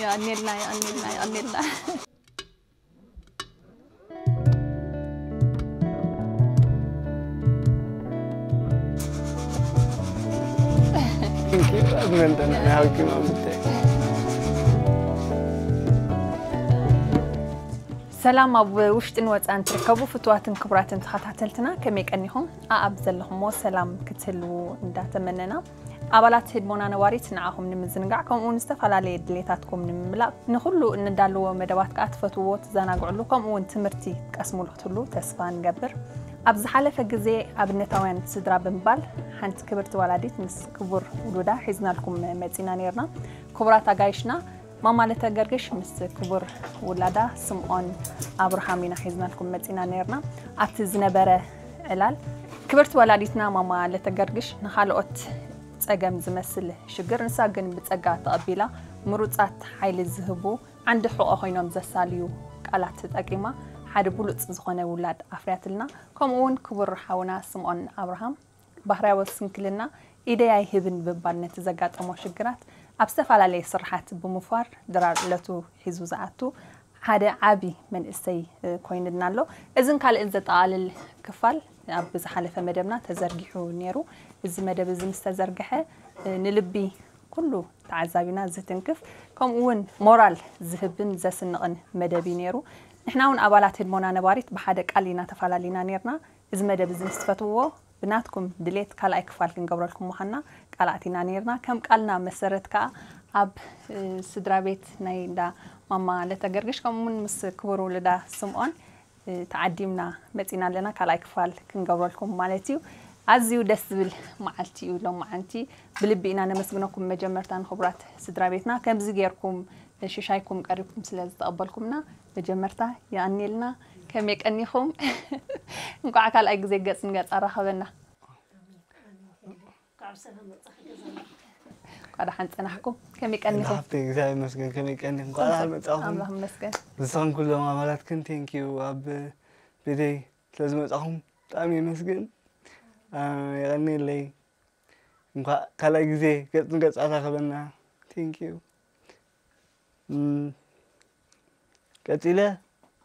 የቐንየልና፣ የቐንየልና፣ የቐንየልና። ሰላም ኣብ ውሽጥን ወፃን ትርከቡ ፍትዋትን ክቡራትን ተኸታተልትና፣ ከመይ ቀኒኹም? ኣኣብ ዘለኹሞ ሰላም ክትህልዉ እንዳተመነና፣ ኣባላት ህድሞና ነባሪት ንዓኹም ንምዝንጋዕ፣ ከምኡ እውን ዝተፈላለየ ድሌታትኩም ንምምላእ፣ ንኹሉ እንዳለዎ መደባት ከዓ ትፈትውዎ፣ ትዘናግዕሉ፣ ከምኡ እውን ትምህርቲ ትቀስሙሉ ክትህሉ ተስፋ ንገብር። ኣብ ዝሓለፈ ግዜ ኣብነታውያን ስድራ ብምባል ሓንቲ ክብርቲ ወላዲት ምስ ክቡር ውሉዳ ሒዝናልኩም መፂና ነይርና። ክቡራት ኣጋይሽና ማማ ለተገርግሽ ምስ ክቡር ውላዳ ስምዖን ኣብርሃም ኢና ሒዝናልኩም መፂና ነይርና። ኣብቲ ዝነበረ ዕላል ክብርቲ ወላዲትና ማማ ለተገርግሽ ንኻልኦት ጸገም ዝመስል ሽግር ንሳ ግን ብጸጋ ተቐቢላ ምሩጻት ሓይሊ ዝህቡ ዓንዲ ሕቖ ኮይኖም ዘሳልዩ ቃላት ተጠቂማ ሓደ ብሉጽ ዝኾነ ውላድ ኣፍርያትልና። ከምኡ እውን ክቡር ሓውና ስምዖን ኣብርሃም ባህርያዊ ስንክልና ኢደይ ኣይህብን ብምባል ነቲ ዘጋጠሞ ሽግራት ኣብ ዝተፈላለየ ስርሓት ብምፍዋር ድራር ዕለቱ ሒዙ ዝኣቱ ሓደ ዓቢ መንእሰይ ኮይንልና ኣሎ። እዝን ካልእን ዘጠቓልል ክፋል ኣብ ዝሓለፈ መደብና ተዘርጊሑ ነይሩ። እዚ መደብ እዚ ምስ ተዘርግሐ ንልቢ ኩሉ ተዓዛቢና ዝትንክፍ ከምኡ እውን ሞራል ዝህብን ዘስንቕን መደብ እዩ ነይሩ። ንሕና እውን ኣባላት ህድሞና ነባሪት ብሓደ ቃል ኢና ተፈላለና ነይርና። እዚ መደብ እዚ ምስ ትፈትውዎ ብናትኩም ድሌት ካልኣይ ክፋል ክንገብረልኩም ምዃንና ቃል ኣቲና ነይርና። ከም ቃልና መሰረት ከኣ ኣብ ስድራ ቤት ናይ እንዳ ማማ ለተገርግሽ ከምኡውን ምስ ክቡር ውልዳ ስምዖን ተዓዲምና መፂና ኣለና። ካልኣይ ክፋል ክንገብረልኩም ማለት እዩ። ኣዝዩ ደስ ዝብል መዓልቲ እዩ ሎም መዓንቲ። ብልቢ ኢና ነመስግነኩም መጀመርታ ንክቡራት ስድራ ቤትና ከምዚ ጌርኩም ሽሻይኩም ቀሪብኩም ስለ ዝተቐበልኩምና መጀመርታ የቐንየልና። ከመይ ቀኒኹም? እንኳዕ ካልኣይ ግዜ ገጽ ንገጽ ኣራኸበና። እንኳዕ ደሓን ጸናሕኩም። ከመይ ቀኒኹም? ሓፍተይ እግዚኣብሔር ይመስገን። ከመይ ቀኒኹም? እንኳዕ ደሓን መጻኹም። ኣምላኽ ይመስገን። ንስኽን ኩሎም ኣባላትክን ቴንኪዩ ኣብ ቤተይ ስለ ዝመጻኹም ብጣዕሚ የመስግን። የቐንየለይ። እንኳዕ ካልኣይ ግዜ ገጽ ንገጽ ኣራኸበና። ቴንኪዩ። ቀፂለ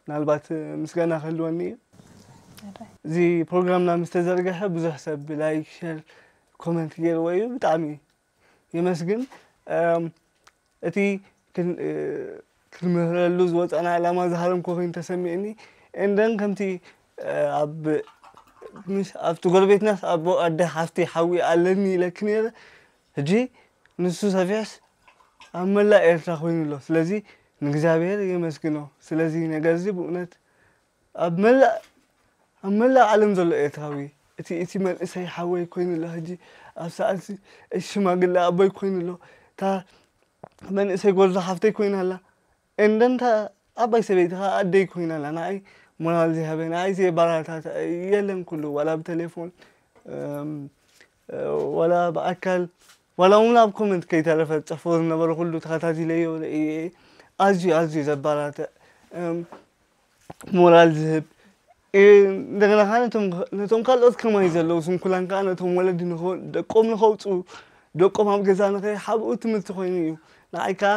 ምናልባት ምስጋና ክህልወኒ እዩ። እዚ ፕሮግራምና ምስ ተዘርገሐ ብዙሕ ሰብ ላይክ ሸር ኮመንት ገይርዎ እዩ። ብጣዕሚ የመስግን። እቲ ክንምህረሉ ዝወፃና ዕላማ ዝሃረምኮ ኮይኑ ተሰሚዕኒ። እንደን ከምቲ ኣብቲ ጎረቤትናስ ኣቦ ኣደ ሓፍቲ ሓዊ ኣለኒ ኢለክ ነይረ። ሕጂ ንሱ ሰፊሕስ ኣብ መላእ ኤርትራ ኮይኑ ኣሎ። ስለዚ ንእግዚኣብሔር የመስግኖ ስለዚ ነገር እዚ። ብእውነት ኣብ መላእ ኣብ መላእ ዓለም ዘሎ ኤርትራዊ እቲ እቲ መንእሰይ ሓወይ ኮይኑ ኣሎ። ሕጂ ኣብ ሰዓት ሽማግለ ኣቦይ ኮይኑ ኣሎ። እታ መንእሰይ ጎርዞ ሓፍተይ ኮይና ኣላ። እንደንታ ዓባይ ሰበይቲ ከዓ ኣደይ ኮይና ኣላ። ንዓይ ሞራል ዘይሃበ ንዓይ ዘየባራታት የለን። ኩሉ ዋላ ብቴሌፎን ዋላ ብኣካል ዋላ እውን ኣብ ኮመንት ከይተረፈ ዝፅሕፎ ዝነበረ ኩሉ ተኸታቲለዮ ርእየ። ኣዝዩ ኣዝዩ ዘባራትዕ ሞራል ዝህብ እንደገና ከዓ ነቶም ካልኦት ከማይ ዘለዉ ስንኩላን ከዓ ነቶም ወለዲ ደቆም ንኸውፅኡ ደቆም ኣብ ገዛ ንኸይሓብኡ ትምህርቲ ኮይኑ እዩ። ንዓይ ከዓ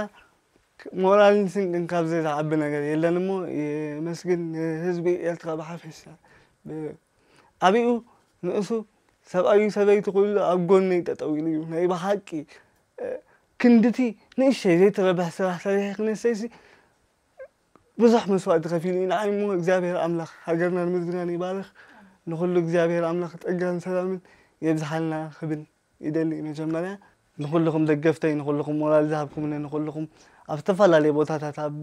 ሞራልን ስንቅን ካብዚ ዝዓቢ ነገር የለን እሞ የመስግን ንህዝቢ ኤርትራ ብሓፈሻ። ኣቢኡ ንእሱ ሰብኣዩ ሰበይቱ ኩሉ ኣብ ጎነይ ጠጠው ኢሉ እዩ። ናይ ብሓቂ ክንድቲ ንእሸይ ዘይትረብሕ ስራሕ ሰሪሐ ክነሰይሲ ብዙሕ መስዋእቲ ከፊሉ እዩ ንዓይ እሞ እግዚኣብሔር ኣምላኽ ሃገርናን ምድርናን ይባርኽ። ንኹሉ እግዚኣብሔር ኣምላኽ ጸጋን ሰላምን የብዝሓልና ክብል ይደሊ። መጀመርያ ንኹልኹም ደገፍተይ ንኹልኹም ሞራል ዝሃብኩምኒ ንኹልኹም ኣብ ዝተፈላለየ ቦታታት ኣብ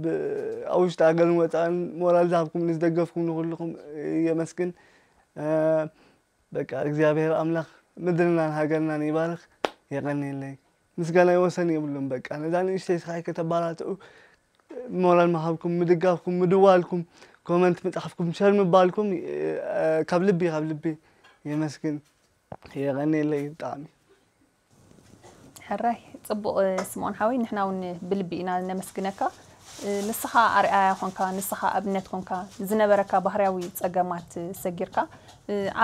ኣብ ውሽጢ ሃገርን ወፃእን ሞራል ዝሃብኩምኒ ዝደገፍኩም ንኹልኹም የመስግን። በቃ እግዚኣብሔር ኣምላኽ ምድርናን ሃገርናን ይባርኽ። የቐንየለይ። ምስጋናይ ወሰን የብሉን። በቃ ነዛ ንእሽተይ ስራይ ከተባራትዑ ሞራል ምሃብኩም ምድጋፍኩም ምድዋልኩም ኮመንት ምፅሓፍኩም ሸር ምባልኩም ካብ ልቢ ካብ ልቢ የመስግን። የቐንየለይ ብጣዕሚ። ሕራይ ጽቡቕ ስምኦን ሓወይ ንሕና እውን ብልቢ ኢና ነመስግነካ። ንስኻ ኣርኣያ ኮንካ፣ ንስኻ ኣብነት ኮንካ፣ ዝነበረካ ባህርያዊ ጸገማት ሰጊርካ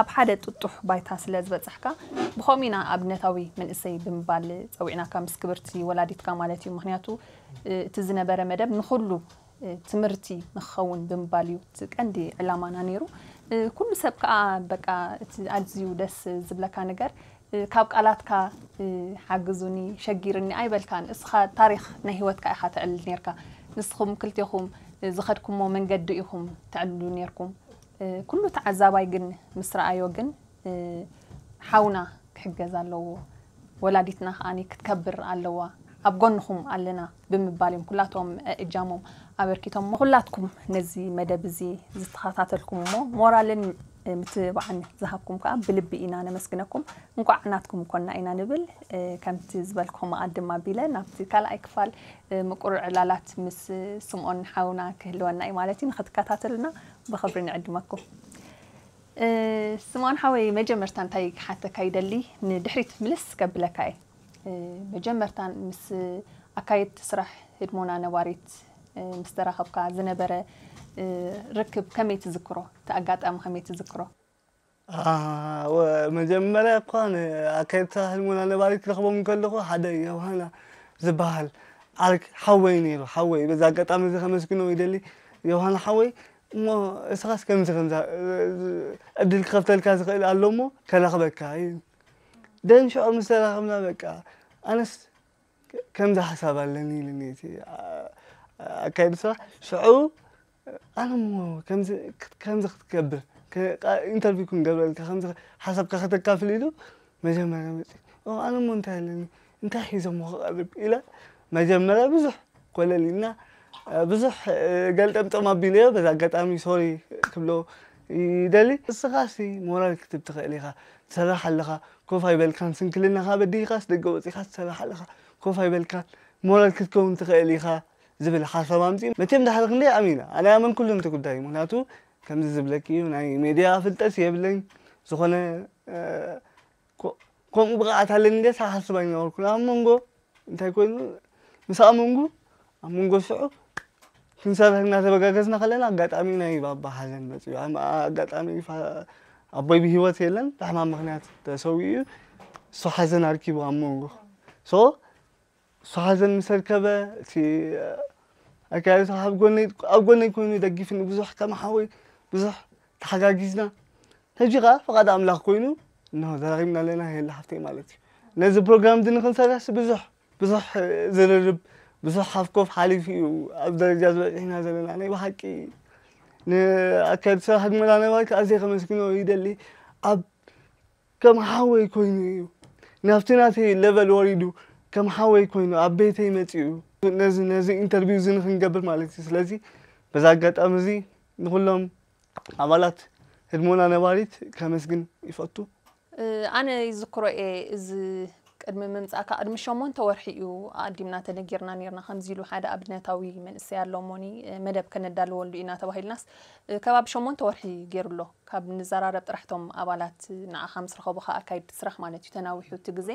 ኣብ ሓደ ጥጡሕ ባይታ ስለ ዝበጻሕካ፣ ብኸምኡ ኢና ኣብነታዊ መንእሰይ ብምባል ጸዊዕናካ፣ ምስ ክብርቲ ወላዲትካ ማለት እዩ። ምኽንያቱ እቲ ዝነበረ መደብ ንኹሉ ትምህርቲ ንክኸውን ብምባል እዩ እቲ ቀንዲ ዕላማና ነይሩ። ኩሉ ሰብ ከኣ በቃ እቲ ኣዝዩ ደስ ዝብለካ ነገር ካብ ቃላትካ ሓግዙኒ፣ ሸጊርኒ ኣይበልካን። እስኻ ታሪኽ ናይ ህይወትካ ኢኻ ተዕልል ኔርካ። ንስኹም ክልቴኹም ዝኸድኩሞ መንገዲ ኢኹም ተዕልሉ ኔርኩም። ኩሉ ተዓዛባይ ግን ምስ ረኣዮ ግን ሓውና ክሕገዝ ኣለዎ፣ ወላዲትና ከኣ ክትከብር ኣለዋ፣ ኣብ ጎንኹም ኣለና ብምባል እዮም ኩላቶም እጃሞም ኣበርኪቶም። ኩላትኩም ነዚ መደብ እዚ ዝተኸታተልኩም እሞ ሞራልን ምትብባዕን ዝሃብኩም ከኣ ብልቢ ኢና ነመስግነኩም። እንቋዕ ናትኩም ኮና ኢና ንብል። ከምቲ ዝበልኩም ኣቐድም ኣቢለ ናብቲ ካልኣይ ክፋል ምቁር ዕላላት ምስ ስምኦን ሓውና ክህልወና እዩ ማለት እዩ። ንኽትከታተሉና ብኽብሪ ንዕድመኩም። ስምኦን ሓወይ፣ መጀመርታ እንታይ ክሓተካ ይደሊ፣ ንድሕሪት ምልስ ከብለካ እየ። መጀመርታ ምስ ኣካየድቲ ስራሕ ህድሞና ነባሪት ምስ ተራኸብካ ዝነበረ ርክብ ከመይ ትዝክሮ? እቲ ኣጋጣሚ ከመይ ትዝክሮ? መጀመርያ እኳ ንኣካየድቲ ስራሕ ህድሞና ነባሪት ክረኽቦም ከለኹ ሓደ ዮሃና ዝበሃል ዓርክ ሓወይ ነይሩ። ሓወይ፣ በዚ ኣጋጣሚ እዚ ከመስግኖ ይደሊ። ዮሃና ሓወይ፣ እሞ እስኻስ ከምዚ ከምዛ ዕድል ክኸፍተልካ ዝኽእል ኣሎ እሞ ከራኽበካ እዩ። ደን ሽዑ ምስ ተራኸብና በቃ ኣነስ ከምዚ ሓሳብ ኣለኒ ኢሉኒ እቲ ኣካየዲ ስራሕ። ሽዑ ኣነ እሞ ከምዚ ከምዚ ክትገብር ኢንተርቪው ክንገብረልካ ከምዚ ሓሳብካ ከተካፍል ኢሉ መጀመርያ መፂ ኣነ እሞ እንታይ ኣለኒ እንታይ ሒዞሞ ክቐርብ ኢለ መጀመርያ ብዙሕ ኮለል ኢልና ብዙሕ ገልጠምጠም ኣቢለዮ። በዚ ኣጋጣሚ ሶሪ ክብሎ ይደሊ። እስኻሲ ሞራል ክትብ ትኽእል ኢኻ፣ ትሰርሕ ኣለኻ፣ ኮፍ ኣይበልካን፣ ስንክልናኻ በዲህኻስ ደገ ወፂኻስ ትሰርሕ ኣለኻ፣ ኮፍ ኣይበልካን፣ ሞራል ክትከውን ትኽእል ኢኻ ዝብል ሓሳብ ኣምፂኡ። መቸም ዳሕሪ ክንደይ ዓሚ ኢና ኣነ ኣመንኩሉ ነቲ ጉዳይ። ምኽንያቱ ከምዚ ዝብለኪ እዩ፣ ናይ ሜድያ ፍልጠት የብለኝ፣ ዝኾነ ከምኡ ብቕዓት ኣለኒ ኢለ ሳሓስብ ኣይነበርኩን። ኣብ መንጎ እንታይ ኮይኑ ምስ ኣመንጉ ኣብ መንጎ ሽዑ ክንሰርሕ እናተበጋገዝና ከለና ኣጋጣሚ ናይ ባባ ሓዘን መፅዩ። ኣጋጣሚ ኣቦይ ብሂወት የለን፣ ብሕማም ምክንያት ተሰዊኡ እዩ። እሱ ሓዘን ኣርኪቡ ኣብ መንጎ ሶ እሱ ሓዘን ምስ ኣርከበ እቲ ኣካየዲ ስራሕ ኣብ ጎነይ ኮይኑ ደጊፍኒ፣ ብዙሕ ከም ሓወይ ብዙሕ ተሓጋጊዝና። ሕጂ ኸዓ ፍቓድ ኣምላኽ ኮይኑ እንሆ ተራኺብና ኣለና ሄለ ሓፍተይ ማለት እዩ። ነዚ ፕሮግራም እዚ ንክንሰርሕስ ብዙሕ ብዙሕ ዝርርብ ብዙሕ ሓፍኮፍ ሓሊፉ እዩ ኣብ ደረጃ ዝበፂሕና ዘለና። ናይ ብሓቂ ንኣካየዲ ስራሕ ህድሞና ነባሪት ኣዝየ ከመስግኖ ይደሊ። ኣብ ከም ሓወይ ኮይኑ እዩ ናብቲ ናተይ ለቨል ወሪዱ ከም ሓወይ ኮይኑ ኣብ ቤተይ መፂኡ ነዚ ነዚ ኢንተርቪው እዚ ንክንገብር ማለት እዩ። ስለዚ በዚ ኣጋጣሚ እዚ ንኩሎም ኣባላት ህድሞና ነባሪት ከመስግን ይፈቱ። ኣነ ይዝክሮ እየ እዚ ቅድሚ ምምፃእካ ቅድሚ ሸሞንተ ወርሒ እዩ ኣቐዲምና ተነጊርና ነርና ከምዚ ኢሉ ሓደ ኣብነታዊ መንእሰይ ኣሎ እሞኒ መደብ ከነዳልወሉ ኢና ተባሂልናስ ከባቢ ሸሞንተ ወርሒ ገይሩ ኣሎ ካብ ንዘራረብ ጥራሕ ቶም ኣባላት ንዓኻ ምስ ረኸቡኻ ኣካይድቲ ስራሕ ማለት እዩ ተናዊሑ እቲ ግዜ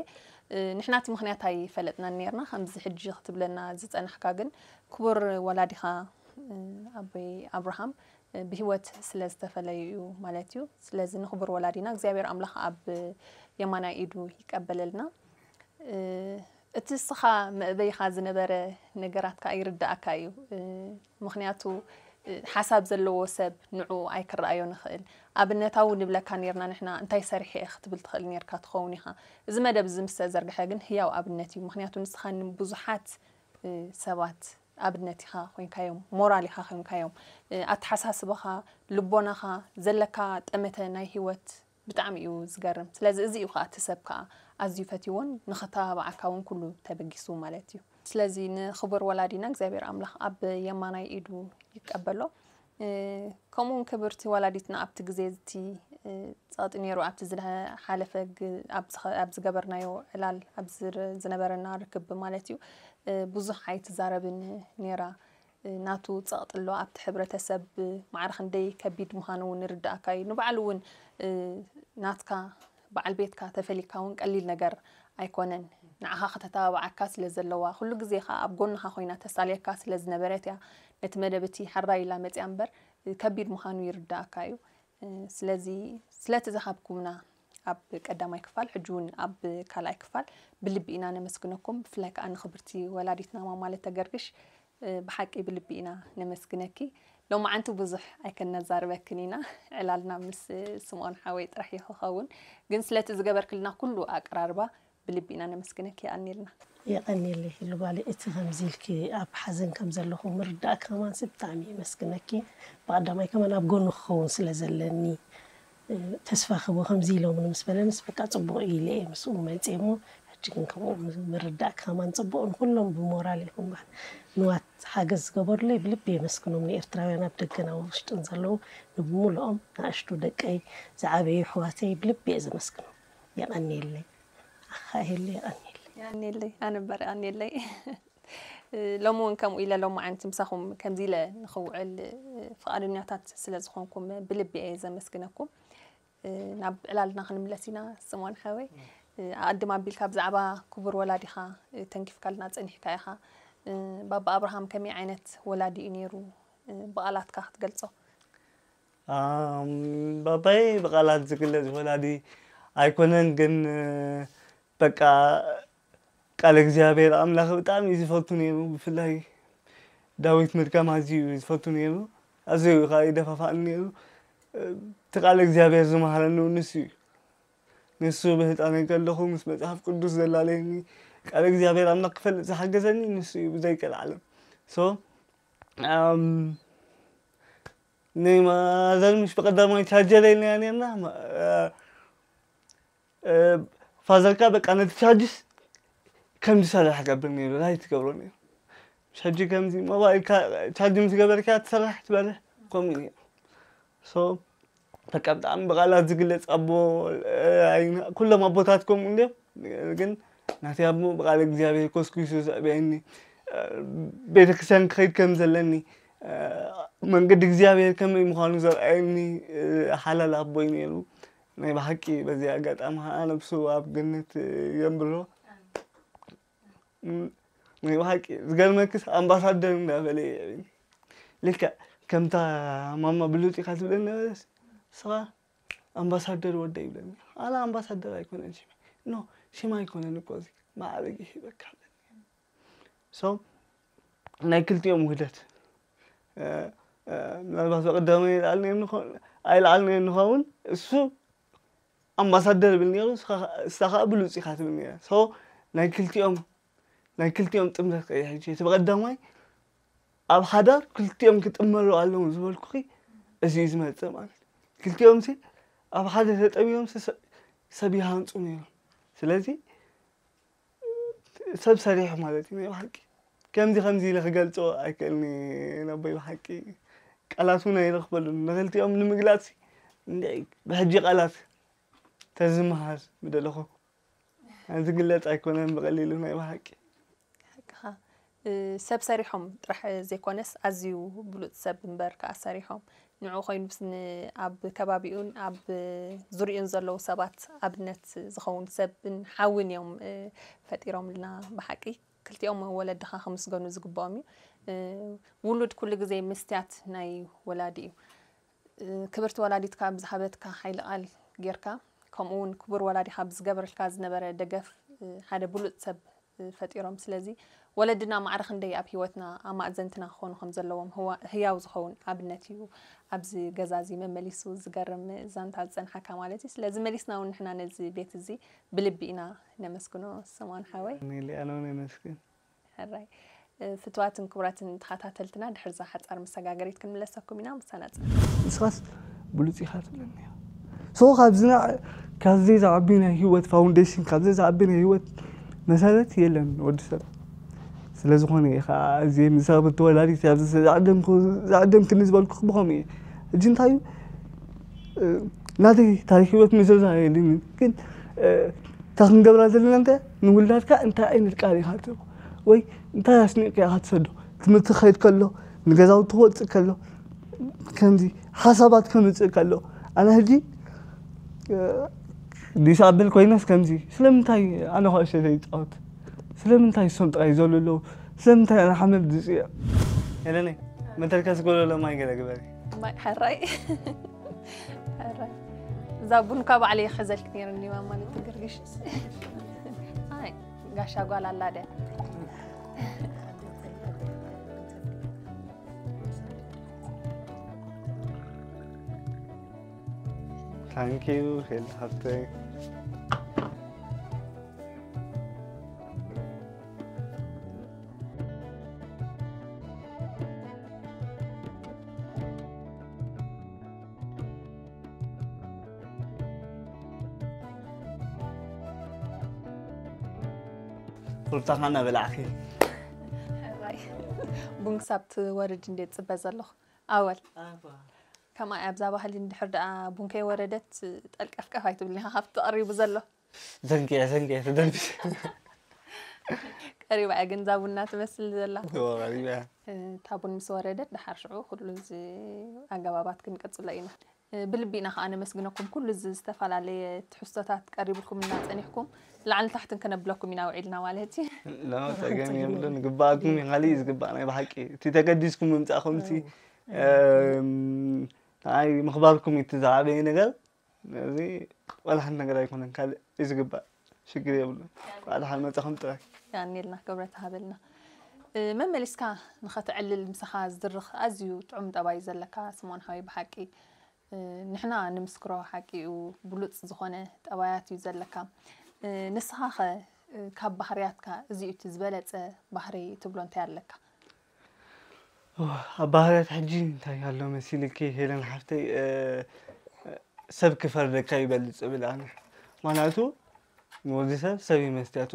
ንሕና እቲ ምኽንያት ኣይፈለጥናን ነርና ከምዚ ሕጂ ክትብለና ዝፀናሕካ ግን ክቡር ወላዲኻ ኣቦይ ኣብርሃም ብህይወት ስለ ዝተፈለዩ እዩ ማለት እዩ። ስለዚ ንኽቡር ወላዲና እግዚኣብሔር ኣምላኽ ኣብ የማናይ ኢዱ ይቀበለልና። እቲ እስኻ መእበይኻ ዝነበረ ነገራት ከዓ ይርዳእካ እዩ። ምኽንያቱ ሓሳብ ዘለዎ ሰብ ንዑ ኣይክረኣዮ ንኽእል። ኣብነታዊ ንብለካ ነርና ንሕና እንታይ ሰሪሐ እየ ክትብል ትኽእል ነርካ ትኸውን ኢኻ። እዚ መደብ እዚ ምስ ተዘርግሐ ግን ህያው ኣብነት እዩ። ምኽንያቱ ንስኻ ንብዙሓት ሰባት ኣብነት ኢኻ ኮይንካዮም፣ ሞራል ኢኻ ኮይንካዮም። ኣተሓሳስባኻ፣ ልቦናኻ፣ ዘለካ ጠመተ ናይ ህይወት ብጣዕሚ እዩ ዝገርም። ስለዚ እዚ እዩ ከዓ እቲ ሰብ ከዓ ኣዝዩ ፈትይዎን ንኽተባብዓካ እውን ኩሉ ተበጊሱ ማለት እዩ። ስለዚ ንኽቡር ወላዲና እግዚኣብሔር ኣምላኽ ኣብ የማናይ ኢዱ ይቀበሎ። ከምኡ እውን ክብርቲ ወላዲትና ኣብቲ ግዜ እቲ ጸቕጢ ነይሩ ኣብቲ ዝሓለፈ ኣብ ዝገበርናዮ ዕላል ኣብ ዝነበረና ርክብ ማለት እዩ ብዙሕ ኣይትዛረብን ነይራ ናቱ ጸቕጢ ኣሎ ኣብቲ ሕብረተሰብ ማዕረ ክንደይ ከቢድ ምዃኑ እውን ንርዳእካ እዩ ንባዕሉ እውን ናትካ በዓል ቤትካ ተፈሊካ እውን ቀሊል ነገር ኣይኮነን ንዓኻ ከተተባብዓካ ስለ ዘለዋ፣ ኩሉ ግዜ ኸኣ ኣብ ጎንኻ ኮይና ተሳልየካ ስለ ዝነበረት እያ ነቲ መደብ እቲ ሕራይ ኢላ መጺኣ እምበር፣ ከቢድ ምዃኑ ይርድኣካ እዩ። ስለዚ ስለቲ ዝሃብኩምና ኣብ ቀዳማይ ክፋል፣ ሕጂ እውን ኣብ ካልኣይ ክፋል ብልቢ ኢና ነመስግነኩም። ብፍላይ ከኣ ንኽብርቲ ወላዲትና ማማ ለተገርግሽ ብሓቂ ብልቢ ኢና ነመስግነኪ። ሎማዓንቲ ብዙሕ ኣይከነዛርበክን ኢና፣ ዕላልና ምስ ስምኦን ሓወይ ጥራሕ እዩ ክኸውን። ግን ስለቲ ዝገበርክልና ኩሉ ኣቀራርባ ብልቢ ኢና ነመስግነኪ። የቐንየልና። የቐንየለይ ሄሉ ጓለይ፣ እቲ ከምዚ ኢልኪ ኣብ ሓዘን ከም ዘለኹ ምርዳእ ከማን ሲ ብጣዕሚ የመስግነኪ። ብቐዳማይ ከማን ኣብ ጎኑ ክኸውን ስለ ዘለኒ፣ እ፣ ተስፋ ክህቦ ከምዚ ኢሎምኒ ምስ በለንስ በቃ ጽቡቕ እዩ ኢለ እየ ምስኡ መጽየ እሞ፣ ሕጂ ግን ከምኡ ምርዳእ ከማን ጽቡቕ፣ ንኹሎም ብሞራል ይኹን ባ-፣ ንዋት ሓገዝ ዝገበሩለይ ብልቢ የመስግኖም። ንኤርትራውያን ኣብ ደገን ኣብ ውሽጥን ዘለዉ ንብምሉኦም፣ ንኣሽቱ ደቀይ፣ ዝዓበዩ ኣሕዋተይ ብልቢ እየ ዘመስግኖም። የቐንየለይ። ኣኻ ሄሉ የቐንየለይ። የቐንየለይ፣ ኣነ እምበር የቐንየለይ። ሎሚ እውን ከምኡ ኢለ ሎማዓንቲ ምሳኹም ከምዚ ኢለ ንኽውዕል ፍቓደኛታት ስለ ዝኾንኩም ብልቢ እየ ዘመስግነኩም። ናብ ዕላልና ክንምለስ ኢና። ስምኦን ሓወይ፣ ኣቐድም ኣቢልካ ብዛዕባ ክቡር ወላዲኻ ተንኪፍካልና ጸኒሕካ ኢኻ። ባባ ኣብርሃም ከመይ ዓይነት ወላዲ እዩ ነይሩ? ብቓላትካ ክትገልጾ? ኣም፣ ባባይ ብቓላት ዝግለጽ ወላዲ ኣይኮነን፣ ግን፣ እ፣ በቃ ቃለ እግዚኣብሔር ኣምላኽ ብጣዕሚ እዩ ዝፈቱ ነይሩ። ብፍላይ ዳዊት ምድጋም ኣዝዩ እዩ ዝፈቱ ነይሩ። ኣዝዩ እዩ ከዓ ይደፋፋእኒ ነይሩ። እ፣ እቲ ቃለ እግዚኣብሔር ዝመሃረኒ እውን ንሱ እዩ። ንሱ ብህፃነይ ከለኹ ምስ መጽሓፍ ቅዱስ ዘላለየኒ፣ ቃለ እግዚኣብሔር ኣምላኽ ክፈልጥ ዝሓገዘኒ ንሱ እዩ ብዘይቀልዓለም። ሶ፣ ኣም፣ ንማዘር ምሽ ብቐዳማይ ቻርጀር ኢልና ነርና። ማ-፣ እ፣ እ፣ ፋዘርካ በቃ ነቲ ቻርጅስ ከም ዝሰርሕ ገብር ነይሩ፣ ላይት ትገብሮ ነይሩ። ምሽ ሕጂ ከምዚ ሞባይልካ ቻርጅ ምስ ገበርካ ትሰርሕ ትበርህ፣ ከምኡ እዩ ነይሩ። ሶ፣ በቃ ብጣዕሚ ብቓላት ዝግለጽ ኣቦ፣ እ፣ ኣይነ-፣ ኩሎም ኣቦታት ከምኡ እንድዮም። ግን ናተይ ኣቦ ብቓል እግዚኣብሔር ኮስኩሱ ዘዕበየኒ፣ እ፣ ቤተክርስትያን ክኸይድ ከም ዘለኒ፣ እ፣ መንገዲ እግዚኣብሔር ከመይ ምዃኑ ዘርኣየኒ፣ እ፣ ሓላል ኣቦይ ነይሩ። ናይ ብሓቂ በዚ ኣጋጣሚ ኸዓ ነብሱ ኣብ ገነት የንብሮ። ም-፣ ናይ ብሓቂ ዝገርመክስ ኣምባሳደር እንዳበለ የዕብየኒ። ልክዕ ከምታ ማማ ብሉጽ ኢኻ ትብለኒ ነበረስ፣ ንስኻ ኣምባሳደር ወደይ ይብለኒ። ኣነ ኣምባሳደር ኣይኮነን ሽመይ። ኖ፣ ሽም ኣይኮነን እኮ እዚ፣ ማዕረግ ይሂበካ ኣለኒ። ሶ፣ ናይ ክልቲኦም ውህደት፣ እ፣ እ፣ ምናልባት ብቐዳማይ ኣይልዓልናዮ ንኸ-፣ ኣይልዓልናዮ ንኸውን፣ እሱ ኣምባሳደር ይብል ነይሩ፣ ንስኻ፣ ንስኻ ብሉጽ ኢኻ ትብል ነይራ። ሶ፣ ናይ ክልቲኦም፣ ናይ ክልቲኦም ጥምረት ከ ሕጂ፣ እቲ ብቐዳማይ ኣብ ሓዳር ክልቲኦም ክጥመሩ ኣለዎም ዝበልኩኺ፣ እዚ እዩ ዝመጽእ ማለት እዩ። ክልቲኦም ሲ ኣብ ሓደ ተጠሚሮም ሲ ሰ-፣ ሰብ ይሃንጹ ነይሮም። ስለዚ ሰብ ሰሪሑ ማለት እዩ ናይ ብሓቂ። ከምዚ ከምዚ ኢለ ክገልጾ ኣይክእልኒ ነቦይ ብሓቂ። ቃላት እውን ኣይረኽበሉን። ንክልቲኦም ንምግላጽ እንድዒ ብሕጂ ቃላት ተዝመሃር ምደለኹ። ዝግለጽ ኣይኮነን ብቐሊሉ ናይ ብሓቂ። ሓቅኻ። እ፣ ሰብ ሰሪሖም ጥራሕ ዘይኮነስ ኣዝዩ ብሉጽ ሰብ እምበር ከኣ ሰሪሖም። ንዕኡ ኮይኑ ብስ-፣ ን-፣ ኣብ ከባቢኡን ኣብ ዙርዩኡን ዘለዉ ሰባት ኣብነት ዝኸውን ሰብን ሓውን እዮም፣ እ፣ ፈጢሮምልና ብሓቂ። ክልቲኦም ወለድኻ ክምስገኑ ዝግብኦም እዩ። እ፣ ውሉድ ኩሉ ግዜ መስትያት ናይ ወላዲ እዩ። እ፣ ክብርቲ ወላዲትካ ብዝሃበትካ ሓይሊ ቃል ጌርካ፣ ከምኡ እውን ክቡር ወላዲኻ ብዝገበረልካ ዝነበረ ደገፍ፣ እ፣ ሓደ ብሉጽ ሰብ፣ እ፣ ፈጢሮም። ስለዚ ወለድና ማዕረ ክንደይ ኣብ ህይወትና ኣማእዘንትና ክኾኑ ከም ዘለዎም ህዋ-፣ ህያው ዝኸውን ኣብነት እዩ። ኣብዚ ገዛ እዚ መመሊሱ ዝገርም ዛንታ ዝጸንሓካ ማለት እዩ። ስለዚ መሊስና እውን ንሕና ነዚ ቤት እዚ ብልቢ ኢና ነመስግኖ ስምኦን ሓወይ። ኔሊ፣ ኣነ እውን የመስግን። ሕራይ። እ፣ ፍቱዋትን ክቡራትን ተኸታተልትና፣ ድሕሪ እዛ ሓጻር መሰጋገሪት ክንምለሰኩም ኢና። ምሳና ጽንሑ። ንስኻስ ብሉጽ ኢኻ ትብለኒ እያ። ሶ፣ ካብዚ ና-፣ ካብዚ ዝዓቢ ናይ ህይወት ፋውንዴሽን፣ ካብዚ ዝዓቢ ናይ ህይወት መሰረት የለን ወዲ ሰብ። ስለ ዝኾነ እየ ኸዓ እዚ ምስ ሰብቲ ወላዲት ኣብዚ ዝዓደምኩ-፣ ዝዓደምክኒ ዝበልኩ ብኸምኡ እየ። ሕጂ እንታይ እዩ? እ፣ ናተይ ታሪክ ህይወት ምዝርዛር የድልይን። ግን፣ እ፣ እታ ክንገብራ ዘለና እንታይ፣ ንውላድካ እንታይ ዓይነት ቃል ኢኻ ትህቦ? ወይ እንታይ ኣስኒቕካ ኢኻ ትሰዶ? ትምህርቲ ክኸይድ ከሎ፣ ንገዛውቲ ክወጽእ ከሎ፣ ከምዚ ሓሳባት ከምጽእ ከሎ፣ ኣነ ሕጂ፣ እ፣ ዲስ ኣብል ኮይነስ ከምዚ፣ ስለምንታይ ኣነ ኩዕሾ ዘይጻወት? ስለምንታይ እሶም ጥራይ ይዘሉ ኣለዉ? ስለምንታይ ኣነ ሓመድ ዝፅየ? ሄለነይ፣ መተልከስ ጎለሎ ማይ ገለ ግበሪ። ማይ ሓራይ። ሓራይ። እዛ ቡን እኳ ባዕለይ ይሕዘልክ ነይርኒ ማማ ልትግርግሽ። ኣይ፣ ጋሻ ጓል ኣላ ድያ? ታንኪዩ ሄል ሃብተይ። ሩታኻ እናበላዕኺ። ሕራይ። ቡን ክሳብ ትወርድ እንዴ ትጽበ ዘለኹ ኣወል። ከማይ ኣብዛ ባህሊ እንድሕር ደኣ ቡን ከይወረደት ጠልቀፍቀፍ ኣይትብል ኢኻ ካብቲ ተቐሪቡ ዘሎ። ዘንጊዐ ዘንጊዐ ተደንፊ። ቀሪባ እያ ግን እዛ ቡና ትመስል ዘላ። እወ፣ ቀሪባ እያ። እታ ቡን ምስ ወረደት ደሓር ሽዑ ኩሉ እዚ ኣገባባት ክንቅጽሎ ኢና። ብልቢ ኢና ከኣ ነመስግነኩም ኩሉ እዚ ዝተፈላለየ ትሕዝቶታት ቀሪብልኩምና ጸኒሕኩም ላዕልን ታሕትን ከነብለኩም ኢና ውዒልና ማለት እዩ። ሎ፣ ጸገም የብሉን። ግባኣኩም እዩ፣ ካልእ እዩ ዝግባእ ናይ ብሓቂ። እቲ ተገዲስኩም ምምጻእኩም እቲ፣ እም፣ ንዓይ ምኽባርኩም እዩ እቲ ዝዓበየ ነገር። እዚ ዋላ ሓንቲ ነገር ኣይኮነን፣ ካልእ እዩ ዝግባእ። ሽግር የብሉን። እንኳዕ ደሓን መጻኹም ጥራይ። ያኔልና ክብረት ሃበልና። መመሊስካ ንኸተዕልል ምሳኻ ዝድርኽ ኣዝዩ ጥዑም ጠባይ ዘለካ ስምኦን ሓወይ ብሓቂ ንሕና ንምስክሮ ሓቂ እዩ፣ ብሉጽ ዝኾነ ጠባያት እዩ ዘለካ። ንስኻ ኸ ካብ ባህርያትካ እዚ እዩ እቲ ዝበለጸ ባህሪ ትብሎ እንታይ ኣለካ? ኣብ ባህርያት ሕጂ እንታይ ኣሎ መሲልኪ ሄለን ሓፍተይ፣ ሰብ ክፈርደካ ይበልጽ እብል ኣነ። ምኽንያቱ ንወዲ ሰብ ሰብ እዩ መስትያቱ።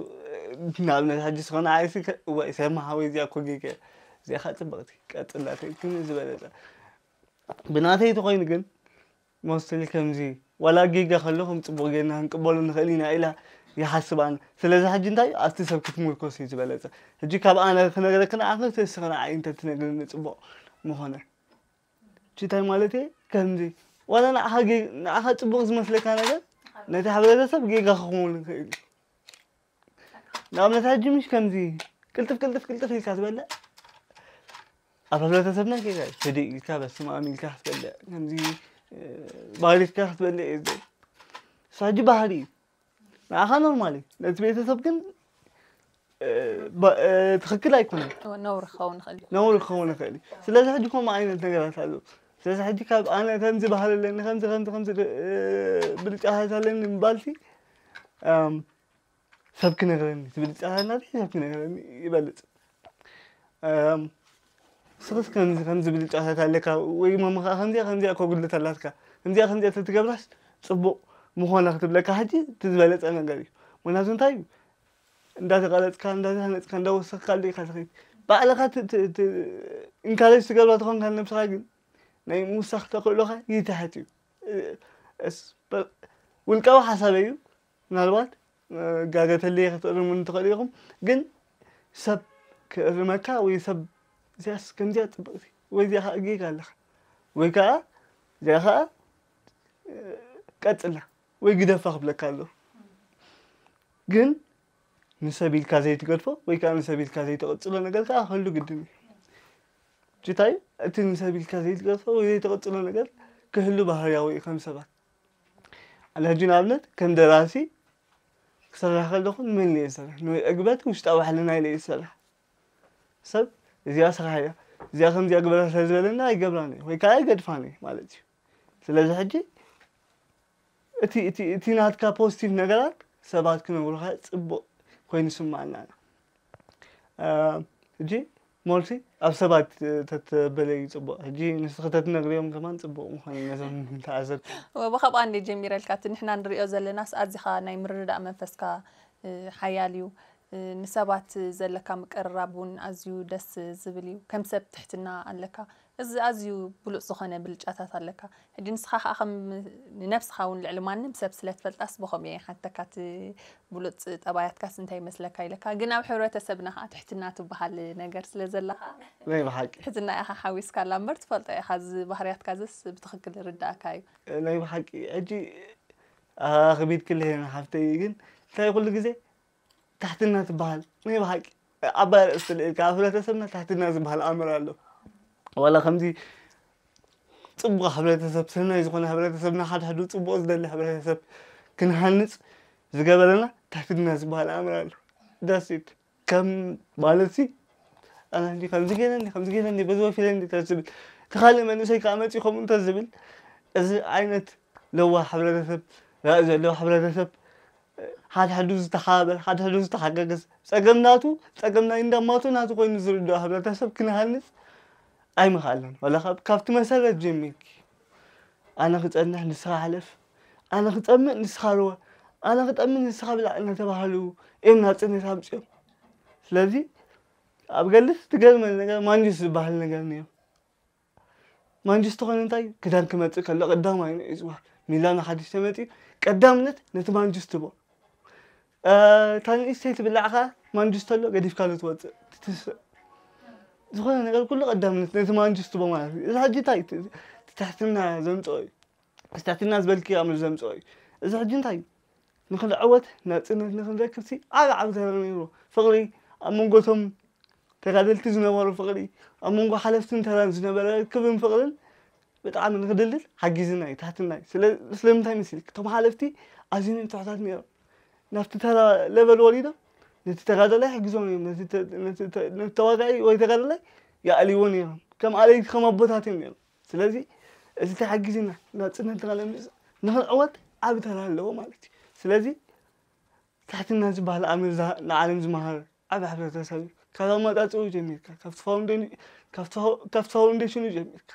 ንኣብነት ሕጂ ዝኾነ ዓይሲ እዋይ ሰብ መሓወይ እዚኣ እኮ ጌገ እዚኣ ኸዓ ጽብቕቲ ቀጽላተይ ግን ዝበለጸ ብናተይ ተኾይኑ ግን ሞስትሊ ከምዚ ዋላ ጌጋ ከሎ ከም ጽቡቕ ጌርና ክንቅበሎ ንኽእል ኢና ኢላ ይሓስብ ኣነ። ስለዚ ሕጂ እንታይ ኣብቲ ሰብ ክትምርኮስ እዩ ዝበለጸ። ሕጂ ካብ ኣነ ክነግረኪ ንዓኺ እቲ እስኺ ንዓይ እንተ ትነግርኒ ጽቡቕ ምኾነ። ሕጂ እንታይ ማለት እየ? ከምዚ ዋላ ንዓኻ ጌ- ንዓኻ ጽቡቕ ዝመስለካ ነገር ነቲ ሕብረተሰብ ጌጋ ክኸውን ይኽእል እዩ። ንኣብነት ሕጂ ምሽ ከምዚ ቅልጥፍ ቅልጥፍ ቅልጥፍ ኢልካ ትበልዕ ኣብ ሕብረተሰብና ጌጋ እዩ። ህድእ ኢልካ በስመ ኣብ ኢልካ ክትበልዕ ከምዚ ባሪኽካ ክትበልዕ እዩ ዝብል። እሱ ሕጂ ባህሪ እዩ። ንዓኻ ኖርማል እዩ፣ ነቲ ቤተሰብ ግን ትኽክል ኣይኮነን። ነውሪ ክኸውን ይኽእል እዩ። ነውሪ ክኸውን ይኽእል እዩ። ስለዚ ሕጂ ከምኡ ዓይነት ነገራት ኣለዉ። ስለዚ ሕጂ ካብ ኣነ ከምዚ ባህሪ ኣለኒ ከምዚ ከምዚ ከምዚ ብልጫታት ኣለኒ ምባልሲ ሰብ ክነግረኒ ትብል ጫታት ናተይ ሰብ ክነግረኒ ይበልጽ። ንስኽስ ከምዚ ከምዚ ብልጫታት ኣለካ ወይ ማማ ከዓ ከምዚኣ ከምዚኣ እኮ ጉድለት ኣላትካ፣ ከምዚኣ ከምዚኣ ተትገብራስ ጽቡቕ ምኾነ ክትብለካ ሕጂ እቲ ዝበለጸ ነገር እዩ። ምክንያቱ እንታይ እዩ እንዳተቐረጽካ እንዳተሃነጽካ እንዳወሰኽካ ኣሎ ኢኻ ትኸይድ። ባዕልኻ ኢንካሬጅ ትገብራ ተኾንካ ንነብስኻ ግን ናይ ምውሳኽ ተኽእሎኻ ይትሕት እዩ። ውልቃዊ ሓሳበይ እዩ። ምናልባት ጋገ ተልየ ክትእርሙኒ ትኽእሉ ኢኹም፣ ግን ሰብ ክእርመካ ወይ ሰብ እዚኣስ ከምዚኣ ጽብቕቲ ወይ እዚኣ ከዓ ጌጋ ኣለኻ ወይ ከዓ እዚኣ ከዓ ቀጽላ ወይ ግደፋ ክብለካ ኣለኹ። ግን ንሰብ ኢልካ ዘይትገድፎ ወይ ከዓ ንሰብ ኢልካ ዘይተቐጽሎ ነገር ከዓ ክህሉ ግድን እዩ። ጅታይ እቲ ንሰብ ኢልካ ዘይትገድፎ ወይ ዘይተቐጽሎ ነገር ክህሉ ባህርያዊ እዩ ከም ሰባት። ኣነ ሕጂ ንኣብነት ከም ደራሲ ክሰርሕ ከለኹ ንመን ኢለ ዝሰርሕ? ንዕግበት ውሽጣዊ ሕልና ኢለ ዝሰርሕ። ሰብ እዚኣ ስራሕ እያ እዚኣ ከምዚኣ ግበራ ስለ ዝበለና ኣይገብራን እየ ወይ ከዓ ኣይገድፋን እየ ማለት እዩ። ስለዚ ሕጂ እቲ እቲ እቲ ናትካ ፖዚቲቭ ነገራት ሰባት ክነግሩኻ ጽቡቕ ኮይኑ ይስምዓና። ሕጂ ሞርሲ ኣብ ሰባት ተተበለዩ ጽቡቕ። ሕጂ ንስኺ ተትነግርዮም ከማን ጽቡቕ ምኾነ ነዞም ተዓዘብቲ። ወ ብኸብኣ እንደ ጀሚረልካ እቲ ንሕና ንሪኦ ዘለናስ ኣዚኻ ናይ ምርድዳእ መንፈስካ ሓያል እዩ። ንሰባት ዘለካ ምቅርራብ እውን ኣዝዩ ደስ ዝብል እዩ። ከም ሰብ ትሕትና ኣለካ። እዚ ኣዝዩ ብሉጽ ዝኾነ ብልጫታት ኣለካ። ሕጂ ንስኻ ከኣ ከም ንነብስኻ እውን ልዕሊ ማንም ሰብ ስለ ትፈልጣስ ብኸምኡ እየ ሓተካ እቲ ብሉጽ ጠባያትካስ እንታይ ይመስለካ ኢለካ። ግን ኣብ ሕብረተሰብና ከኣ ትሕትና ትበሃል ነገር ስለ ዘለኻ ናይ ብሓቂ ትሕትና ኢኻ ሓዊስካላ እምበር ትፈልጦ ኢኻ። እዚ ባህርያትካ ዝስ ብትኽክል ይርዳእካ እዩ። ናይ ብሓቂ ሕጂ ኣኽቢድክለይ ሓፍተይ ግን እንታይ ኩሉ ግዜ ትሕትና ትበሃል ናይ ብሓቂ ዓባይ ኣርእስቲ ልዒልካ። ኣብ ሕብረተሰብና ትሕትና ዝበሃል ኣምር ኣሎ። ዋላ ከምዚ ጽቡቕ ሕብረተሰብ፣ ሰናይ ዝኾነ ሕብረተሰብ፣ ንሓድሕዱ ጽቡቕ ዝደሊ ሕብረተሰብ ክንሃንጽ ዝገበረና ትሕትና ዝበሃል ኣምር ኣሎ። ዳስ ኢት። ከም ማለት ሲ ኣነ እንዲ ከምዚ ገይረ እንዲ ከምዚ ገይረ እንዲ በዚ ወፊረ እንዲ ተዝብል፣ እቲ ካልእ መንእሰይ ከዓ መፂኡ ከምኡ እንተዝብል፣ እዚ ዓይነት ለዋህ ሕብረተሰብ፣ ራእይ ዘለዎ ሕብረተሰብ፣ ሓድሕዱ ዝተሓባበር፣ ሓድሕዱ ዝተሓጋገዝ፣ ጸገም ናቱ ጸገም ናይ እንዳማቱ ናቱ ኮይኑ ዝርድኦ ሕብረተሰብ ክንሃንጽ ኣይምኽኣልናን። ዋላ ካብ ካብቲ መሰረት ጀሚርኪ ኣነ ክጸንሕ ንስኻ ሕለፍ፣ ኣነ ክጸምእ ንስኻ ርወ፣ ኣነ ክጠምን ንስኻ ብላዕ እናተባህሉ እዮም ናጽነት ኣምጺኦም። ስለዚ ኣብ ገልስ ትገርመኒ ነገር ማንጁስ ዝበሃል ነገር ነይሩ። ማንጁስ ተኾይኑ እንታይ ክዳን ክመጽእ ከሎ ቀዳማይ እዩ ዝዋ ሚላኖ ሓድሽ ተመጺኡ ቀዳምነት ነቲ ማንጁስ ትቦ። እታ ንእሽተይ ትብላዕ ኸዓ ማንጁስ ተሎ ገዲፍካሉ ትወፅእ ትትስእ። ዝኾነ ነገር ኩሉ ቀዳምነት ነቲ ማንጁስ ትቦ ማለት እዩ። እዚ ሕጂ እንታይ እዩ? እቲ ትሕትና ዘምፅኦ እዩ። እዚ ትሕትና ዝበልክዮ ኣምር ዘምፅኦ እዩ። እዚ ሕጂ እንታይ እዩ? ንክንዕወት ናፅነት ንክንረክብ ሲ ዓብ ዓብ ተራ ነይሩ። ፍቕሪ ኣብ መንጎ እቶም ተጋደልቲ ዝነበሩ ፍቕሪ ኣብ መንጎ ሓለፍትን ተራን ዝነበረ ርክብን ፍቕርን ብጣዕሚ ንክድልድል ሓጊዝና እዩ፣ ታሕትና እዩ። ስለ ስለምንታይ መሲልክ? እቶም ሓለፍቲ ኣዝዮም እዮም ትሑታት ነይሮም። ናብቲ ተራ ለቨል ወሪዶም ነቲ ተጋደላይ ይሕግዞም እዮም። ነቲ ተ- ነቲ ተ- ነቲ ተዋጋኢ ወይ ተጋደላይ ይኣልይዎ ነይሮም። ከም ኣለይቲ ከም ኣቦታት እዮም ነይሮም። ስለዚ እዚ ተሓጊዝና ናፅነትና ለምስ ንክንዕወት ዓብ ተራ ኣለዎ ማለት እዩ። ስለዚ ትሕትና ዝበሃል ኣምር ዝሃ- ንዓለም ዝመሃር ዓብ ሕብረተሰብ እዩ። ካብ ኣመጣፅኡ ጀሚርካ ካብቲ ፋውንዴሽን ካብቲ ፋው- ካብቲ ፋውንዴሽኑ ጀሚርካ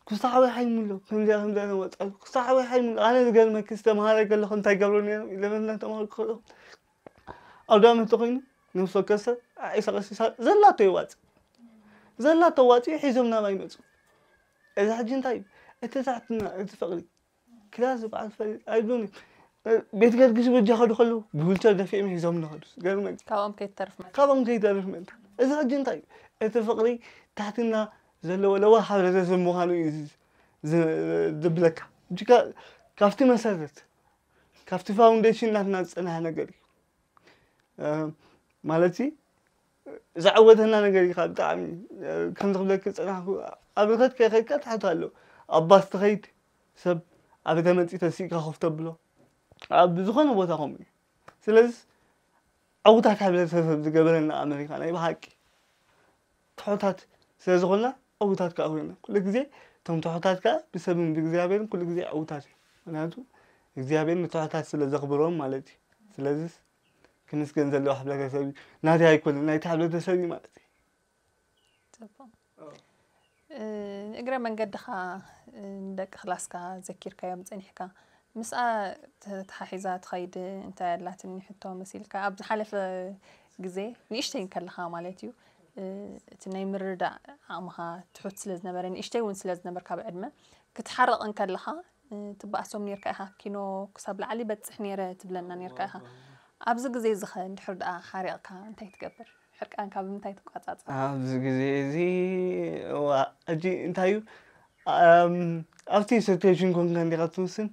ክስታዕ ወይ ሓይሙሎ ከምዚኣ ከምዚኣ ነወፃሉ ክስታዕ ወይ ሓይሙሎ ኣነ ዝገርመኪ ዝተምሃረ ከለኹ እንታይ ገብሩ ነይሮም ኢለመትና ተምሃሩ ከለኹ ኣውዳመ ተኮይኑ ነፍሲ ወከሰ ዓይሳ ቀሲሳ ዘላቶ ይዋፅ ዘላቶ ዋፂ ሒዞም ናባይ መፁ። እዚ ሕጂ እንታይ እዩ? እቲ ትሕትና እቲ ፍቕሪ ክላስ ዝበዓል ፈሊጥ ኣይብሉን። ቤት ገርግሽ በጃ ከዱ ከለዉ ብዊልቸር ደፊኦም ሒዞም ንኸዱ ገርመኝ። ካብኦም ከይትተርፍ ማለት ካብኦም ከይተርፍ ምእንታ። እዚ ሕጂ እንታይ እዩ? እቲ ፍቕሪ ታሕትና ዘለዎ ለዋ ሕብረተሰብ ምዃኑ እዩ ዝ- ዝ- ዝብለካ። እጅ ካ- ካብቲ መሰረት ካብቲ ፋውንዴሽን ናትና ዝፀናሐ ነገር እዩ። ማለት ዘዕወተና ነገር እዩ። ብጣዕሚ ከም ዝክብለክ ዝፀናሕኩ ኣብ ርኸት ከይኸድካ ትሕት ኣሎ ኣብ ባስ ትኸይድ ሰብ ኣብ ተመፂ ተሲእካ ኮፍ ተብሎ ኣብ ዝኾነ ቦታ ከምኡ እዩ። ስለዚ ዕውታት ሕብረተሰብ ዝገበረና ኣመሪካ ናይ ብሓቂ ትሑታት ስለ ዝኾንና ዕውታት ከዓ ኮይና ኩሉ ግዜ እቶም ትሑታት ከዓ ብሰብን ብእግዚኣብሔርን ኩሉ ግዜ ዕውታት እዩ። ምክንያቱ እግዚኣብሔር ንትሑታት ስለ ዘኽብሮም ማለት እዩ። ስለዚ ክምስገን ዘለዎ ሕብረተሰብ እዩ። ናተይ ኣይኮነን ናይቲ ሕብረተሰብ እዩ ማለት እዩ። ንእግረ መንገድኻ ንደቂ ክላስካ ዘኪርካዮም ፀኒሕካ ምስኣ ተተሓሒዛ ትኸይድ እንታይ ኣላትኒ ሕቶ መሲልካ ኣብ ዝሓለፈ ግዜ ንእሽተይ እንከለኻ ማለት እዩ እቲ ናይ ምርዳእ ዓቕምኻ ትሑት ስለ ዝነበረ ንእሽተይ እውን ስለ ዝነበርካ ብዕድመ ክትሓርቕ እንከለኻ ትበኣሶም ነርካ ኢኻ ኪኖ ክሳብ ላዕሊ በፅሕ ነይረ ትብለና ነርካ ኢኻ ኣብዚ ግዜ እዚ ኸ እንድሕር ደኣ ሓሪቕካ እንታይ ትገብር ሕርቃንካ ብምንታይ ትቋፃፀር ኣብዚ ግዜ እዚ እዋ ሕጂ እንታይ እዩ ኣብቲ ሲትዌሽን ኮንካ እንዲኻ ትውስን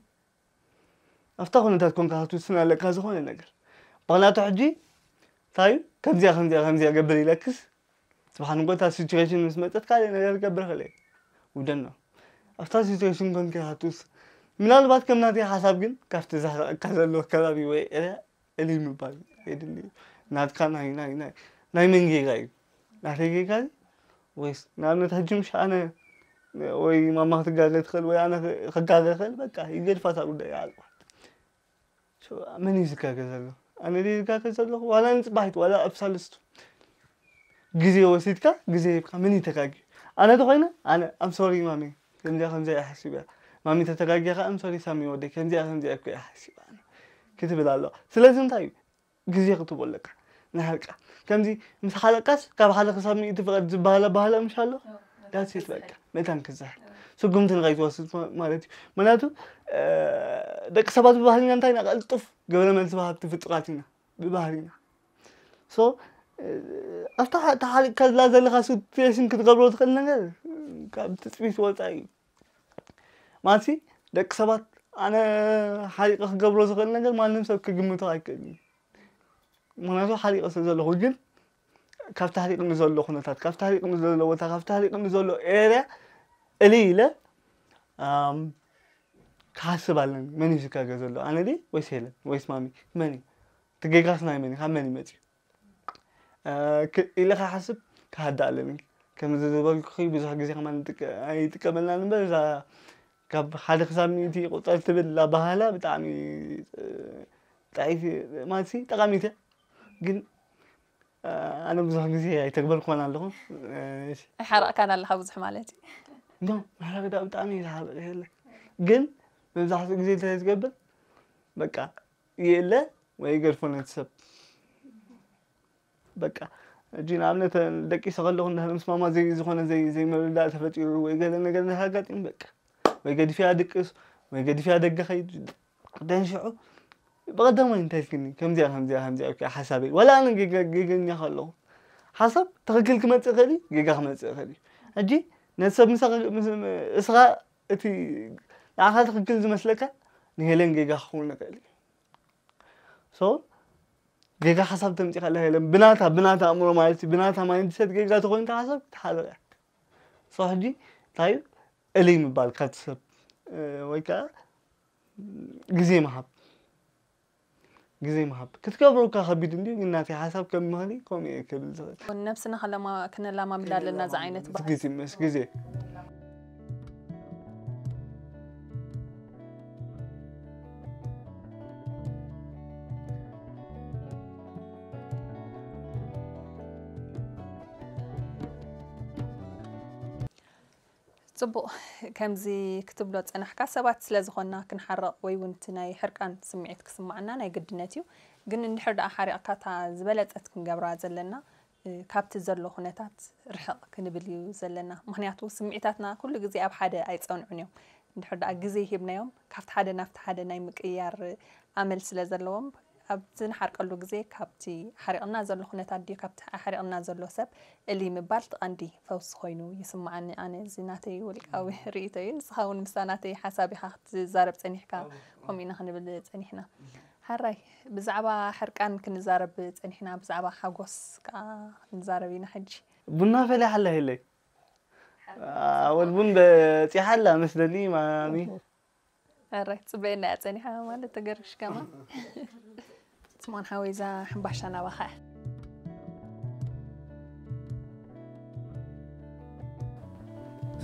ኣብታ ኩነታት ኮንካ ክትውስን ኣለካ ዝኾነ ነገር ምክንያቱ ሕጂ እንታይ እዩ ከምዚኣ ከምዚኣ ከምዚኣ ገብር ኢለክስ ፅባሕ ንጎታ ሲትዌሽን ምስ መፀት ካልእ ነገር ገብር ክእል ውደኖ ኣብታ ሲትዌሽን ኮንካ ክትውስን ምናልባት ከም ናተይ ሓሳብ ግን ካብቲ ዘሕረቀካ ዘሎ ከባቢ ወይ ኤርያ እልይ ምባል የድሊ ናትካ ናይ ናይ ናይ ናይ መን ጌጋ እዩ ናተይ ጌጋ እዩ ወይስ ንኣብነት ሕጂ ምሽ ኣነ ወይ ማማ ክትጋገ ትኽእል ወይ ኣነ ክጋገ ክእል በቃ ይገድፋታ ጉዳይ ይዓልቋ መን እዩ ዝጋገ ዘሎ ኣነ ድየ ዝጋገ ዘለኹ ዋላ ንፅባሒት ዋላ ኣብ ሳልስቱ ግዜ ወሲድካ ግዜ ሂብካ መን እዩ ተጋጊ ኣነ ተኮይነ ኣነ ኣም ሶሪ ማሚ ከምዚኣ ከምዚኣ እየ ሓሲበ ማሚ ተተጋጊኻ ኣም ሶሪ ሳሚ ወደይ ከምዚኣ ከምዚኣ እኮ እየ ሓሲበ ክትብል ኣለዋ ስለዚ እንታይ እዩ ግዜ ክትቦ ኣለካ ንሃልቃ ከምዚ ምስ ሓለቃስ ካብ ሓደ ክሳብ ሚእቲ ፍቐድ ዝበሃለ ባህላ ምሽ ኣሎ ዳሴት በቃ መታን ክዛር ስጉምቲ ንኸይትወስድ ማለት እዩ ምክንያቱ ደቂ ሰባት ብባህልና እንታይ ኢና ቀልጡፍ ግብረ መልሲ ወሃብቲ ፍጡራት ኢና ብባህልና ሶ ኣብታ ተሓሊቅካ ዝላ ዘለካ ሲትዌሽን ክትገብሮ ትኽእል ነገር ካብ ትፅቢት ወፃኢ እዩ ማለት ደቂ ሰባት ኣነ ሓሪቀ ክገብሮ ዝኽእል ነገር ማንም ሰብ ክግምቶ ኣይክእል እዩ ምክንያቱ ሓሪቐ ስለ ዘለኹ። ግን ካብ ተሕሪቕኒ ዘሎ ኩነታት፣ ካብ ተሕሪቕኒ ዘሎ ቦታ፣ ካብ ተሕሪቕኒ ዘሎ ኤርያ እልይ ኢለ፣ ኣም፣ ክሓስብ ኣለኒ። መን እዩ ዝጋገ ዘሎ? ኣነ ድየ ወይስ ሄለን? ወይስ ማሚ? መን እዩ? እቲ ጌጋስ ናይ መን እዩ? ካብ መን እዩ መፂኡ? እ፣ ክ-፣ ኢለ ክሓስብ ክሃድእ ኣለኒ። ከምዚ ዝበልኩኺ ብዙሕ ግዜ ከማን ንጥቀ-፣ ኣይጥቀመልናን እምበር፣ እዛ ካብ ሓደ ክሳብ ሚእቲ ቁፀር ትብል ኣበሃህላ ብጣዕሚ፣ እ፣ ጥዕይቲ፣ ማለት ሲ ጠቓሚት እያ። ግን፣ እ፣ ኣነ ብዙሕ ግዜ ኣይተግበርኩዋን ኣለኹ። እ፣ እሺ። ኣይሓረቕካን ኣለኻ ብዙሕ ማለት እዩ። ኖ፣ ምሕራቕ ዳ ብጣዕሚ እዩ ዝሓርቕ የለ። ግን መብዛሕትኡ ግዜ እንታይ ዝገብር፣ በቃ፣ የለ ወይ ገድፎ ነቲ ሰብ። በቃ፣ ሕጂ ንኣብነት ደቂሰ ከለኹ እንድሕር ምስ ማማ ዘይ-፣ ዝኾነ ዘይ-፣ ዘይምርድዳእ ተፈጢሩ ወይ ገለ ነገር እንድሕር ኣጋጢሙ፣ በቃ፣ ወይ ገዲፈያ ድቅስ ወይ ገዲፈያ ደገ ኸይድ፣ ደንሽዑ ብቐዳማይ እንታይ ኢልክኒ? ከምዚኣ፣ ከምዚኣ፣ ከምዚኣ ኢልካ ሓሳበይ። ወላ ኣነ ጌገ-፣ ጌገኛ ከለኹ፣ ሓሳብ ትኽክል ክመጽእ ይኽእል እዩ፣ ጌጋ ክመጽእ ይኽእል እዩ። ሕጂ ነቲ ሰብ ምሳኻ፣ ምስ-፣ እስኻ እቲ ንዓኻ ትኽክል ዝመስለካ ንሄለን ጌጋ ክኸውን ይኽእል እዩ። ሶ፣ ጌጋ ሓሳብ ተምጺእ ከላ ሄለን ብናታ፣ ብናታ ኣእምሮ ማለት እዩ፣ ብናታ ማይንድሰት ጌጋ ተኾይኑ እታ ሓሳብ ክትሓርቕ እያ። ሶ፣ ሕጂ እንታይ እዩ? እልይ ምባል ካብቲ ሰብ፣ እ፣ ወይ ከኣ ግዜ ምሃብ። ግዜ ምሃብ። ክትገብሮ እኳ ከቢድ እንድዩ፣ ግን ናተይ ሓሳብ ከም ምኽሪ ከምኡ እየ ክብል ዝኽእል። ነብስና ከለማ-፣ ክነላማምድ ኣለና፣ እዚ ዓይነት ባህሪ። ግዜ ምስ ግዜ። ጽቡቕ፣ ከምዚ ክትብሎ ጸናሕካ፣ ሰባት ስለ ዝኾንና ክንሓርቕ ወይ እውን እቲ ናይ ሕርቃን ስምዒት ክስምዓና ናይ ግድነት እዩ። ግን እንድሕር ደኣ ሓሪቕካ፣ እታ ዝበለጸት ክንገብራ ዘለና፣ እ፣ ካብቲ ዘሎ ኩነታት ርሕቕ ክንብል እዩ ዘለና። ምኽንያቱ ስምዒታትና ኩሉ ግዜ ኣብ ሓደ ኣይጸንዑን እዮም። እንድሕር ደኣ ግዜ ሂብናዮም፣ ካብቲ ሓደ ናብቲ ሓደ ናይ ምቅይያር ኣመል ስለ ዘለዎም፣ ኣብቲ ንሓርቀሉ ግዜ ካብቲ ሓሪቕና ዘሎ ኩነታት ድዩ ካብቲ ሓሪቕና ዘሎ ሰብ እልይ ምባል እቲ ቀንዲ ፈውሲ ኮይኑ ይስምዓኒ። ኣነ እዚ ናተይ ውልቃዊ ርእይቶ እዩ። ንስኻ እውን ምስታ ናተይ ሓሳብ ኢኻ ክትዛረብ ጸኒሕካ፣ ከምኡ ኢና ክንብል ጸኒሕና። ሓራይ፣ ብዛዕባ ሕርቃን ክንዛረብ ጸኒሕና፣ ብዛዕባ ሓጎስ ከኣ ክንዛረብ ኢና ሕጂ። ቡና ፈሊሓ ኣላ ሄለይ። ኣወል ቡን በጺሓ ኣላ መስለኒ ማሚ። ኣረ፣ ጽበየና እያ ጸኒሓ ማለት ተገርሽ ከማ። ስምኦን ሓወይ፣ እዛ ሕምባሻ ናባኻ እያ።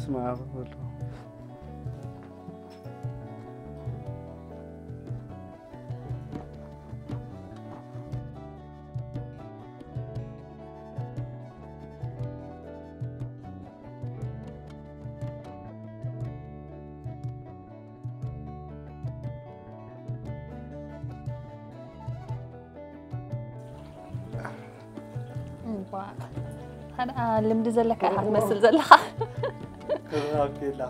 ስማ፣ ኣበሎ። እምቧ። ሓደ ልምዲ ዘለካ ኢኻ ትመስል ዘለኻ። ኦኬ፣ ላ።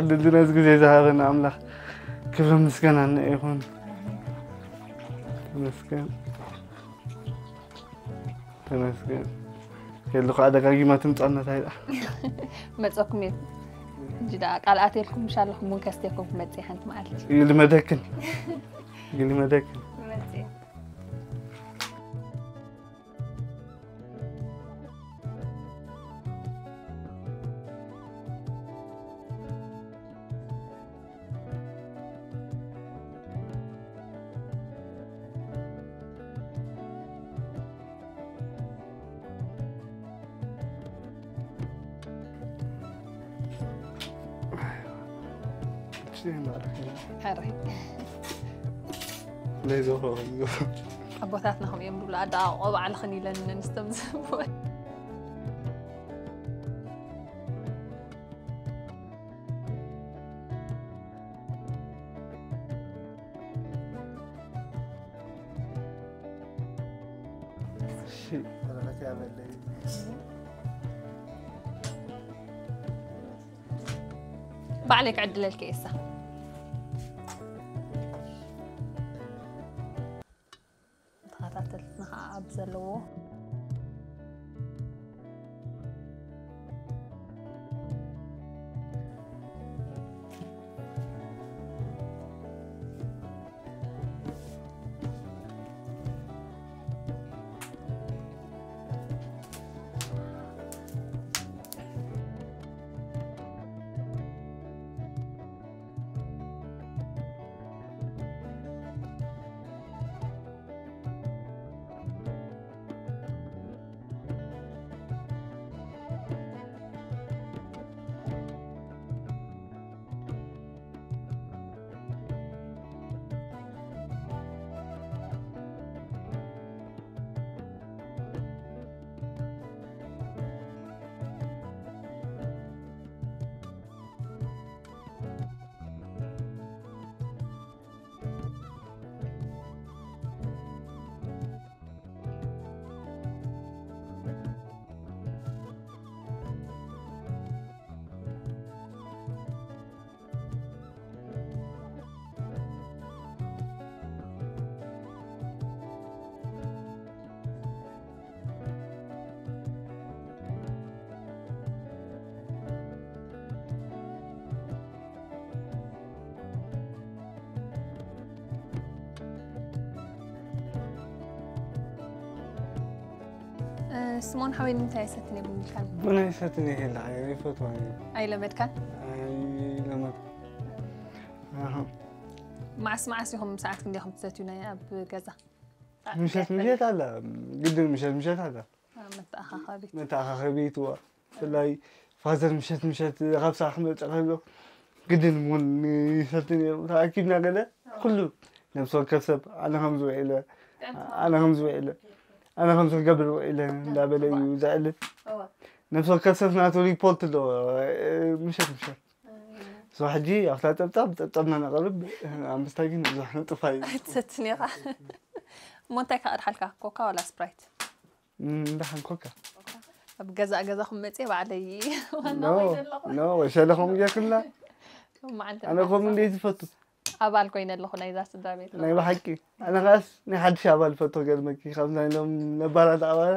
ድልድነት ግዜ ዝሃበና ኣምላኽ ክብሪ ምስጋና ንዕ ይኹን። ተመስገን። ተመስገን። የሉ ከዓ ደጋጊማ ትምጻነት ኣይዳ። መጸኩም እየ። ሕጂ ደኣ ቃል ኣትየልኩም ምሽ ኣለኹም፣ ቡን ከስትየኩም ክመጽእ እየ ሓንቲ መዓልቲ። ይልመደክን። ይልመደክን። ክመጽእ እየ። ሕራይ። ለይዘኽሮ። ኣቦታትና ከምኡ እዮም ዝብሉ፣ ኣደቓቕቆ ባዕልኽን ኢለን ነንስቶም ዝህብወን። እሺ፣ በረኸት ያበለይ። ባዕለይ ክዕድለልኪ እየ እሳ። ተኸታተልትና ከዓ ኣብ ዘለዎ። ስሞን ሓወይ ንምንታይ ኣይሰትን እየ ቡን ኢልካኒ? ቡን ኣይሰትን እየ ኢላ ይፈትዋ። ኣይለመድካን? ኣይለመድ። መዓስ መዓስ ኢኹም ሰዓት ክንደይ ኢኹም ትሰትዩ ናይ ኣብ ገዛ? ምሸት ምሸት ኣላ፣ ግድን ምሸት ምሸት ኣላ። መተኣኻኸቢት። መተኣኻኸቢት እዋ። ብፍላይ ፋዘር ምሸት ምሸት ካብ ስራሕ ክመፅእ ከሎ ግድን እውን ይሰቲ ነይሩ። ተኣኪብና ገለ ኩሉ ነብሲ ወከፍ ሰብ ኣነ ከምዚ ውዒለ፣ ኣነ ከምዚ ውዒለ፣ ኣነ ከምዚ ክገብር ውዒለ እንዳበለ እዩ ዘዕልል። ነብሲ ወከፍ ሰብ ናቱ ሪፖርት ኣለዎ ምሸት ምሸት። ሶ ሕጂ ኣብታ ጸብጻብ ጸብጻብና ነቕርብ። ኣምስታይ ግን ብዙሕ ንጥፋ እዩ። ኣይትሰትን ኢኻ። እሞ እንታይ ከቕድሓልካ? ኮካ ዋላ ስፕራይት? እንዳሓን ኮካ። ኣብ ገዛ ገዛኹም መፅየ ባዕለይ ኖ ወሸለኹም ጌርክላ። ኣነ ከምኡ እንደ ዝፈቱ ኣባል ኮይነ ኣለኹ ናይዛ ስድራ ቤት። ናይ ብሓቂ ኣነ ኸኣስ ናይ ሓድሽ ኣባል ፈቶ ገርመኪ ካብ ናይ ሎም ነባራት ኣባላ።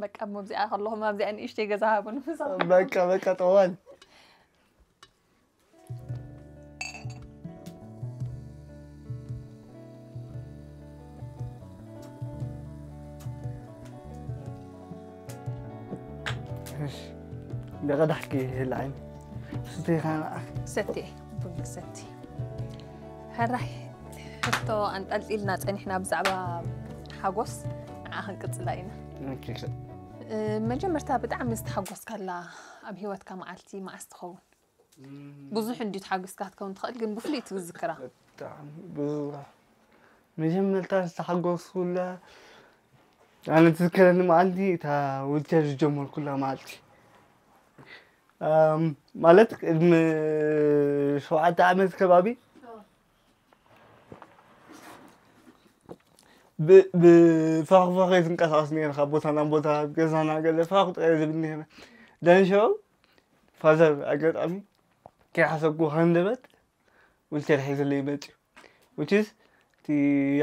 በቃ እሞ ኣብዚኣ ከለኹም ኣብዚኣ ንእሽተይ ገዛ ሃቡን ምሳኹም። በቃ በቃ ጠዋል። እሺ። ብቐዳሕኪ ይህልዓኒ። ስትኻ ንዓኺ። ሰቲ ቡን ክሰቲ። ሕራይ ሕቶ ኣንጠልጢልና ጸኒሕና ብዛዕባ ሓጎስ ንዓ ክንቅጽላ ኢና። ኦኬ። እ፣ መጀመርታ ብጣዕሚ ዝተሓጎስካላ ኣብ ህይወትካ መዓልቲ መዓስ ትኸውን? ብዙሕ እንድዩ ተሓጒስካ ክትከውን ትኽእል፣ ግን ብፍሉይ ትዝክራ። ብጣዕሚ ብዙሕ። መጀመርታ ዝተሓጎስኩላ ኣነ ትዝከረኒ መዓልቲ እታ ዊልቸር ዝጀመርኩላ መዓልቲ። ኣም፣ ማለት ቅድሚ ሸውዓተ ዓመት ከባቢ ብ- ብፋኽፋኽ ዝንቀሳቐስ ነይረ፣ ካብ ቦታ ናብ ቦታ፣ ገዛና ገለ ፋኽ ጥራይ ዝብል ነይረ። ደን ሽዑ ፋዘር ኣጋጣሚ ከይሓሰብኩ ሃንደበት ዊልቸር ሒዝለይ መፅዩ። Which is እቲ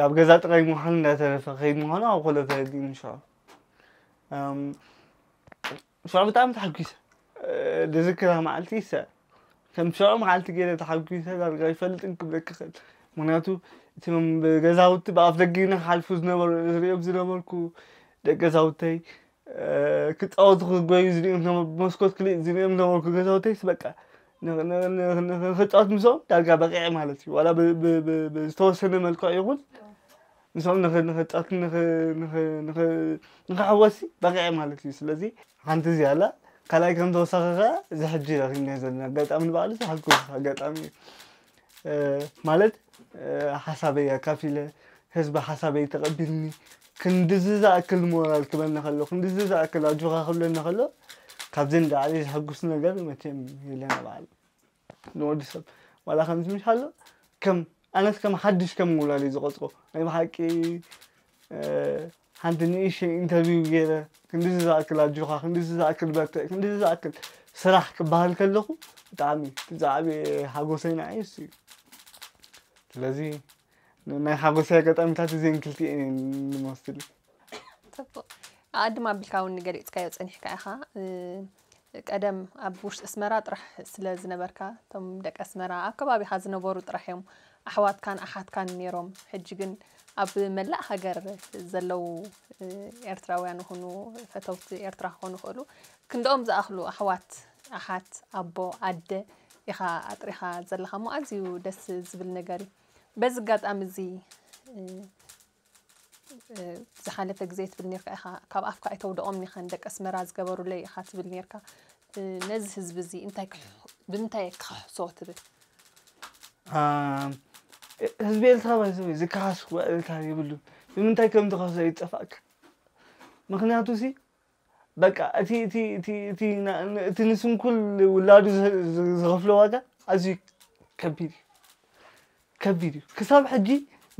ኣብ ገዛ ጥራይ ምዃኑ እንዳተረፈ ከይድ ምዃኑ ኣብ ኮሎ ተረዲእኒ ሽዑ። ኣም፣ ሽዑ ብጣዕሚ ተሓጒሰ። እ፣ ዝዝክራ መዓልቲ ይሰ ከም ሽዑ መዓልቲ ገይረ ተሓጒሰ ዳርጋ ይፈልጥን ክብለኪ ይኽእል። ምኽንያቱ እቶም ብገዛውቲ ብኣፍ ደገ ኢና ክሓልፉ ዝነበሩ ዝሪኦም ዝነበርኩ ደቂ ገዛውተይ እ፣ ክፃወቱ ክጎዩ ዝሪኦም ዝነበሩ ብመስኮት ክልእ ዝሪኦም ዝነበርኩ ገዛውተይስ በቃ ን- ን- ን- ን- ንክፃወት ምስኦም ዳርጋ በቂዐ ማለት እዩ። ዋላ ብ- ብ- ብ- ብዝተወሰነ መልክዕ ይኹን ምስኦም ንክ- ንክፃወት ንክ- ንክ- ንክ- ንክሕወሲ በቂዐ ማለት እዩ። ስለዚ ሓንቲ እዚኣ ኣላ። ካልኣይ ከም ተወሳኺ ከዓ እዚ ሕጂ ረኺብናዮ ዘለና ኣጋጣሚ ንባዕሉ ዝሓጎስ ኣጋጣሚ እዩ። እ፣ ማለት እ፣ ሓሳበይ ኣካፊለ ህዝቢ ሓሳበይ ተቐቢልኒ ክንድዚ ዝኣክል ሞራል ክበኒ ከሎ ክንድዚ ዝኣክል ኣጆኻ ክብለኒ ከሎ ካብዚ ንላዕሊ ዘሐጉስ ነገር መቸም የለን። በዓል ንወዲ ሰብ ዋላ ከምዚ ምሽ ኣሎ ከም ኣነስ ከም ሓድሽ ከም ምውላድ እዩ ዝቆፅሮ ናይ ብሓቂ። ሓንቲ ንእሽተይ ኢንተርቪው ገይረ ክንዲዚ ዝኣክል ኣጆኻ ክንዲዚ ዝኣክል በርትዕ ክንዲዚ ዝኣክል ስራሕ ክበሃል ከለኹ ብጣዕሚ እቲ ዝዓበየ ሓጎሰይ ንዓይ እሱ እዩ። ስለዚ ናይ ሓጎሰይ ኣጋጣሚታት እዚን ክልቲኤን ዝመስል እዩ። ጽቡቕ። ኣድማ ኣቢልካ እውን ገሊጽካዮ ጸኒሕካ ኢኻ። ቀደም ኣብ ውሽጢ ኣስመራ ጥራሕ ስለ ዝነበርካ እቶም ደቂ ኣስመራ ኣብ ከባቢኻ ዝነበሩ ጥራሕ እዮም ኣሕዋትካን ኣሓትካን ነይሮም። ሕጂ ግን ኣብ መላእ ሃገር ዘለዉ ኤርትራውያን ይኹኑ ፈተውቲ ኤርትራ ክኾኑ ይኽእሉ ክንድኦም ዝኣኽሉ ኣሕዋት ኣሓት ኣቦ ኣደ ኢኻ ኣጥሪኻ ዘለኻ እሞ ኣዝዩ ደስ ዝብል ነገር እዩ። በዚ ኣጋጣሚ እዚ ዝሓለፈ ግዜ ትብል ነርካ ኢኻ ካብ ኣፍካ ኣይተውደቖም ኒኻ ንደቂ ኣስመራ ዝገበሩለይ ኢኻ ትብል ነርካ። ነዚ ህዝቢ እዚ እንታይ ብምንታይ ክኸሕሶ ትብል? ህዝቢ ኤርትራ ባይዘ ዝከሓስ ውዕልታ የብሉን። ንምንታይ ከም ዝኸሕሶ ይጠፋእካ። ምክንያቱ ሲ በቃ እቲ እቲ እቲ እቲ እቲ ንስንኩል ውላዱ ዝኸፍሎ ዋጋ ኣዝዩ ከቢድ እዩ። ከቢድ እዩ። ክሳብ ሕጂ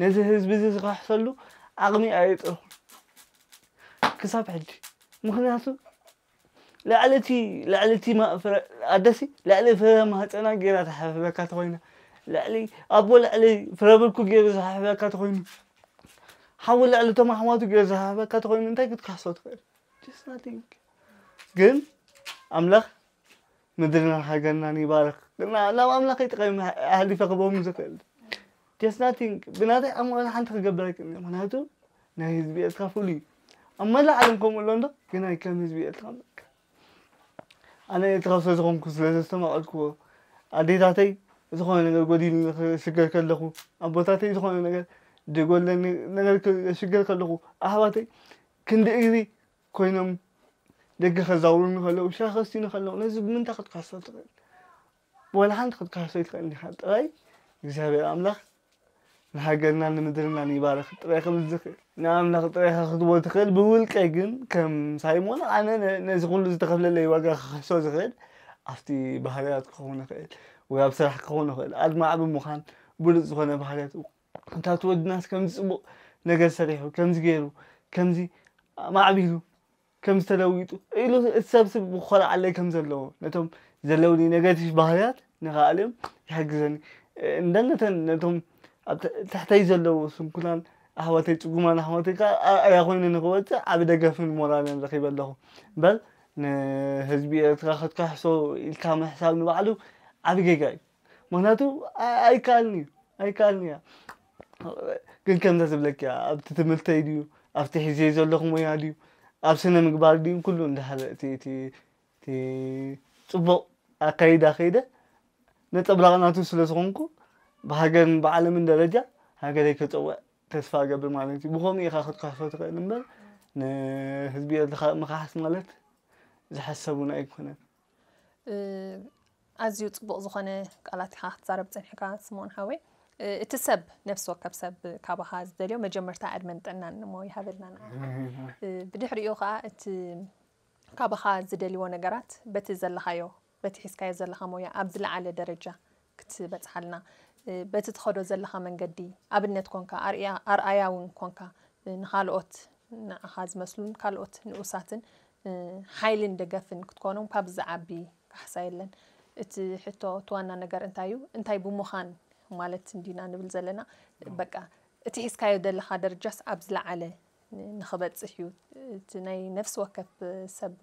ነዚ ህዝቢ እዚ ዝኸሕሰሉ ዓቕሚ ኣየጥረኹን። ክሳብ ሕጂ ምክንያቱ ልዕሊ እቲ ልዕሊ እቲ ኣደሲ ልዕሊ ፍረ ማህፀና ገይራ ተሓፍበካ ተኮይና ልዕሊ ኣቦ ልዕሊ ፍረ ብርኩ ገይሩ ዝሓፍበካ ተኮይኑ ሓዊ ልዕሊ እቶም ኣሕዋቱ ገይሩ ዝሓፍበካ ተኮይኑ እንታይ ክትካሕሶ ትኽእል? Just nothing። ግን ኣምላኽ ምድርናን ሃገርናን ይባርኽ። ናብ ኣምላኸይ ጥራይ ኣሕሊፈ ክቦም ዝኽእል just nothing። ብናተይ ዓቕሚ ዋላ ሓንቲ ክገብር ኣይክእልን። ምክንያቱ ናይ ህዝቢ ኤርትራ ፍሉይ እዩ። ኣብ መላእ ዓለም ከምኡ ኣሎ እንዶ፣ ግን ኣይ ከም ህዝቢ ኤርትራ በቃ። ኣነ ኤርትራዊ ስለ ዝኾንኩ፣ ስለ ዘስተማቐልኩዎ፣ ኣዴታተይ ዝኾነ ነገር ጎዲሉኒ ክሽገር ከለኹ፣ ኣቦታተይ ዝኾነ ነገር ደጎለኒ ነገር ክሽገር ከለኹ፣ ኣሕዋተይ ክንዲ እግሪ ኮይኖም ደገ ከዛውሩኒ ከለዉ፣ ሻሂ ከስትዩኒ ከለዉ፣ ነዚ ብምንታይ ክትክሕሶ ትኽእል? ወላ ሓንቲ ክትክሕሶ ኣይትኽእልን ኢኻ። ጥራይ እግዚኣብሔር ኣምላኽ ንሃገርናን ንምድርናን ይባርኽ። ጥራይ ከም ዝኽእል ንኣምላኽ ጥራይ ኢኻ ክትቦ ትኽእል። ብውልቀይ ግን ከም ሳይሞን ኣነ ነ-፣ ነዚ ኩሉ ዝተኸፍለለይ ዋጋ ክኽሕሶ ዝኽእል ኣብቲ ባህርያት ክኸውን ይኽእል ወይ ኣብ ስራሕ ክኸውን ይኽእል። ኣድማዕ ብምዃን ብሉጽ ዝኾነ ባህርያት እታ ትወድናስ ከምዚ ጽቡቕ ነገር ሰሪሑ፣ ከምዚ ገይሩ፣ ከምዚ ማዕቢሉ፣ ከምዚ ተለዊጡ ኢሉ እቲ ሰብ ስብ ክኾርዓለይ ከም ዘለዎ፣ ነቶም ዘለውኒ ኔጋቲቭ ባህርያት ንኽኣልዮም ይሕግዘኒ። እንደ ነተን ነቶም ኣብ ት-፣ ትሕተይ ዘለዉ ስንኩላን ኣሕዋተይ፣ ጽጉማን ኣሕዋተይ ከኣ ኣርኣያ ኮይኑ ንኽወጽእ ዓቢ ደገፍን ሞራልን ረኺበ ኣለኹ። እምበር ንህዝቢ ኤርትራ ክትከሕሶ ኢልካ ምሕሳብ ንባዕሉ ዓቢ ጌጋ እዩ። ምኽንያቱ ኣ-፣ ኣይከኣልን እዩ፣ ኣይከኣልን እያ። ግን ከምዛ ዝብለኪ እያ፣ ኣብቲ ትምህርተይ ድዩ፣ ኣብቲ ሒዘዮ ዘለኹ ሞያ ድዩ፣ ኣብ ስነ ምግባር ድዩ፣ ኩሉ እንድሕር እቲ፣ እቲ፣ እቲ ጽቡቕ ኣካይዳ ከይደ፣ ነጸብራቕ ናቱ ስለ ዝኾንኩ፣ ብሃገርን ብዓለምን ደረጃ ሃገረይ ከጸውዕ ተስፋ እገብር ማለት እዩ። ብኸምኡ ኢኻ ክትከሕሶ ትኽእል እምበር፣ ንህዝቢ ኤርትራ ምኽሓስ ማለት ዝሕሰብ እውን ኣይኮነን። እ፣ ኣዝዩ ጽቡቕ ዝኾነ ቃላት ኢኻ ክትዛረብ ጸኒሕካ ስምኦን ሓወይ። እ፣ እቲ ሰብ፣ ነፍሲ ወከፍ ሰብ ካባኻ ዝደልዮ መጀመርታ ዕድመን ጥዕናን እሞ ይሃበልና ንዓኻ። እ፣ ብድሕሪኡ ኸኣ እቲ ካባኻ ዝደልይዎ ነገራት በቲ ዘለኻዮ፣ በቲ ሒዝካዮ ዘለኻ ሞያ ኣብ ዝለዓለ ደረጃ ክትበጽሓልና፣ እ፣ በቲ ትኸዶ ዘለኻ መንገዲ ኣብነት ኮንካ፣ ኣርያ-፣ ኣርኣያ እውን ኮንካ፣ እ፣ ንኻልኦት ንዓኻ ዝመስሉን ካልኦት ንኡሳትን፣ እ፣ ሓይልን ደገፍን ክትኮኖም ካብዚ ዝዓቢ ካሕሳ የለን። እቲ ሕቶ፣ እቲ ዋና ነገር እንታይ እዩ? እንታይ ብምዃን ማለት እንዲና ንብል ዘለና? በቃ፣ እቲ ሒዝካዮ ዘለኻ ደረጃስ ኣብ ዝለዓለ ን-፣ ንኽበጽሕ እዩ። እቲ ናይ ነፍሲ ወከፍ ሰብ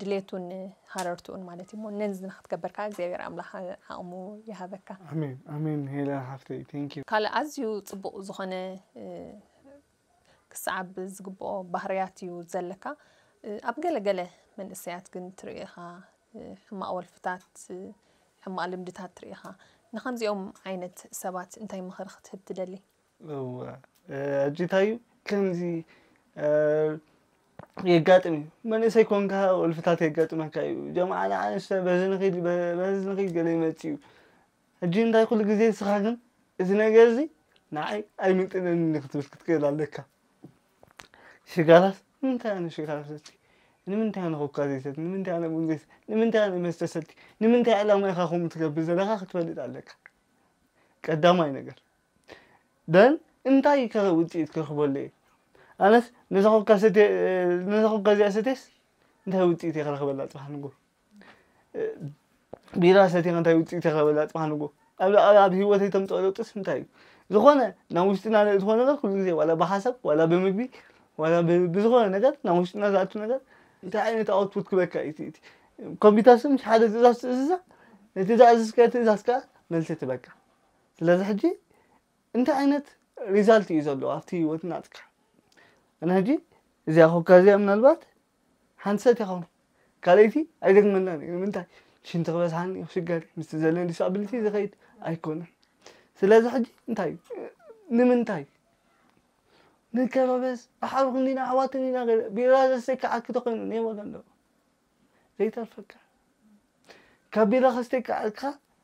ድሌቱን ሃረርትኡን ማለት እዩ። እሞ ነዚ ንኽትገብር ከኣ እግዚኣብሔር ኣምላኽ ዓቕሙ ይሃበካ። ኣሜን፣ ኣሜን። ሄለን ሓፍተይ፣ thank you። ካልእ ኣዝዩ ጽቡቕ ዝኾነ፣ እ፣ ክሰዓብ ዝግብኦ ባህርያት እዩ ዘለካ። እ፣ ኣብ ገለ ገለ መንእሰያት ግን ትርኢ ኢኻ፣ እ፣ ሕማቕ ወልፍታት፣ እ፣ ሕማቕ ልምድታት ትርኢ ኢኻ። ንኸምዚኦም ዓይነት ሰባት እንታይ ምኽሪ ክትህብ ትደሊ? እወ፣ እ፣ ሕጂ እንታይ እዩ? ከምዚ፣ እ፣ የጋጥም እዩ። መንእሰይ ኮንካ ወልፍታት የጋጥመካ እዩ። ጀምዓ ንዓ ንስተ በዚ ንኺድ፣ በ-፣ በዚ ንኺድ ገለ ይመጽእ እዩ። ሕጂ እንታይ ኩሉ ግዜ ንስኻ ግን እዚ ነገር እዚ ንዓይ ኣይምጥነንን እዩ ክትብል ክትክእል ኣለካ። ሽጋራስ ንምንታይ ኣነ ሽጋራ ሰቲ? ንምንታይ ኣነ ኮካ ዘይሰቲ? ንምንታይ ኣነ ቡን ዘይሰቲ? ንምንታይ ኣነ መስተ ሰቲ? ንምንታይ ዕላማ ኢኻ ከምኡ ትገብር ዘለኻ ክትፈልጥ ኣለካ። ቀዳማይ ነገር። ደን እንታይ ከ ውፅኢት ክረኽበሉ እየ? ኣነስ ነዛ ኮካ ሰትየ፣ ነዛ ኮካ እዚኣ ሰትየስ እንታይ ውፅኢት እየ ክረኽበላ ፅባሕ ንጎ? ቢራ ሰትየ እንታይ ውፅኢት እየ ክረኽበላ ፅባሕ ንጎ? ኣብ፣ ኣብ፣ ኣብ ህይወተይ ተምፅኦ ለውጥስ እንታይ እዩ? ዝኾነ ናብ ውሽጥና ንእትኾ ነገር ኩሉ ግዜ ዋላ ብሓሳብ፣ ዋላ ብምግቢ፣ ዋላ ብ-፣ ብዝኾነ ነገር ናብ ውሽጥና ዝኣቱ ነገር እንታይ ዓይነት ኣውትፑት ክበካ እዩ እቲ፣ እቲ ኮምፒውተር ስም ሓደ ትእዛዝ ትእዝዛ፣ ነቲ ዝኣዘዝካዮ ትእዛዝ ከዓ መልሲ ትበካ። ስለዚ ሕጂ እንታይ ዓይነት ሪዛልት እዩ ዘለዎ ኣብቲ ህይወትና ጥቃ? ኣነ ሕጂ እዚኣ ኮካ እዚኣ ምናልባት ሓንቲ ሰት ይኸውን። ካልኣይቲ ኣይደግመላን እየ። ንምንታይ? ሽንቲ ክበዝሓኒ እዩ፣ ክሽገር እየ። ምስቲ ዘለኒ ዲስኣቢሊቲ ዝኸይድ ኣይኮነን። ስለዚ ሕጂ እንታይ እዩ? ንምንታይ? ንከባበስ፣ ኣሓውኽን ኢና፣ ኣሕዋትን ኢና፣ ገለ ቢራ ዘስተይ ከዓኪ ተኾይኑ ኔቨር ኣሎ። ዘይተርፈካ። ካብ ቢራ ከስተይ ከዓልካ፣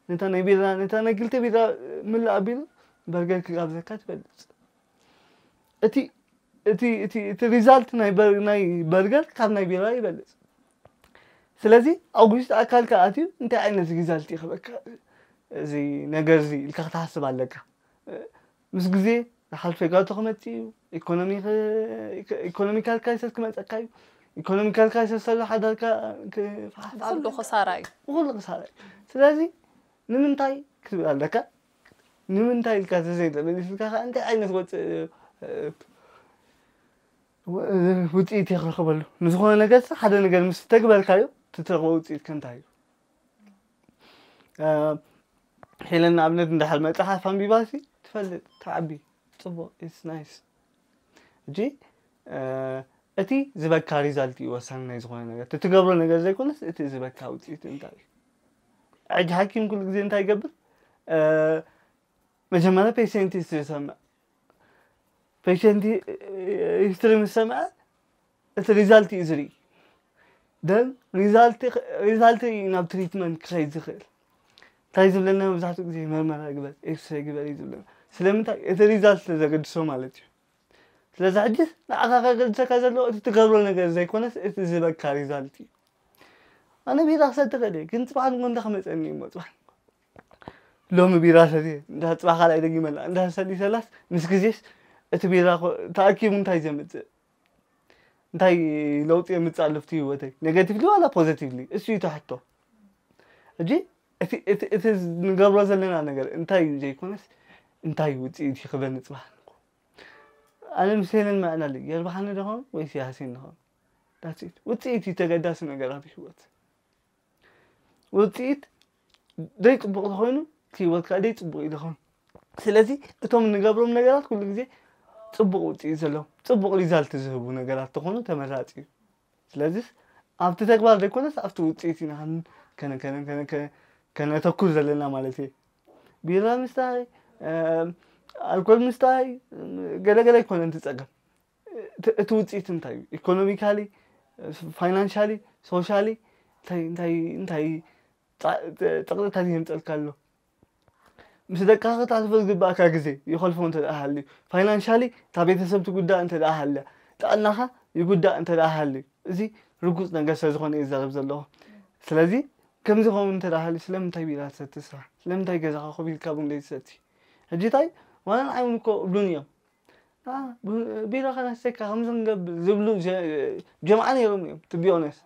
ነታ ናይ ቢራ፣ ነታ ናይ ክልተ ቢራ ምላእ ኣቢሉ፣ በርገር ክጋብዘካ ትበልጽ። እቲ፣ እቲ፣ እቲ፣ እቲ ሪዛልት ናይ በር-፣ ናይ በርገር ካብ ናይ ቢራ ይበልጽ። ስለዚ፣ ኣብ ውሽጢ ኣካልካ ኣትዩ፣ እንታይ ዓይነት ሪዛልት ይኸበካ? እዚ ነገር እዚ ኢልካ ክትሓስብ ኣለካ። ምስ ግዜ ዝሓልፈ ጋቶ ክመጽእ እዩ። ኢኮኖሚ ክ-፣ ኢኮ-፣ ኢኮኖሚካል ክራይሲስ ክመጸካ እዩ። ኢኮኖሚካል ክራይሲስ ዘሎ ሓዳርካ ክፋሕፋሕ ብኹሉ ክሳራ እዩ። ብኹሉ ክሳራ እዩ። ስለዚ ንምንታይ ክትብል ኣለካ? ንምንታይ ኢልካ ተዘይተመሊስልካ ከኣ እንታይ ዓይነት ወጽ-፣ እ፣ እ፣ ውጽኢት እየ ክረኽበሉ? ንዝኾነ ነገር ሓደ ነገር ምስ ተግበርካዮ ትትረኽቦ ውጽኢት ከ እንታይ እዩ? እ፣ ሄለን ንኣብነት እንድሕር መጽሓፍ ኣንቢባሲ ትፈልጥ፣ ትዓቢ፣ ጽቡቕ፣ it's nice። ሕጂ፣ እ፣ እቲ ዝበካ ሪዛልት እዩ ወሳኒ ናይ ዝኾነ ነገር። እቲ ትገብሮ ነገር ዘይኮነስ እቲ ዝበካ ውፅኢት እንታይ እዩ? ሕጂ ሓኪም ኩሉ ግዜ እንታይ ይገብር? መጀመርያ ፔሸንት ሂስትሪ ይሰምዕ። ፔሸንት ሂስትሪ ምስ ሰምዐ እቲ ሪዛልት እዩ ዝርኢ። ደን ሪዛልት እዩ ናብ ትሪትመንት ክኸይድ ዝኽእል። እንታይ ዝብለና መብዛሕትኡ ግዜ መርመራ ግበር፣ ኤክስሬ ግበር እዩ ዝብለና። ስለምንታይ? እቲ ሪዛልት ስለ ዘገድሶ ማለት እዩ። ስለዚ ሕጂ ንዓኻ ከገድሰካ ዘለዎ እቲ ትገብሮ ነገር ዘይኮነስ እቲ ዝበካ ሪዛልት እዩ። ኣነ ቢራ ክሰቲ ክእል እየ፣ ግን ፅባሕ ንጎ እንታይ ክመፀኒ እዩ እሞ ፅባሕ ንጎ? ሎሚ ቢራ ሰትየ እንዳ ፅባሕ ካልኣይ ደጊመላ እንዳ ሰሊሰላስ ምስ ግዜስ እቲ ቢራ ኮ- ተኣኪቡ እንታይ ዘምፅእ እንታይ ለውጢ የምፅእ ኣሎ ኣብቲ ህይወተይ? ኔጋቲቭሊ ዋላ ፖዘቲቭሊ? እሱ እዩ እቲ ሕቶ። ሕጂ እቲ እቲ እቲ ንገብሮ ዘለና ነገር እንታይ እዩ ዘይኮነስ እንታይ እዩ ውፅኢት ይኽበኒ ፅባሕ ንጎ? ኣነ ምስ ሄለን ምዕላል እዩ። የርብሓኒ ዶ ኸውን ወይስ ይሃስየኒ ዶ ኸውን? That's it። ውፅኢት እዩ ተገዳሲ ነገር ኣብ ህይወት። ውፅኢት ደይ ፅቡቕ ተኾይኑ እቲ ህይወት ከዓ ደይ ፅቡቕ እዩ ዝኸውን። ስለዚ እቶም ንገብሮም ነገራት ኩሉ ግዜ ፅቡቕ ውፅኢት ዘለዎም ፅቡቕ ሪዛልት ዝህቡ ነገራት ተኾኑ ተመራፂ እዩ። ስለዚ ኣብቲ ተግባር ዘይኮነስ ኣብቲ ውፅኢት ኢና ከነ ከነ ከነ ከነ ከነተኩር ዘለና ማለት እየ። ቢራ ምስታይ፣ ኣልኮል ምስታይ ገለገለ ኣይኮነን እቲ ፀገም። እቲ ውፅኢት እንታይ እዩ? ኢኮኖሚካሊ፣ ፋይናንሻሊ፣ ሶሻሊ እንታይ እንታይ እንታይ ፀቕጥታት የምፀልካ ኣሎ? ምስ ደቅኻ ክተሕልፎ ዝግባእካ ግዜ ይኸልፎ እንተ ደኣ ሃልዩ፣ ፋይናንሻሊ እታ ቤተሰብ ትጉዳእ እንተ ደኣ ሃልያ፣ ጥዕናኻ ይጉዳእ እንተ ደኣ ሃልዩ፣ እዚ ርጉፅ ነገር ስለ ዝኾነ እየ ዝዛረብ ዘለኹ። ስለዚ ከምዚ ኸውን እንተ ደኣ ሃልዩ ስለምንታይ ቢራ ትሰቲ ንስኻ? ስለምንታይ ገዛኻ ኮፍ ኢልካ ቡን ዘይትሰቲ? ሕጂ እንታይ ዋላ ንዓይ እውን እኮ እብሉኒ እዮም። ቢራ ከነስተካ ከምዚ ክንገብር ዝብሉ ጀምዓ ነይሮም እዮም ትቢዮነስ።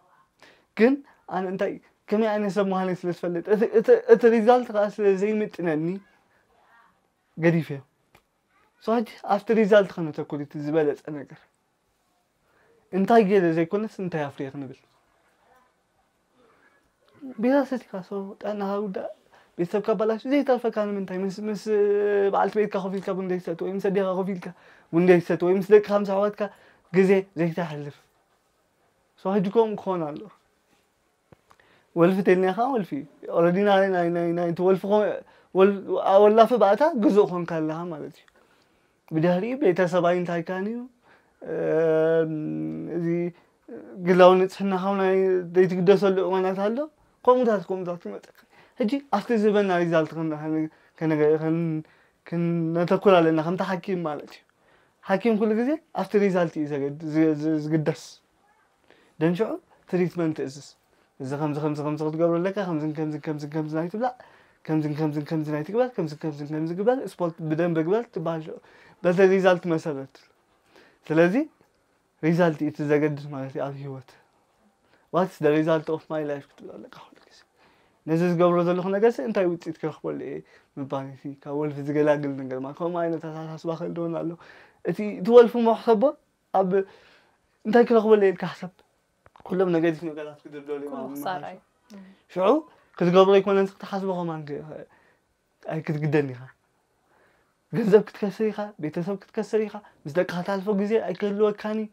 ግን ኣነ እንታይ ከመይ ዓይነት ሰብ ምዃነይ ስለ ዝፈልጥ እቲ ሪዛልት ከዓ ስለ ዘይምጥነኒ ገዲፈዮ። ሶ ሕጂ ኣብቲ ሪዛልት ከነተኩር እቲ ዝበለፀ ነገር እንታይ ገይረ ዘይኮነስ እንታይ ኣፍርየ ክንብል። ቢራ ሰቲካ ሰው ጥዕናኻ ጉዳእ ቤተሰብካ ባላሽ ዘይተርፈካ ንምንታይ ምስ ምስ በዓልቲ ቤትካ ኮፍ ኢልካ ቡን ዘይትሰቲ ወይ ምስ ኣዴኻ ኮፍ ኢልካ ቡን ዘይትሰቲ ወይ ምስ ደቅኻ ምስ ኣሕዋትካ ግዜ ዘይተሕልፍ። ሰው ሕጂ ከምኡ ክኾን ኣሎ። ወልፊ ተልና ኢኻ ወልፊ ኦረዲ ናይ ናይ ናይ ናይ እቲ ወልፊ ወላፊ ባእታ ግዙእ ኮንካ ኣለኻ ማለት እዩ። ብድሕሪኡ ቤተሰባይ እንታይ ካን እዩ እዚ ግላዊ ንፅህናኻ ናይ ዘይትግደሰሉ እዋናት ኣሎ። ከምኡታት ከምኡታት ይመፀካ። ሕጂ ኣብቲ ዝበና ሪዛልት ክነተኩር ኣለና ከምቲ ሓኪም ማለት እዩ። ሓኪም ኩሉ ግዜ ኣብቲ ሪዛልት እዩ ዝግደስ። ደንሽዑ ትሪትመንት እዝስ እዚ ከምዚ ከምዚ ከምዚ ክትገብሩ ኣለካ ከምዚ ከምዚ ከምዚ ከምዚ ናይ ትብላዕ ከምዚ ከምዚ ከምዚ ናይ ትግበር ከምዚ ከምዚ ከምዚ ግበር ስፖርት ብደንብ ግበር ትበሃል። በቲ ሪዛልት መሰረት ስለዚ ሪዛልት እዩ ዘገድስ ማለት እዩ ኣብ ህይወት። What's the result of my life ክትብል ኣለካ ኩሉ ግዜ። ነዚ ዝገብሮ ዘለኹ ነገር እንታይ ውፅኢት ክረክበሉ እየ ምባል እቲ ካብ ወልፊ ዝገላግል ነገር ማለት ከምኡ ዓይነት ኣተሓሳስባ ክህልወና ኣሎ። እቲ እቲ ወልፊ መሕሰቦ ኣብ እንታይ ክረክበሉ እየ ኢልካ ሕሰብ። ኩሎም ነገቲቭ ነገራት ክድርደሉ እዮም ኣብ ምኽሳር ምሓሹ። እዩ። ሽዑ ክትገብሮ ኣይኮነን ክትሓስቦ ከማን ኣይክትግደን ኢኻ። ገንዘብ ክትከስር ኢኻ፣ ቤተሰብ ክትከስር ኢኻ፣ ምስ ደቅኻ ታልፎ ግዜ ኣይክህልወካን እዩ።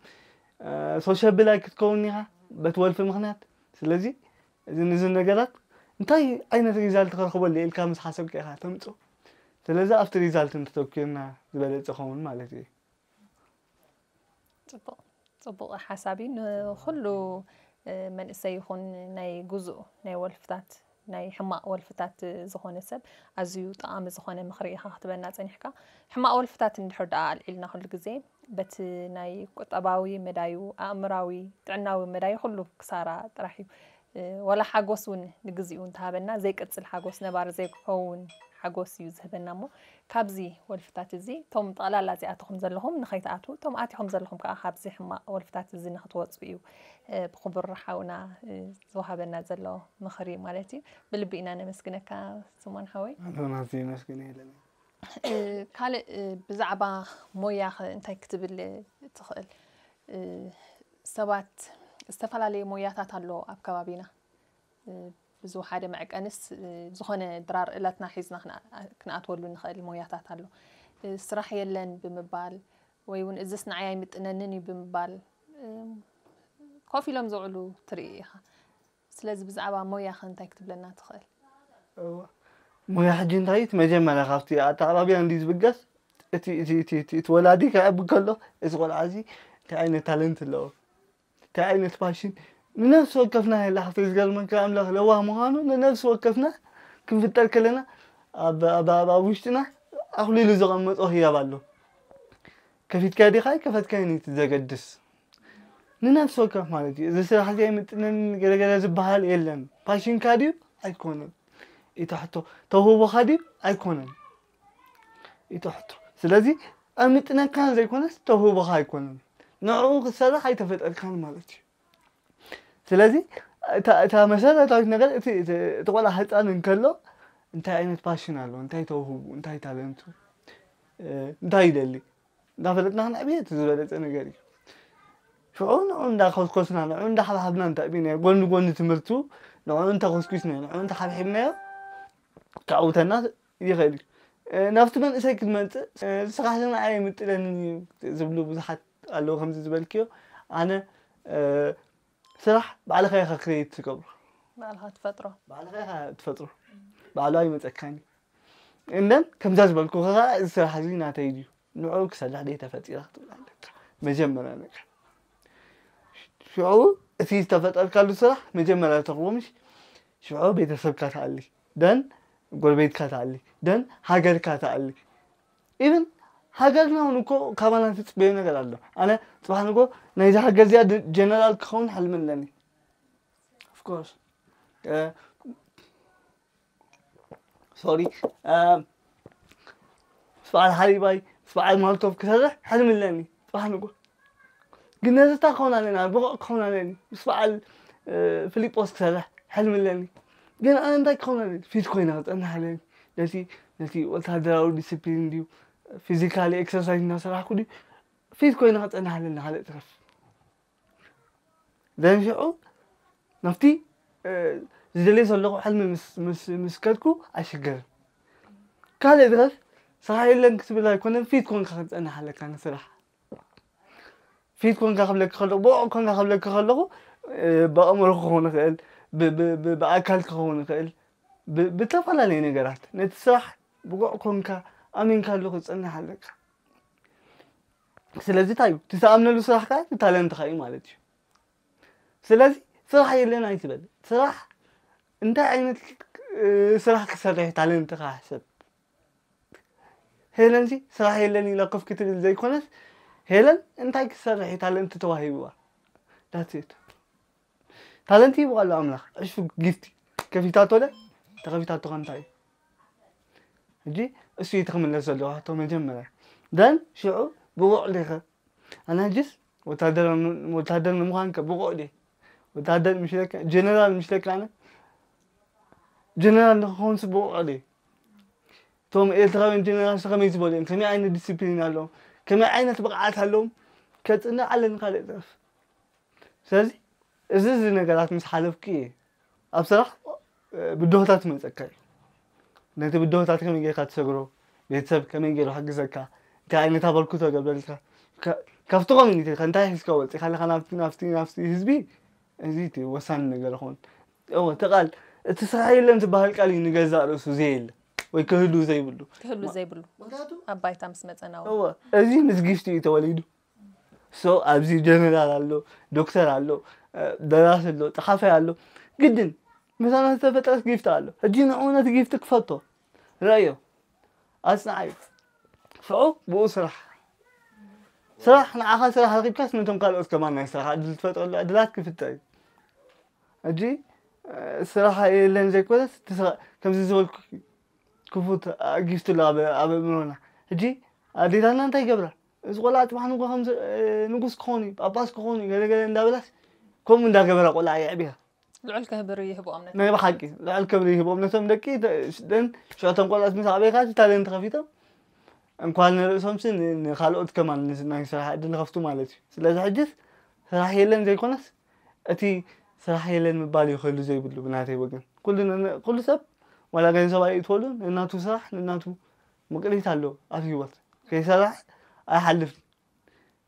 ሶሻብል ኣይክትከውን ኢኻ በቲ ወልፊ ምኽንያት። ስለዚ እዚ ንዚ ነገራት እንታይ ዓይነት ሪዛልት ክረኽበሉ ኢልካ ምስ ሓሰብካ ኢኻ ተምፅኦ። ስለዚ ኣብቲ ሪዛልት እንተተኪርና ዝበለፀ ኸውን ማለት እዩ። ፅቡቕ ፅቡቕ ሓሳብ እዩ። ንኹሉ መንእሰይ ይኹን ናይ ጉዙእ ናይ ወልፍታት ናይ ሕማቕ ወልፍታት ዝኾነ ሰብ ኣዝዩ ጠቓሚ ዝኾነ ምኽሪ ኢኻ ክትበና ጸኒሕካ። ሕማቕ ወልፍታት እንድሕር ደኣ ኣልዒልና ኩሉ ግዜ በቲ ናይ ቁጠባዊ መዳዩ፣ ኣእምራዊ፣ ጥዕናዊ መዳዩ ኩሉ ክሳራ ጥራሕ እዩ። ወላ ሓጎስ እውን ንግዚኡ እንተሃበና ዘይቅጽል ሓጎስ ነባሪ ዘይክኸውን ሓጎስ እዩ ዝህበና እሞ ካብዚ ወልፍታት እዚ እቶም ጠቕላላ እዚኣተኹም ዘለኹም ንኸይትኣትዉ እቶም ኣቲኹም ዘለኹም ከዓ ካብዚ ሕማቕ ወልፍታት እዚ ንክትወፁ እዩ ብክቡር ሓውና ዝወሃበና ዘሎ ምኽሪ ማለት እዩ። ብልቢ ኢና ነመስግነካ ስሞን ሓወይ። ኣነ ናዚ መስግን የለን። ካልእ ብዛዕባ ሞያ እንታይ ክትብል ትኽእል? ሰባት ዝተፈላለዩ ሞያታት ኣሎ ኣብ ከባቢና። ብዙ ሓደ መዕቀንስ ዝኾነ ድራር እለትና ሒዝና ክንኣትወሉ ንኽእል ሞያታት ኣሎ። ስራሕ የለን ብምባል ወይ እውን እዝስ ንዓይ ኣይምጥነንን እዩ ብምባል ኮፍ ኢሎም ዘውዕሉ ትርኢ ኢኻ። ስለዚ ብዛዕባ ሞያኸ እንታይ ክትብለና ትኽእል? ሞያ ሕጂ እንታይ እቲ መጀመርያ ካብቲ ኣተዓባብያ እንዲ ዝብገስ እቲ እቲ እቲ እቲ እቲ ወላዲ ክዕብ ከሎ እዚ ቆልዓ እዚ እንታይ ዓይነት ታለንት ኣለዎ እንታይ ዓይነት ፓሽን ንነፍሲ ወከፍና የላ ሓፍተይ ዝገርመካ ኣምላኽ ለዋህ ምዃኑ ንነፍሲ ወከፍና ክንፍጠር ከለና ኣብ ኣብ ኣብ ኣብ ውሽጥና ኣኽሊሉ ዘቐመጦ ህያብ ኣሎ ከፊትካ ዲኻ ኣይከፈትካይን እዩ ዘገድስ ንነፍሲ ወከፍ ማለት እዩ እዚ ስራሕ እዚ ኣይምጥነን ገለገለ ዝበሃል የለን ፓሽንካ ድዩ ኣይኮነን ኢታ ሕቶ ተውህቦኻ ድዩ ኣይኮነን ኢታ ሕቶ ስለዚ ኣይምጥነካን ዘይኮነስ ተውህቦኻ ኣይኮነን ንዕኡ ክትሰርሕ ኣይተፈጠርካን ማለት እዩ ስለዚ እታ መሰረታዊት ነገር እቲ ቆልዓ ህፃን እንከሎ እንታይ ዓይነት ፓሽን ኣለዎ እንታይ ተውህቡ እንታይ ታለንቱ እንታይ ይደሊ እንዳፈለጥና ክንዕብየ እቲ ዝበለፀ ነገር እዩ ሽዑ ንዑ እንዳኮስኮስና ንዑ እንዳሓብሓብና እንተዕቢናዮ ጎኒ ጎኒ ትምህርቱ ንዑ እንተኮስኩስናዮ ንዑ እንተሓብሒብናዮ ከዕውተና ይኽእል እዩ ናብቲ መንእሰይ ክትመፅእ ስራሕ ንዓይ ኣይምጥለንን እዩ ዝብሉ ብዙሓት ኣለዉ ከምዚ ዝበልክዮ ኣነ ስራሕ ባዕልኻ ኢኻ ክሬት ትገብሮ ባዕልኻ ትፈጥሮ ባዕልኻ ኢኻ ትፈጥሮ ባዕሉ ኣይመፀካን እዩ እንደን ከምዛ ዝበልኩ ከ እዚ ስራሕ እዚ ናተይ ድዩ ንዑ ክሰርሕ ደይ ተፈጢረ ክትብል ኣለካ መጀመርያ ነገር ሽዑ እቲ ዝተፈጠርካሉ ስራሕ መጀመርያ ተኽቦ ምሽ ሽዑ ቤተሰብካ ትኣሊ ደን ጎረቤትካ ትኣሊ ደን ሃገርካ ትኣሊ ኢቭን ሃገርና እውን እኮ ካባና ትፅበዮ ነገር ኣሎ ኣነ ፅባሕ ንጎ ናይዚ ሃገር እዚኣ ጀነራል ክኸውን ሕልሚ ኣለኒ ኦፍኮርስ ሶሪ ምስ በዓል ሓሊባይ ምስ በዓል ማልቶቭ ክሰርሕ ሕልሚ ኣለኒ ፅባሕ ንጎ ግን ነዚ እንታይ ክኸውን ኣለና ብቑዕ ክኸውን ኣለኒ ምስ በዓል ፊሊጶስ ክሰርሕ ሕልሚ ኣለኒ ግን ኣነ እንታይ ክኸውን ኣለኒ ፊት ኮይነ ክፀንሕ ኣለኒ ነቲ ነቲ ወታደራዊ ዲስፕሊን ድዩ ፊዚካሊ ኤክሰርሳይዝ እናሰራሕኩ ድዩ ፊት ኮይነ ክፀንሕ ኣለኒ ካልእ ትረፍ ደንፊዑ ናብቲ ዝደልዮ ዘለኹ ሕልሚ ምስ ከድኩ ኣይሽገርን ካልእ ድረስ ስራሕ የለን ክትብል ኣይኮነን ፊት ኮንካ ክትፀንሕ ኣለካ ንስራሕ ፊት ኮንካ ክብለኪ ከለኹ ብቑዕ ኮንካ ክብለኪ ከለኹ ብኣእምሮ ክኸውን ይኽእል ብኣካል ክኸውን ይኽእል ብተፈላለዩ ነገራት ነቲ ስራሕ ብቑዕ ኮንካ ኣሚንካሉ ክትፀንሕ ኣለካ ስለዚ እንታይ እዩ ትዝኣምነሉ ስራሕ ከዓ ታለንትካ እዩ ማለት እዩ ስለዚ ስራሕ የለን ኣይትበል ስራሕ እንታይ ዓይነት ስራሕ ክሰርሕ ታለንትካ ሕሰብ ሄለን ሲ ስራሕ የለን ኢላ ኮፍ ክትብል ዘይኮነስ ሄለን እንታይ ክሰርሕ ታለንት ተዋሂብዋ that's it ታለንት ይብቃ ኣሎ ኣምላኽ ዕሽፉ ጊፍቲ ከፊታቶ ደ ተኸፊታቶ ከ እንታይ እዩ ሕጂ እሱ እዩ ትኽምለስ ዘለዎ ሕቶ መጀመርያ ደን ሽዑ ብቑዕ ዲኸ ኣነ ሕጅስ ወታደር ንምዃን ከ ብቑዕ ዲ ወታደር ምሽለካ ጀነራል ምሽለካ ኣነ ጀነራል ንክኾንስ ብቑዕ ዲ እቶም ኤርትራውያን ጀነራልስ ከመይ ዝበሉ እዮም ከመይ ዓይነት ዲስፕሊን ኣለዎም ከመይ ዓይነት ብቕዓት ኣለዎም ከፅንዕ ኣለኒ ካልእ ጥረፍ ስለዚ እዚ እዚ ነገራት ምስ ሓለፍኩ እየ ኣብ ስራሕ ብድሆታት ይመፀካ እዩ ነቲ ብድሆታት ከመይ ጌርካ ትሰግሮ ቤተሰብ ከመይ ገይሩ ክሕግዘካ እንታይ ዓይነት ኣበርክቶ ገብረልካ ካብቲ ኮሚኒቲ ከ እንታይ ሒዝካ ወፂኻ ኣለካ ናብቲ ናብቲ ናብቲ ህዝቢ እዚ እቲ ወሳኒ ነገር ይኸውን እወ እቲ ቃል እቲ ስራሕ የለን ዝበሃል ቃል እዩ ንገዛእ ርእሱ ዘየለ ወይ ክህሉ ዘይብሉ ክህሉ ዘይብሉ ኣብ ባይታ ምስ መፀና እወ እዚ ምስ ጊፍቲ እዩ ተወሊዱ so ኣብዚ ጀነራል ኣሎ ዶክተር ኣሎ ደራሲ ኣሎ ፀሓፋይ ኣሎ ግድን ምሳና ዝተፈጠረት ጊፍቲ ኣሎ ሕጂ ንዕኡ ነቲ ጊፍቲ ክፈቶ ረእዮ ኣፅንዓዮ ፍዑ ብኡ ስራሕ ስራሕ ንዓኻ ስራሕ ረኪብካስ ነቶም ካልኦት ከማን ናይ ስራሕ ዕድል ትፈጥረሉ ዕድላት ክፍጠር እዩ ሕጂ ስራሕ የለን ዘይኮነስ ከምዚ ዝበልኩ ክፉት ጊፍቲ ኣሎ ኣብ ኣእምሮና ሕጂ ኣዴታትና እንታይ ይገብራ እዚ ቆልዓ ፅባሕ ንጎ ከም ንጉስ ክኾን እዩ ጳጳስ ክኾን እዩ ገለገለ እንዳበላስ ከምኡ እንዳገበራ ቆልዓ የዕብያ ልዑል ክብሪ ይህብኦም ነቲ ናይ ብሓቂ ልዑል ክብሪ ይህብኦም ነቶም ደቂ ደን ሽዕቶም ቆልዖት ምስ ዓበይካ እቲ ታለንት ከፊቶም እንኳን ንርእሶምሲ ን- ንካልኦት ከማን ን- ናይ ስራሕ ዕድል ንኸፍቱ ማለት እዩ ስለዚ ሕጅስ ስራሕ የለን ዘይኮነስ እቲ ስራሕ የለን ምባል እዩ ክህሉ ዘይብሉ ብናተይ ወገን ኩሉ ነ- ኩሉ ሰብ ዋላ ገንዘብ ኣይእትወሉ ንናቱ ስራሕ ንናቱ ምቅሪት ኣለዎ ኣብ ህይወት ከይሰራሕ ኣይሓልፍን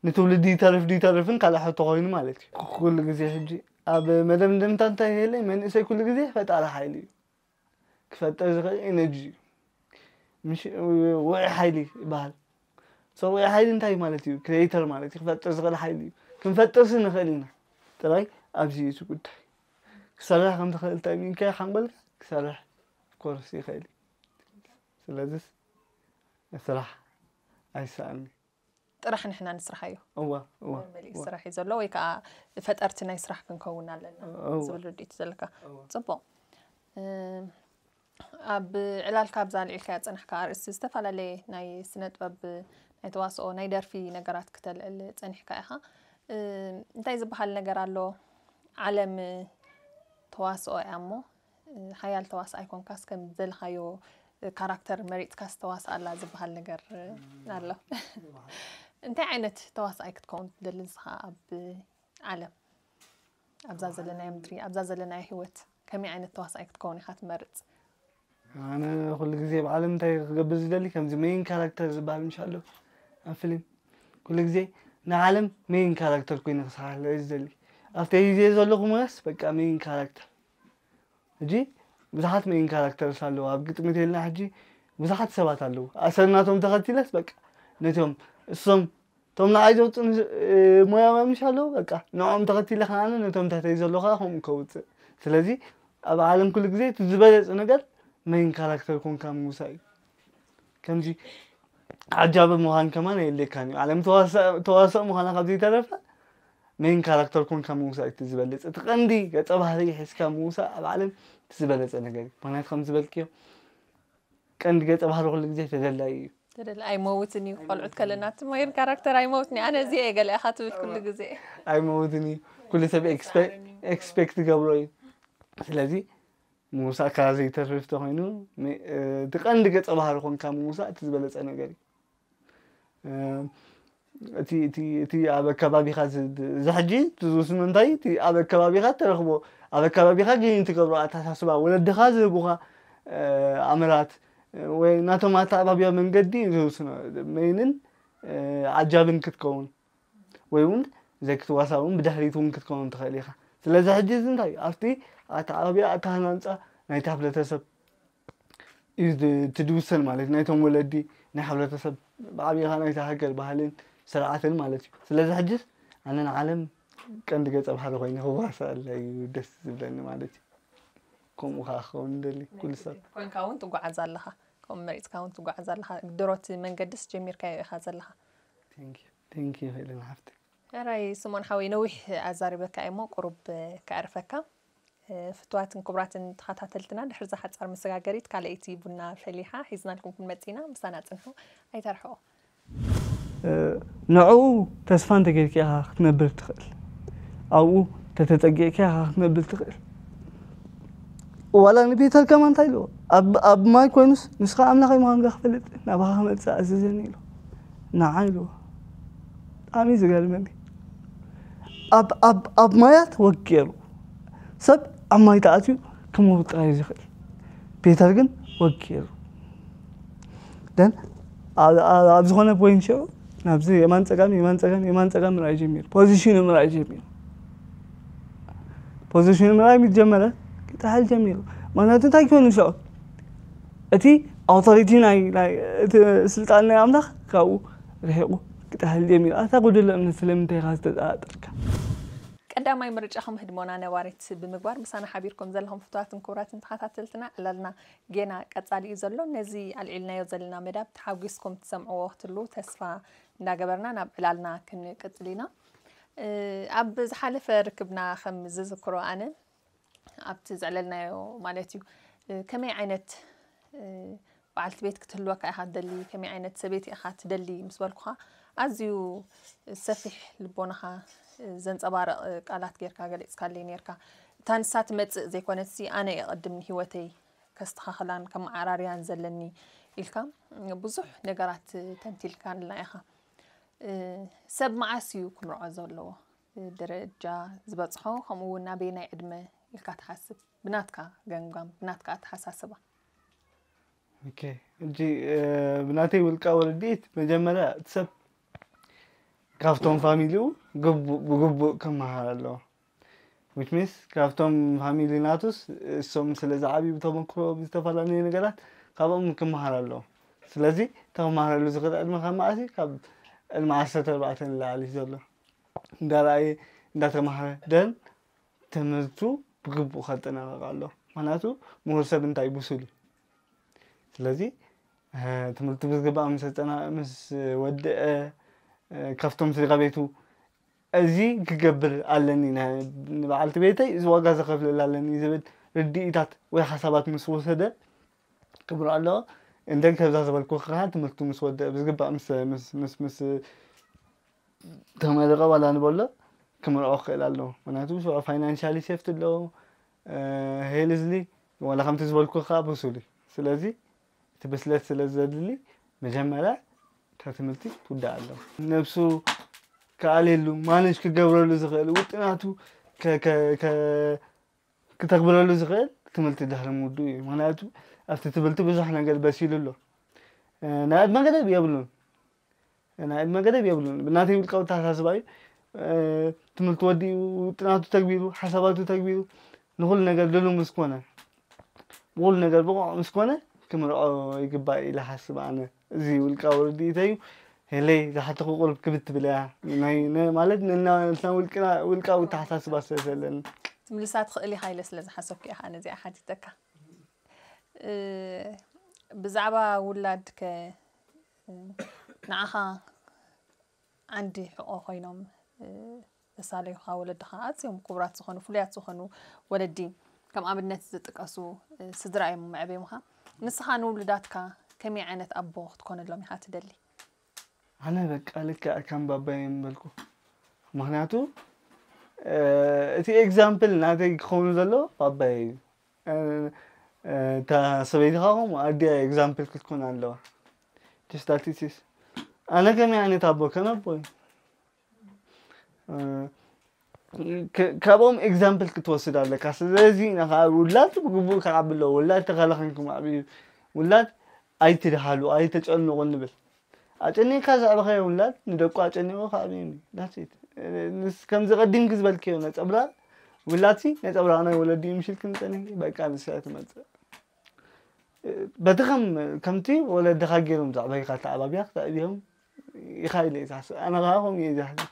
ንትውልዲ ይተርፍ ድይተርፍን ካልእ ሕቶ ኮይኑ ማለት እዩ። ኩሉ ግዜ ሕጂ ኣብ መደምደምታ እንታይ ይህለ መንእሰይ ኩሉ ግዜ ፈጣሪ ሓይሊ እዩ። ክፈጥር ዝኽእል ኤነርጂ እዩ። ምሽ ውዒ ሓይሊ ይበሃል። ሰብ ውዒ ሓይሊ እንታይ ማለት እዩ? ክሬተር ማለት እዩ። ክፈጥር ዝኽእል ሓይሊ እዩ። ክንፈጥርሲ ንኽእል ኢና። ጥራይ ኣብዚ እዩ እቲ ጉዳይ። ክሰርሕ ከም ትኽእል ተእሚንካ ሓንጎልካ ክሰርሕ ኮርስ ይኽእል እዩ። ስለዚስ ስራሕ ኣይሰኣን። ጥራሕ ንሕና ንስራሕ እዩ እዋ እዋ መሊእ ስራሕ እዩ ዘሎ ወይ ከዓ ፈጠርቲ ናይ ስራሕ ክንከውን ኣለና ዝብል ርድኢት ዘለካ። ፅቡቕ። ኣብ ዕላልካ ኣብዛ ልዒልካ ያፀናሕካ ኣርእስቲ ዝተፈላለየ ናይ ስነ ጥበብ ናይ ተዋስኦ ናይ ደርፊ ነገራት ክተልዕል ፀኒሕካ ኢኻ። እንታይ ዝበሃል ነገር ኣሎ? ዓለም ተዋስኦ እያ እሞ ሓያል ተዋስኣይ ኮንካስ ከም ዝደለኻዮ ካራክተር መሪፅካስ ተዋስኣላ ዝበሃል ነገር ኣሎ። እንታይ ዓይነት ተዋስኣይ ክትከውን ትደሊ ንስኻ ኣብ ዓለም ኣብዛ ዘለናዮ ምድሪ ኣብዛ ዘለናዮ ህይወት ከመይ ዓይነት ተዋስኣይ ክትከውን ኢኻ ትመርፅ? ኣነ ኩሉ ግዜ ኣብ ዓለም እንታይ ክገብር ዝደሊ ከምዚ ሜይን ካራክተር ዝበሃል ምሽ ኣሎ ኣብ ፊልም ኩሉ ግዜ ንዓለም ሜይን ካራክተር ኮይኑ ክስራሕ ዝደሊ ኣብቲ ግዜ ዘለኹ መስ በቃ ሜይን ካራክተር ሕጂ ብዙሓት ሜይን ካራክተርስ ኣለዉ ኣብ ግጥሚ ተልና ሕጂ ብዙሓት ሰባት ኣለዉ ኣሰር ናቶም ተኸቲለስ በቃ ነቶም እሶም እቶም ንዓይ ዘውፅእ ሞያ ምሽ ኣለዉ በቃ ንዕኦም ተኸቲለ ከዓነ ነቶም ተተይ ዘሎ ከዓ ከምኡ ከውፅእ ስለዚ ኣብ ዓለም ኩሉ ግዜ እቲ ዝበለፀ ነገር ሜይን ካራክተር ኮንካ ምውሳእ እዩ ከምዚ ዓጃቢ ምዃን ከማን የድልየካን እዩ ዓለም ተዋሳእ ምዃና ካብ ዘይተረፈ ሜይን ካራክተር ኮንካ ምውሳእ እቲ ዝበልፅ እቲ ቀንዲ ገፀ ባህሪ ሒዝካ ምውሳእ ኣብ ዓለም እቲ ዝበለፀ ነገር እዩ ምክንያቱ ከም ዝበልክዮ ቀንዲ ገፀ ባህሪ ኩሉ ግዜ ተደላይ እዩ ተደል ኣይመውትን እዩ ቆልዑት ከለና እቲ ሜይን ካራክተር ኣይመውትን እዩ ኣነ እዚ እየ ገለ ኢኻ ትብል ኩሉ ግዜ ኣይመውትን እዩ ኩሉ ሰብ ኤክስፔክት ገብሮ እዩ ስለዚ ምውሳእካ ዘይተርፍ ተኮይኑ እቲ ቀንዲ ገፀ ባህሪ ኮንካ ምውሳእ እቲ ዝበለፀ ነገር እዩ እቲ እቲ እቲ ኣብ ኣከባቢኻ እዚ ሕጂ ትዝውስኖ እንታይ እቲ ኣብ ኣከባቢኻ ተረኽቦ ኣብ ኣከባቢኻ ገይን ትገብሮ ኣተሓሳስባ ወለድኻ ዝህቡኻ ኣምራት ወይ ናቶም ኣተዓባብያ መንገዲ ዝውስኖ መይንን ዓጃብን ክትከውን ወይ እውን ዘይክትዋሳ እውን ብድሕሪት እውን ክትከውን ትኽእል ኢኻ ስለዚ ሕጂ እዚ እንታይ ኣብቲ ኣተዓባብያ ኣተሃናንፃ ናይቲ ሕብረተሰብ እዩ ትድውሰን ማለት ናይቶም ወለዲ ናይ ሕብረተሰብ ብዓብኻ ናይታ ሃገር ባህልን ስርዓትን ማለት እዩ ስለዚ ሕጅስ ኣነ ንዓለም ቀንዲ ገፀ ባህሪ ኮይነ ክዋሳእ ኣለ እዩ ደስ ዝብለኒ ማለት እዩ ከምኡ ከዓ ክኸውን ደሊ ኩሉ ሰብ ኮይንካ እውን ትጓዓዝ ኣለኻ ከምኡ መሪፅካ እውን ትጓዓዝ ኣለኻ ድሮቲ መንገድስ ጀሚርካዮ ኢኻ ዘለኻ ቴንኪዩ ሄለን ሓፍቲ ሕራይ ስሞን ሓወይ ነዊሕ ኣዛሪበካ እሞ ቁሩብ ከዕርፈካ ፍትዋትን ክቡራትን ተኸታተልትና ድሕሪ እዛ ሓጻር መሰጋገሪት ካልኣይቲ ቡና ፈሊሓ ሒዝናልኩም ክንመጽእ ኢና ምሳና ጽንሑ ኣይተርሕቑ ንዕኡ ተስፋ እንተጌርካ ኢኻ ክትነብር ትኽእል ኣብኡ ተተጸጊዕካ ኢኻ ክትነብር ትኽእል ዋላ ንፒተር ከማ እንታይ ኢልዎ ኣብ ማይ ኮይኑስ ንስኻ ኣምላኸይ ምዃንካ ክፈልጥ ናባኻ ክመጽእ ኣዘዘኒ ኢሉ ንዓ ኢልዎ ብጣዕሚ እዩ ዝገርመኒ ኣብ ማያት ወግ ገይሩ ሰብ ኣብ ማይ ተኣትዩ ክመውት ጥራይ እዩ ዝኽእል ፒተር ግን ወግ ገይሩ ደን ኣብ ዝኾነ ፖይንት ሽዑ ናብዚ የማን ፀጋም የማን ፀጋም የማን ፀጋም ምርኣይ ጀሚሩ ፖዚሽኑ ምርኣይ ጀሚሩ ፖዚሽኑ ምርኣይ ምስ ጀመረ ክጥሕል ጀሚሩ ምክንያቱ እንታይ ክኾኑ ሽዑ እቲ ኣውቶሪቲ ናይ እቲ ስልጣን ናይ ኣምላኽ ካብኡ ርሒቑ ክጥሕል ጀሚሩ ኣታ ጉድለ እምነት ስለምንታይ ኢኻ ዝተጠራጠርካ ቀዳማይ ምርጫኹም ህድሞና ነባሪት ብምግባር ምሳና ሓቢርኩም ዘለኹም ፍትዋትን ክቡራትን ተኸታተልትና ዕላልና ጌና ቀጻሊ እዩ ዘሎ ነዚ ኣልዒልናዮ ዘለና መዳብ ተሓጒስኩም ትሰምዕዎ ክትሉ ተስፋ እንዳገበርና ናብ ዕላልና ክንቅጽል ኢና ኣብ ዝሓለፈ ርክብና ከም ዝዝክሮ ኣነ ኣብቲ ዘዕለልናዮ ማለት እዩ ከመይ ዓይነት በዓልቲ ቤት ክትህልወካ ኢኻ ትደሊ ከመይ ዓይነት ሰበይቲ ኢኻ ትደሊ ምስ በልኩኻ ኣዝዩ ሰፊሕ ልቦናኻ ዘንፀባርቕ ቃላት ጌርካ ገሊፅካለይ ኔርካ እታ ንሳ ትመፅእ ዘይኮነትሲ ኣነ እየ ቅድም ንሂወተይ ከስተኻኽላን ከመዓራርያን ዘለኒ ኢልካ ብዙሕ ነገራት ተንቲልካልና ኢኻ ሰብ መዓስ እዩ ክምርዖ ዘለዎ ደረጃ ዝበፅሖ ከምኡ እውን ናበየናይ ዕድመ ኢልካ ትሓስብ ብናትካ ገምጋም ብናትካ ኣተሓሳስባ ሕጂ ብናተይ ውልቃዊ ርድኢት መጀመርያ እቲ ሰብ ካብቶም ፋሚሊኡ ግቡእ ብግቡእ ክመሃር ኣለዎ። Which means ካብቶም ፋሚሊ ናቱስ እሶም ስለ ዝዓብዩ ብተመክሮ ብዝተፈላለዩ ነገራት ካብኦም ክመሃር ኣለዎ። ስለዚ ተመሃረሉ ዝኽእል ዕድመ ካብ መዓስ እዩ? ካብ ዕድመ ዓሰርተ ኣርባዕተ ንላዕሊ ዘሎ እንዳረኣየ እንዳተማሃረ ደን ትምህርቱ ብግቡእ ከጠናቀቅ ኣሎ። ምክንያቱ ምሁር ሰብ እንታይ ብሱል እዩ። ስለዚ ትምህርቱ ብዝግባእ ምስ ኣጠና ምስ ወድአ ካብቶም ስድራ ቤቱ እዚ ክገብር ኣለኒ ንበዓልቲ ቤተይ እዚ ዋጋ ዘኸፍለላ ኣለኒ ዝብል ርድኢታት ወይ ሓሳባት ምስ ወሰደ ክብሮ ኣለዎ። እንደን ከብዛ ዝበልኩ ከዓ ትምህርቱ ምስ ወደ ብዝግባእ ምስ ምስ ምስ ምስ ተመረቀ ዋላ ንበሎ ክምርዖ ክኽእል ኣለዎ። ምክንያቱ ሽዑ ፋይናንሻሊ ሴፍቲ ኣለዎ። ሄልዝሊ ዋላ ከምቲ ዝበልኩ ከዓ ብሱል እዩ። ስለዚ እቲ ብስለት ስለ ዘድሊ መጀመርያ እታ ትምህርቲ ትውዳእ ኣለዎ። ነብሱ ክኣልየሉ ማነጅ ክገብረሉ ዝኽእል ውጥናቱ ክተግብረሉ ዝኽእል ትምህርቲ ድሕሪ ምውድኡ እዩ። ምክንያቱ ኣብቲ ትምህርቲ ብዙሕ ነገር በሲሉ ኣሎ። ናይ ዕድመ ገደብ የብሉን። ናይ ዕድመ ገደብ የብሉን። ብናተይ ውልቃዊ ኣተሓሳስባ እዩ። ትምህርቲ ወዲኡ ውጥናቱ ተግቢሩ ሓሳባቱ ተግቢሩ ንኩሉ ነገር ድሉ ምስ ኮነ ብኩሉ ነገር ብቑዕ ምስ ኮነ ክምርዖ ይግባእ ኢለ ሓስብ ኣነ። እዚ ውልቃዊ ርድኢተይ እዩ። ሄለይ ዝሓተኹ ቁሩብ ክብድ ትብል እያ። ናይ ነ- ማለት ንና- ንና ውልቅና ውልቃዊ ተሓሳስባ ስለ ዘለኒ ትምልሳ ትኽእል ኢኻ ኢለ ስለ ዝሓሰብኩ ኢኻ ነዚኣ ሓቲተካ። እ፣ ብዛዕባ ውላድከ እ፣ ንዓኻ ዓንዲ ሕቆ ኮይኖም እ፣ ዘሳለዩኻ ወለድኻ ኣዝዮም ክቡራት ዝኾኑ ፍሉያት ዝኾኑ ወለዲ ከም ኣብነት ዝጥቀሱ እ፣ ስድራ እዮም መዕበዮምኻ። ንስኻ ንውሉዳትካ ከመይ ዓይነት ኣቦ ክትኮነሎም ኢኻ ትደሊ? ኣነ በቃ ልክዕ ከም ባባይ እየ ምበልኩ። ምክንያቱ እቲ ኤግዛምፕል ናተይ ክኸውን ዘሎ ባባይ እዩ። እታ ሰበይቲ ከዓ ከምኡ ኣዲኣ ኤግዛምፕል ክትኮን ኣለዋ። ጅስታቲሲስ ኣነ ከመይ ዓይነት ኣቦ ከም ኣቦ እዩ። ካብኦም ኤግዛምፕል ክትወስድ ኣለካ። ስለዚ ኢና ከዓ ውላድ ብግቡእ ክዓቢ ኣለዎ። ውላድ ተኸለኸንኩም ዓብዩ ውላድ ኣይትድሃሉ ኣይተጨንቑ ንብል። ኣጨኒቕካ ዘዕበኸዮ ውላድ ንደቁ ኣጨኒቑ ክዓብዮም እዩ። That's it። ንስ ከምዚ ቀዲምኪ ዝበልክዮ ነፀብራቕ ውላድሲ ነፀብራቕ ናይ ወለዲ እዩ ምሽልኪ ንፀኒሕኪ በቃ ንሳ እያ ትመፅእ። በቲ ከም ከምቲ ወለድኻ ገይሮም ዘዕበይካ ተዓባቢያ ክተዕብዮም ኢኻ ኢለ እየ ዝሓስብ። ኣነ ከዓ ከምኡ እየ ዝሓስብ።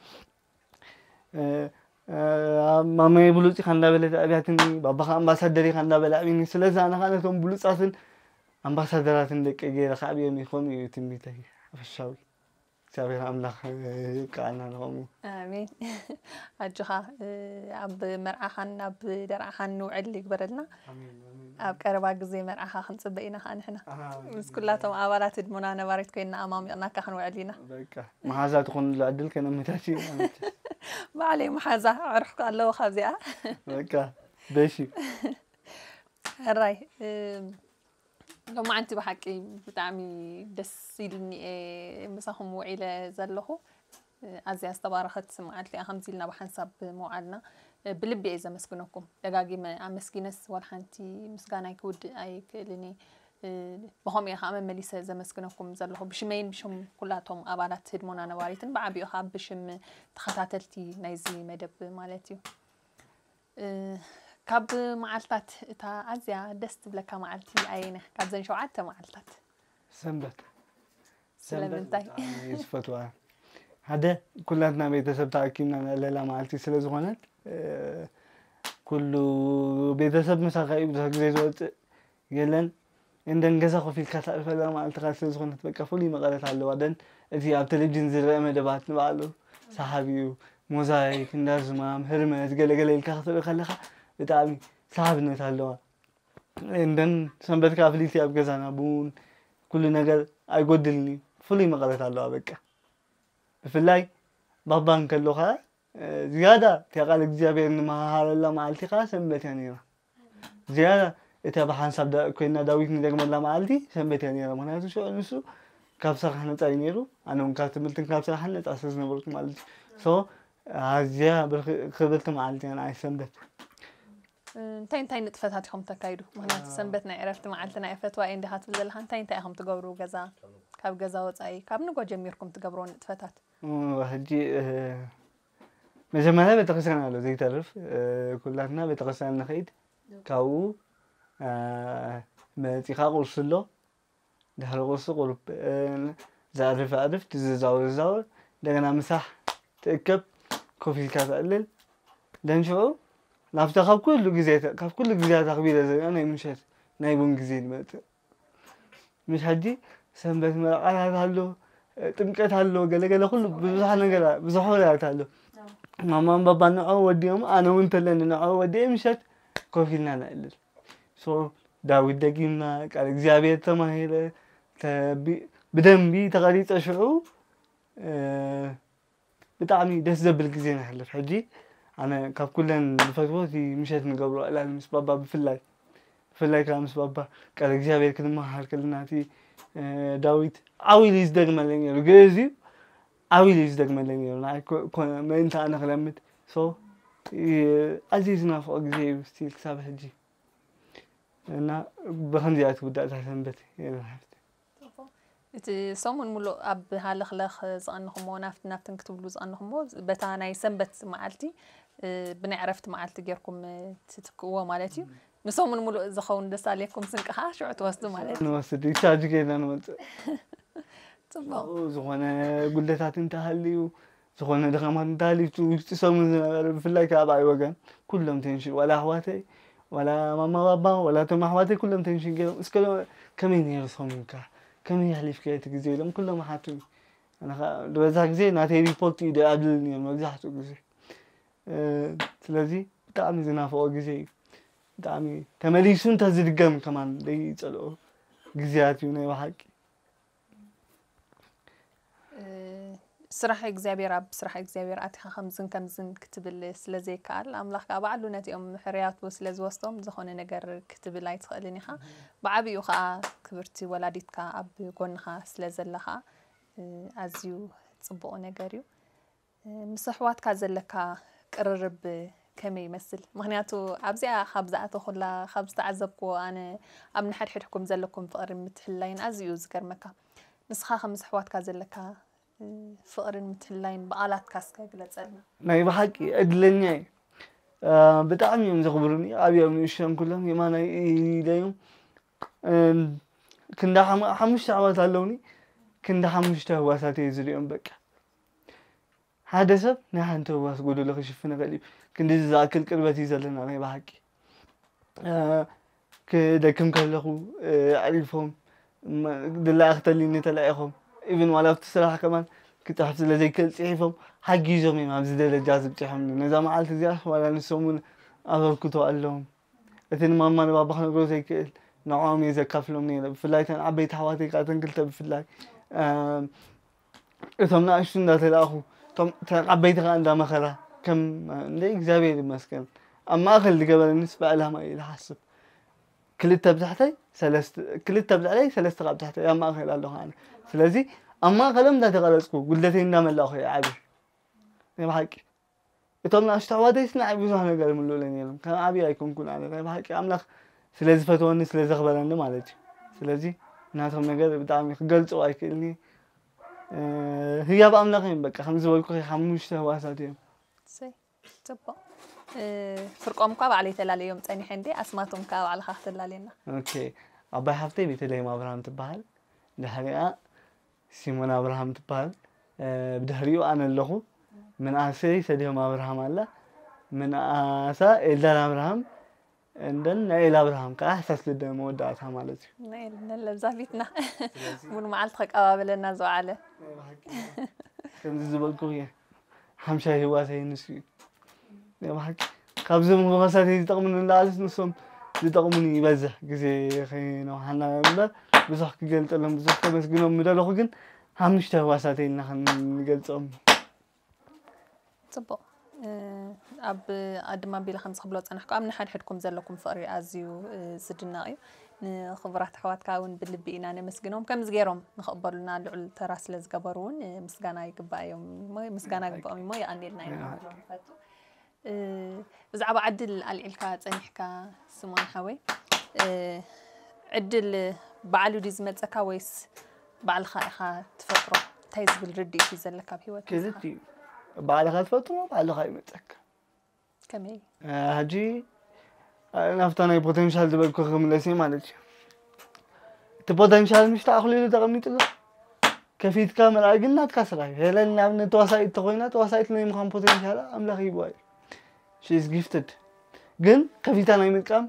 ማማየ ብሉፅ ኢኻ እንዳበለ ተዕብያትኒ፣ ባባኻ ኣምባሳደር ኢኻ እንዳበለ ኣዕብኒ። ስለዚ ኣነ ከዓ ነቶም ብሉፃትን ኣምባሳደራትን ደቂ ገይረ ከዕብዮም እዩ። ከምኡ እዩ ትምኒተይ ሓፈሻዊ። እግዚኣብሔር ኣምላኽ ይብቃዓና ንኸምኡ። ኣሜን። ኣጆኻ ኣብ መርዓኻን ኣብ ደርዓኻን ንውዕል ይግበረልና። ኣብ ቀረባ ግዜ መርዓኻ ክንፅበ ኢና ከዓ ንሕና ምስ ኩላቶም ኣባላት ህድሞና ነባሪት ኮይንና ኣማሚቕናካ ክንውዕል ኢና። በቃ መሓዛ ትኾንሉ ዕድል ከነመቻች ኢና። ባዕለይ መሓዛ ኣዕሩኽ ኣለዎ ካብዚኣ። በቃ በሺ። ሕራይ ሎማዓንቲ ብሓቂ ብጣዕሚ ደስ ኢልኒ እየ ምሳኹም ውዒለ ዘለኹ። ኣዝያ ዝተባረኸት መዓልቲ እያ ከምዚ ኢልና ብሓንሳብ ምውዓልና። ብልቢ እየ ዘመስግነኩም። ደጋጊመ ኣመስጊነስ ዋላ ሓንቲ ምስጋናይ ክውድእ ኣይክእልን እየ። ብኸምኡ እየ ከዓ መመሊሰ ዘመስግነኩም ዘለኹ ብሽመይን ብሽም ኩላቶም ኣባላት ህድሞና ነባሪትን ብዓቢኡ ከዓ ብሽም ተኸታተልቲ ናይዚ መደብ ማለት እዩ። ካብ መዓልታት እታ ኣዝያ ደስ ትብለካ መዓልቲ ኣየነ ካብዘን ሸውዓተ መዓልታት? ሰንበት። ስለምንታይ? ዝፈትዋ ሓደ ኩላትና ቤተሰብ ተኣኪብና ንዕለላ መዓልቲ ስለ ዝኾነት ኩሉ ቤተሰብ ምሳኻ እዩ ብዙሕ ግዜ ዝወፅእ የለን። እንደን ገዛ ኮፍ ኢልካ ተዕርፈላ መዓልትኻ ስለ ዝኾነት በቃ ፍሉይ መቐረት ኣለዋ። ደን እቲ ኣብ ቴሌቪዥን ዝረአ መደባት ንባዕሉ ሰሓቢ እዩ። ሞዛይክ፣ እንዳዝማም፣ ህርመት ገለገለ ኢልካ ክትርኢ ከለኻ ብጣዕሚ ሰሓብነት ኣለዋ። እንደን ሰንበት ከዓ ፍልይቲ ኣብ ገዛና ቡን ኩሉ ነገር ኣይጎድልን እዩ። ፍሉይ መቐረት ኣለዋ በቃ። ብፍላይ ባባ እንከሎ ከዓ ዝያዳ እቲያ ቃል እግዚኣብሔር ንመሃሃረላ መዓልቲ ከዓ ሰንበት እያ ነይራ። ዝያዳ እታ ብሓንሳብ ኮይና ዳዊት ንደግመላ መዓልቲ ሰንበት እያ ነይራ። ምክንያቱ ሽዑ ንሱ ካብ ስራሕ ነፃ እዩ ነይሩ፣ ኣነ እውን ካብ ትምህርትን ካብ ስራሕን ነፃ ስለ ዝነበርኩ ማለት እዩ። ሶ ኣዝያ ክብርቲ መዓልቲ እያ ንዓይ ሰንበት። እንታይ እንታይ ንጥፈታት ኢኹም ተካይዱ? ምክንያቱ ሰንበት ናይ ዕረፍቲ መዓልትና እየ ፈትዋ እየ እንዲኻ ትብል ዘለኻ እንታይ እንታይ ኢኹም ትገብሩ ገዛ ካብ ገዛ ወፃኢ ካብ ንጎ ጀሚርኩም ትገብርዎ ንጥፈታት? ሕጂ መጀመርያ ቤተክርስትያን ኣሎ ዘይተርፍ፣ ኩላትና ቤተክርስትያን ንኸይድ። ካብኡ መፂኻ ቁርሲ ኣሎ። ድሕሪ ቁርሲ ቁሩብ ዘዕርፍ ኣዕርፍ፣ ትዝዛወር ዝዛወር፣ እንደገና ምሳሕ ትእከብ፣ ኮፍ ኢልካ ተዕልል። ደንሽዑ ናብታ ካብ ኩሉ ግዜ ካብ ኩሉ ግዜያት ኣኽቢረ ዝሪኦ ናይ ምሸት ናይ ቡን ግዜ ንመፅእ። ምሽ ሕጂ ሰንበት መርዓታት ኣሎ፣ ጥምቀት ኣሎ፣ ገለገለ ኩሉ ብዙሕ ነገር ብዙሕ ወርያት ኣሎ። ማማን ባባን ንዕኡ ወዲኦም ኣነ እውን እንተለኒ ንዕኡ ወዲኤ ምሸት ኮፍ ኢልና ነዕልል። ሶ ዳዊት ደጊምና ቃል እግዚኣብሔር ተማሂረ ብደንቢ ተቐሪፀ ሽዑ ብጣዕሚ ደስ ዘብል ግዜ ነሕልፍ። ሕጂ ኣነ ካብ ኩለን ዝፈትዎ እቲ ምሸት ንገብሮ ዕላል ምስ ባባ ብፍላይ ብፍላይ ከዓ ምስ ባባ ቃል እግዚኣብሔር ክንመሃር ከለና እቲ ዳዊት ዓው ኢሉ እዩ ዝደግመለይ ነይሩ። ግእዝ እዩ ዓው ኢሉ እዩ ዝደግመለይ ነይሩ። ንዓይ ምእንቲ ኣነ ክለምድ ሶ ኣዝየ ዝናፍቆ ግዜ እዩ ስቲል ክሳብ ሕጂ። እና ብኸምዚኣ ትውዳእ እታ ሰንበት የመሓፍቲ። እቲ ሰሙን ሙሉእ ኣብ ሃለኽለኽ ዝቐንኹሞ ናፍቲ ናፍትን ክትብሉ ዝቐንኹሞ በታ ናይ ሰንበት መዓልቲ ብናይ ዕረፍቲ መዓልቲ ጌርኩም ትትክእዎ ማለት እዩ። ንሰሙን ሙሉእ ዝኸውን ደስ ኣለኩም ስንቂ ከዓ ሽዑ ትወስዱ ማለት እዩ። ንወስድ ቻርጅ ጌርና ንመፅእ። ፅቡቕ ዝኾነ ጉድለታት እንተሃልዩ ዝኾነ ድኻማት እንተሃልዩ እቲ ውሽጢ ሰሙን ዝነበረ ብፍላይ ከዓ ኣብ ዓይ ወገን ኩሎም ቴንሽን ዋላ ኣሕዋተይ ዋላ ማማ ባባ ዋላ እቶም ኣሕዋተይ ኩሎም ቴንሽን ገይሮም እስከ ከመይ ነይሩ ሰሙንካ ከመይ ኣሕሊፍካዮ እቲ ግዜ ኢሎም ኩሎም ይሓቱኒ። ኣነ ከዓ ዝበዝሕ ግዜ ናተይ ሪፖርት እዩ ደኣድልኒ እዮም መብዛሕትኡ ግዜ። ስለዚ ብጣዕሚ ዝናፍቆ ግዜ እዩ። ብጣዕሚ ተመሊሱ እንተዝድገም ከማን ዘይፀልኦ ግዜያት እዩ ናይ ብሓቂ። ስራሕ እግዚኣብሔር ኣብ ስራሕ እግዚኣብሔር ኣቲኻ ከምዝን ከምዝን ክትብል ስለ ዘይከኣል ኣምላኽ ከዓ ባዕሉ ነቲኦም ሕርያቱ ስለ ዝወስዶም ዝኾነ ነገር ክትብል ኣይትኽእልን ኢኻ። ብዓብኡ ከዓ ክብርቲ ወላዲትካ ኣብ ጎንኻ ስለ ዘላ ከዓ ኣዝዩ ፅቡቕ ነገር እዩ። ምስ ኣሕዋትካ ዘለካ ቅርርብ ከመይ ይመስል? ምኽንያቱ ኣብዚኣ ካብ ዝኣተኹላ ካብ ዝተዓዘብክዎ ኣነ ኣብ ንሓድሕድኩም ዘለኩም ፍቕሪ ምትሕልላይን ኣዝዩ እዩ ዝገርመካ። ንስኻ ከ ምስ ኣሕዋትካ ዘለካ ፍቕርን ምትሕልላይን ብቓላትካ እስከ ግለፀልና። ናይ ብሓቂ ዕድለኛ እየ። ብጣዕሚ እዮም ዘኽብሩኒ። ዓብዮም ንእሽቶም ኩሎም የማናይ ኢለዮም ክንዳ ሓሙሽተ ኣሕዋት ኣለውኒ። ክንዳ ሓሙሽተ ህዋሳት እየ ዝሪኦም በቃ። ሓደ ሰብ ናይ ሓንቲ ህዋስ ጎደሎ ክሽፍን ይኽእል እዩ። ክንድዚ ዝኣክል ቅርበት እዩ ዘለና ናይ ብሓቂ። ክደክም ከለኹ ኣዕሪፎም፣ ድላያ ክተልዩኒ ተላኢኾም፣ ኢቭን ዋላ ኣብቲ ስራሕ ከማን ክፅሕፍ ስለ ዘይክእል ፅሒፎም ሓጊዞም እዮም ኣብዚ ደረጃ እዚ ኣብፂሖምኒ። ነዛ መዓልቲ እዚኣስ ዋላ ንሶም እውን ኣበርክቶ ኣለዎም። እቲ ንማማ ንባባ ክነግሮ ዘይክእል ንዕኦም እየ ዘካፍሎም ነይረ። ብፍላይ እተን ዓበይቲ ኣሕዋተይ ከዓ እተን ክልተ ብፍላይ እቶም ንኣሽቱ እንዳተላእኹ እቶም ዓበይቲ ከዓ እንዳመኸራ ከም እንደ እግዚኣብሔር ይመስገን ኣብ ማእኸል ዝገበረኒስ ብዕላማ እዩ ዝሓስብ። ክልተ ብታሕተይ ሰለስተ ክልተ ብልዕለይ ሰለስተ ካብ ታሕተይ ኣብ ማእኸል ኣለኹ ኣነ። ስለዚ ኣብ ማእኸሎም እንዳተቐረፅኩ ጉድለተይ እንዳመላእኹ እየ ዓብየ ናይ ብሓቂ። እቶም ንኣሽቱ ኣሕዋተይስ ንዓይ ብዙሕ ነገር ይምልኡለይ ነይሮም። ከም ዓብየ ኣይኮንኩን ኣነ ናይ ብሓቂ ኣምላኽ ስለ ዝፈትወኒ ስለ ዘኽበረኒ ማለት እዩ። ስለዚ ናቶም ነገር ብጣዕሚ ክገልፅዎ ኣይክእልን እየ። ህያብ ኣምላኽ እዮም በቃ ከምዚ ዝበልኩኺ ሓሙሽተ ህዋሳት እዮም። እሰይ ፅቡቕ። ፍርቆም እኳ ባዕለይ ተላለዮም ፀኒሐ እንዴ ኣስማቶም ከዓ ባዕልኻ ክተላለየና። ኦኬ ዓባይ ሓፍተይ ቤተልሔም ኣብርሃም ትበሃል። ድሕሪኣ ሲሞን ኣብርሃም ትበሃል። ብድሕሪኡ ኣነ ኣለኹ። ምንኣሰይ ሰሊሆም ኣብርሃም ኣላ። ምንኣሳ ኤልዳን ኣብርሃም እንደን ናኤል ኣብርሃም ከዓ ሕሳስ ልደ መወዳእታ ማለት እዩ። ናኤል ነለብዛ ፊትና ሙሉ መዓልቲ ከቀባበለና ዝወዓለ። ከምዚ ዝበልኩ እየ ሓምሻይ ህዋሰይ ንሱ እዩ። ናይ ብሓቂ ካብዞም ህዋሳተይ ዝጠቕሙኒ ንላዕልስ ንሶም ዝጠቕሙኒ ይበዝሕ ግዜ ከይነውሓና እምበር ብዙሕ ክገልፀሎም ብዙሕ ከመስግኖም ምደለኹ ግን ሓሙሽተ ህዋሳተይ ኢልና ክንገልፆም። ፅቡቕ ኣብ ኣድማ ቢለ ከምዚ ክብሎ ፀናሕኩ ኣብ ንሓድሕድኩም ዘለኩም ፍቕሪ ኣዝዩ ዝድነቕ እዩ። ንኽቡራት ኣሕዋትካ እውን ብልቢ ኢና ነመስግኖም ከምዚ ገይሮም ንኽቕበሉና ልዑል ተራ ስለ ዝገበሩ እውን ምስጋና ይግባእ እዮም ምስጋና ይግባኦም እሞ የቐንየልና ኢና ንፈቱ። ብዛዕባ ዕድል ኣልዒልካ ጸኒሕካ ስሞን ሓወይ፣ ዕድል ባዕሉ ድዩ ዝመጸካ ወይስ ባዕልኻ ኢኻ ትፈጥሮ? እንታይ ዝብል ርድኢት እዩ ዘለካ ኣብ ሂወት? ክልቲኡ ባዕልኻ ትፈጥሮ፣ ባዕልኻ ይመፀካ። ከመይ? ሕጂ ናብታ ናይ ፖቴንሻል ዝበልኩ ክምለስ እየ ማለት እዩ። እቲ ፖቴንሻል ምሽ ተኣኽሊሉ ተቐሚጡ ኣሎ። ከፊትካ ምርኣይ ግን ናትካ ስራሕ እዩ። ሄለን ንኣብነት ተዋሳኢት ተኮይና፣ ተዋሳኢት ናይ ምዃን ፖቴንሻል ኣምላኽ ሂብዋ እዩ። She is gifted። ግን ከፊታ ናይ ምጥቃም፣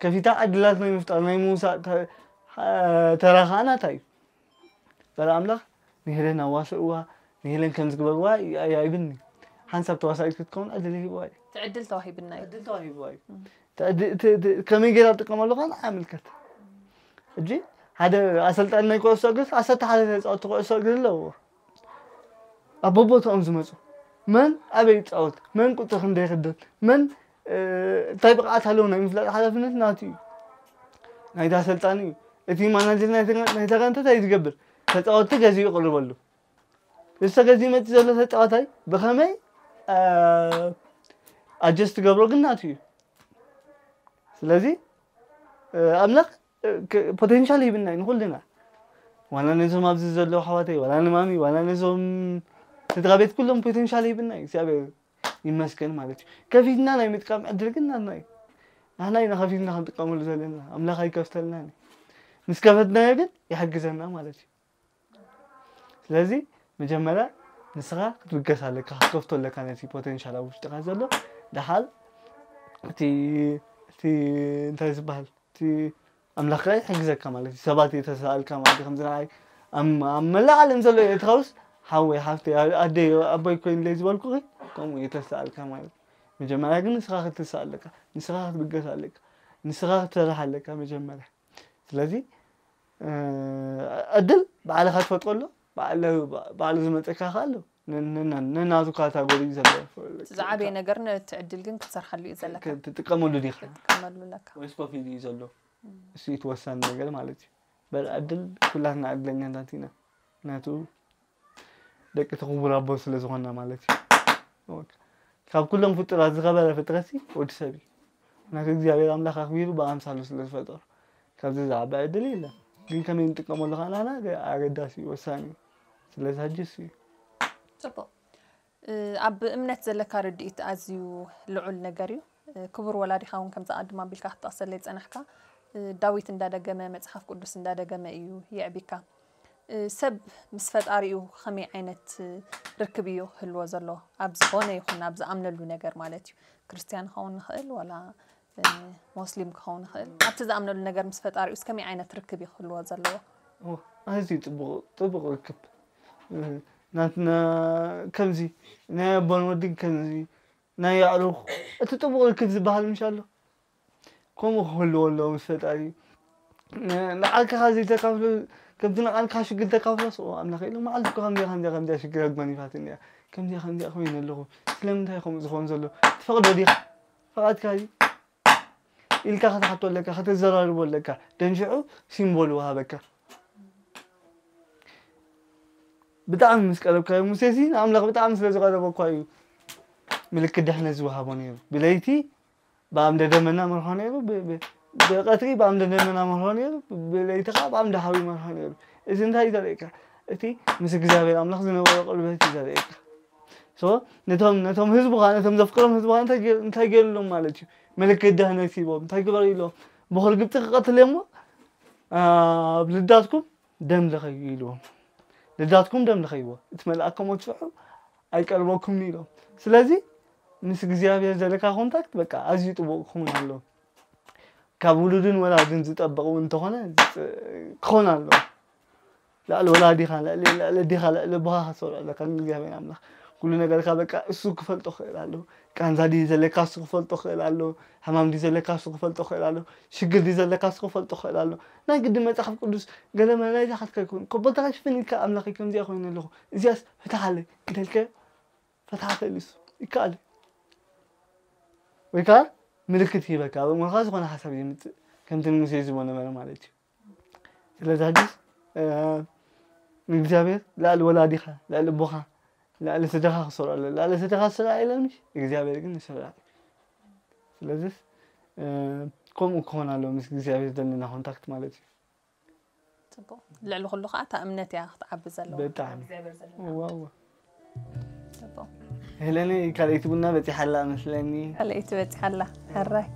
ከፊታ ዕድላት ናይ ምፍጣር፣ ናይ ምውሳእ ተራ ከዓ ናታ እዩ። በረ ኣምላኽ ንሄለን ኣዋስእዋ፣ ንሄለን ከም ዝግበርዋ ኣይብልኒ። ሓንሳብ ተዋሳኢት ክትከውን ዕድል ሂብዋ እዩ። ትዕድል ተዋሂብና እዩ። ዕድል ተዋሂብዋ እዩ። ከመይ ገይራ ትጥቀመሉ ከዓ ንዓ ምልከት። ሕጂ ሓደ ኣሰልጣኒ ናይ ኩዕሶ እግሪ ዓሰርተ ሓደ ተፃወቲ ኩዕሶ እግሪ ኣለዎ። ኣብ በቦትኦም ዝመፁ መን ኣበይ ይፃወት፣ መን ቁፅሪ ክንደይ ይኽደን፣ መን እንታይ ብቕዓት ኣለዎ ናይ ምፍላጥ ሓላፍነት ናቱ እዩ። ናይቲ ኣሰልጣኒ እዩ። እቲ ማናጀር ናይ ተጋንተ እንታይ ዝገብር? ተፃወትቲ ገዚኡ ይቕርበሉ። እዚ ተገዚኡ መፂ ዘሎ ተፃዋታይ ብኸመይ ኣጀስት ገብሮ ግን ናቱ እዩ። ስለዚ ኣምላኽ ፖቴንሻል ሂብና እዩ ንኩልና። ዋላ ነዞም ኣብዚ ዘለዉ ሓዋተይ፣ ዋላ ንማሚ፣ ዋላ ነዞም ስድራ ቤት ኩሎም ፖቴንሻል ሂብና እዩ እግዚኣብሔር ይመስገን ማለት እዩ። ከፊትና ናይ ምጥቃም ዕድል ግን ናትና እዩ። ንሕና ኢና ከፊትና ክንጥቀመሉ ዘለና። ኣምላኽ ኣይከፍተልናን እዩ። ምስ ከፈትናዮ ግን ይሕግዘና ማለት እዩ። ስለዚ መጀመርያ ንስኻ ክትብገስ ኣለካ፣ ክትከፍቶ ኣለካ ነቲ ፖቴንሻል ኣብ ውሽጥኻ ዘሎ። ደሓር እቲ እቲ እንታይ ዝበሃል እቲ ኣምላኽ ከዓ ይሕግዘካ ማለት እዩ። ሰባት እየ ተሰኣልካ ማለት እዩ። ከምዚ ንዓይ ኣብ ኣብ መላእ ዓለም ዘሎ ኤርትራውስ ሓወይ ሓፍተይ ኣደይ ኣቦይ ኮይኑለይ ዝበልኩኺ ከምኡ እየ ተሰኣልካ ማለት እዩ። መጀመርያ ግን ንስኻ ክትስእ ኣለካ፣ ንስኻ ክትብገስ ኣለካ፣ ንስኻ ክትሰርሕ ኣለካ መጀመርያ። ስለዚ ዕድል ባዕልኻ ትፈጥሮ ኣሎ፣ ባዕሉ ዝመፀካ ከ ኣሎ ነናቱ ካታጎሪ እዩ ዘሎ። ዝዓበየ ነገር ነቲ ዕድል ግን ክትሰርሓሉ እዩ ዘለካ። ትጥቀመሉ ዲኻ ትጥቀመሉ ኣለካ። ወይስ ኮፍ ኢሉ እዩ ዘሎ? እሱ እቲ ወሳኒ ነገር ማለት እዩ። በል ዕድል ኩላትና ዕድለኛታት ኢና። ናቱ ደቂ እቲ ክቡር ኣቦ ስለ ዝኾንና ማለት እዩ። ካብ ኩሎም ፍጡራት ዝኸበረ ፍጥረት ሲ ወዲ ሰብ እዩ። ምክንያቱ እግዚኣብሔር ኣምላኽ ኣኽቢሩ ብኣምሳሉ ስለ ዝፈጠሩ ካብዚ ዝዓበ ዕድል የለን። ግን ከመይ ንጥቀመሉ ከኣ ናና ኣገዳሲ እዩ፣ ወሳኒ እዩ። ስለዚ ሕጂ እሱ እዩ። ጽቡቕ። ኣብ እምነት ዘለካ ርድኢት ኣዝዩ ልዑል ነገር እዩ። ክቡር ወላዲኻ እውን ከምዚ ኣድማ ኣቢልካ ክትጠቕሰለይ ዝጸናሕካ ዳዊት እንዳደገመ መጽሓፍ ቅዱስ እንዳደገመ እዩ የዕቢካ። ሰብ ምስ ፈጣሪኡ ከመይ ዓይነት ርክብ እዩ ክህልዎ ዘለዎ? ኣብ ዝኾነ ይኹን ኣብ ዝኣምነሉ ነገር ማለት እዩ። ክርስትያን ክኸውን ይኽእል ዋላ ሞስሊም ክኸውን ይኽእል። ኣብቲ ዝኣምነሉ ነገር ምስ ፈጣሪኡስ ከመይ ዓይነት ርክብ እዩ ክህልዎ ዘለዎ? ኣዝዩ ጥቡቕ ጥቡቕ ርክብ ናትና ከምዚ ናይ ኣቦን ወድን ከምዚ ናይ ኣዕሩኽ እቲ ጥቡቕ ርክብ ዝበሃል ምሽ ኣሎ። ከምኡ ክህልዎ ኣለዎ ምስ ፈጣሪ። ንዓርክኻ ዘይተካፍሎ ከምቲ ንዓርክኻ ሽግር ተካፍሎስ ኦ ኣምላኽ ኢሉ መዓልቲ እኮ ከምዚኣ ከምዚኣ ከምዚኣ ሽግር ኣጓኒፋትኒ እያ ከምዚኣ ከምዚኣ ኮይነ ኣለኹ ስለምንታይ ከምኡ ዝኸውን ዘሎ ትፈቕዶ ዲኻ ፈቓድካ እዩ ኢልካ ክትሓቶ ኣለካ ከተዘራርቦ ኣለካ ደንሽዑ ሲምቦል ወሃበካ ብጣዕሚ ምስ ቀረብካዮ ሙሴ ሲ ንኣምላኽ ብጣዕሚ ስለ ዝቐረበ እኳ እዩ ምልክት ድሕነት ዝወሃቦ ነይሩ ብለይቲ ብኣምደ ደመና መርሖ ነይሩ ብቐትሪ ብኣምደ ደመና መርሖ ነይሩ ብለይቲ ከዓ ብኣምደ ሓዊ መርሖ ነይሩ እዚ እንታይ እዩ ዘርእየካ እቲ ምስ እግዚኣብሔር ኣምላኽ ዝነበሮ ቅርበት እዩ ዘርእየካ ነቶም ነቶም ህዝቡ ከዓ ነቶም ዘፍቅሮም ህዝቡ ከዓ እንታይ ገይርሎም ማለት እዩ ምልክት ድሕነት ሂቦም እንታይ ግበሩ ኢሎም በኹር ግብፂ ክቐትል እሞ ኣብ ልዳትኩም ደም ልኸዩ ኢልዎም ልዳትኩም ደም ልኸይዎ እቲ መልኣክ ከመፅሑ ኣይቀርበኩምን ኢሎም ስለዚ ምስ እግዚኣብሔር ዘለካ ኮንታክት በቃ ኣዝዩ ጥቡቅ ክኸውን ኣለዎ ካብ ውሉድን ወላድን ዝጠበቅ እውን እንተኾነ ክኾን ኣለዎ ልዕሊ ወላዲኻ ልዕሊ ልዕሊ ኣዴኻ ልዕሊ ኣቦኻ ክትሰብሮ ኣለካ ንእግዚኣብሔር ኣምላኽ ኩሉ ነገርካ በቃ እሱ ክፈልጦ ክእል ኣለዎ ቃንዛ ድዩ ዘለካ እሱ ክፈልጦ ክእል ኣለዎ ሕማም ድዩ ዘለካ እሱ ክፈልጦ ክእል ኣለዎ ሽግር ድዩ ዘለካ እሱ ክፈልጦ ክእል ኣለዎ ናይ ግዲ መጽሓፍ ቅዱስ ገለ መለ ናይዛ ሓትካ ይኮን ኮቦልታኻ ሽፍን ኢልካ ኣምላኸይ ከምዚኣ ኮይነ ኣለኹ እዚኣስ ፍትሓለይ እንተልከ ፈትሓ ክእል እሱ ይከኣል ወይ ከዓ ምልክት ይህበካ ኣብ እምሮኻ ዝኾነ ሓሳብ ይምፅእ ከምቲ ንሙሴ ዝቦ ነበረ ማለት እዩ ስለዚ ሕጂስ ንእግዚኣብሔር ልዕሊ ወላዲኻ ልዕሊ ኣቦኻ ልዕሊ ስድራኻ ክሰርዖ ኣሎ ልዕሊ ስድራኻ ዝስራዕ የለን ምሽ እግዚኣብሔር ግን ይስራዕ እዩ ስለዚስ ከምኡ ክኾን ኣለዎ ምስ እግዚኣብሔር ዘለና ኮንታክት ማለት እዩ ጽቡቕ። ልዕሊ ኩሉ ከዓ እታ እምነት እያ ክትዓቢ ዘለዋ። ብጣዕሚ። እግዚኣብሔር ዘለና። ዋው። ጽቡቕ። ሄለኒ ካልኣይቲ ቡና በፂሓላ መስለኒ። ካልኣይቲ በፂሓላ። ሕራይ።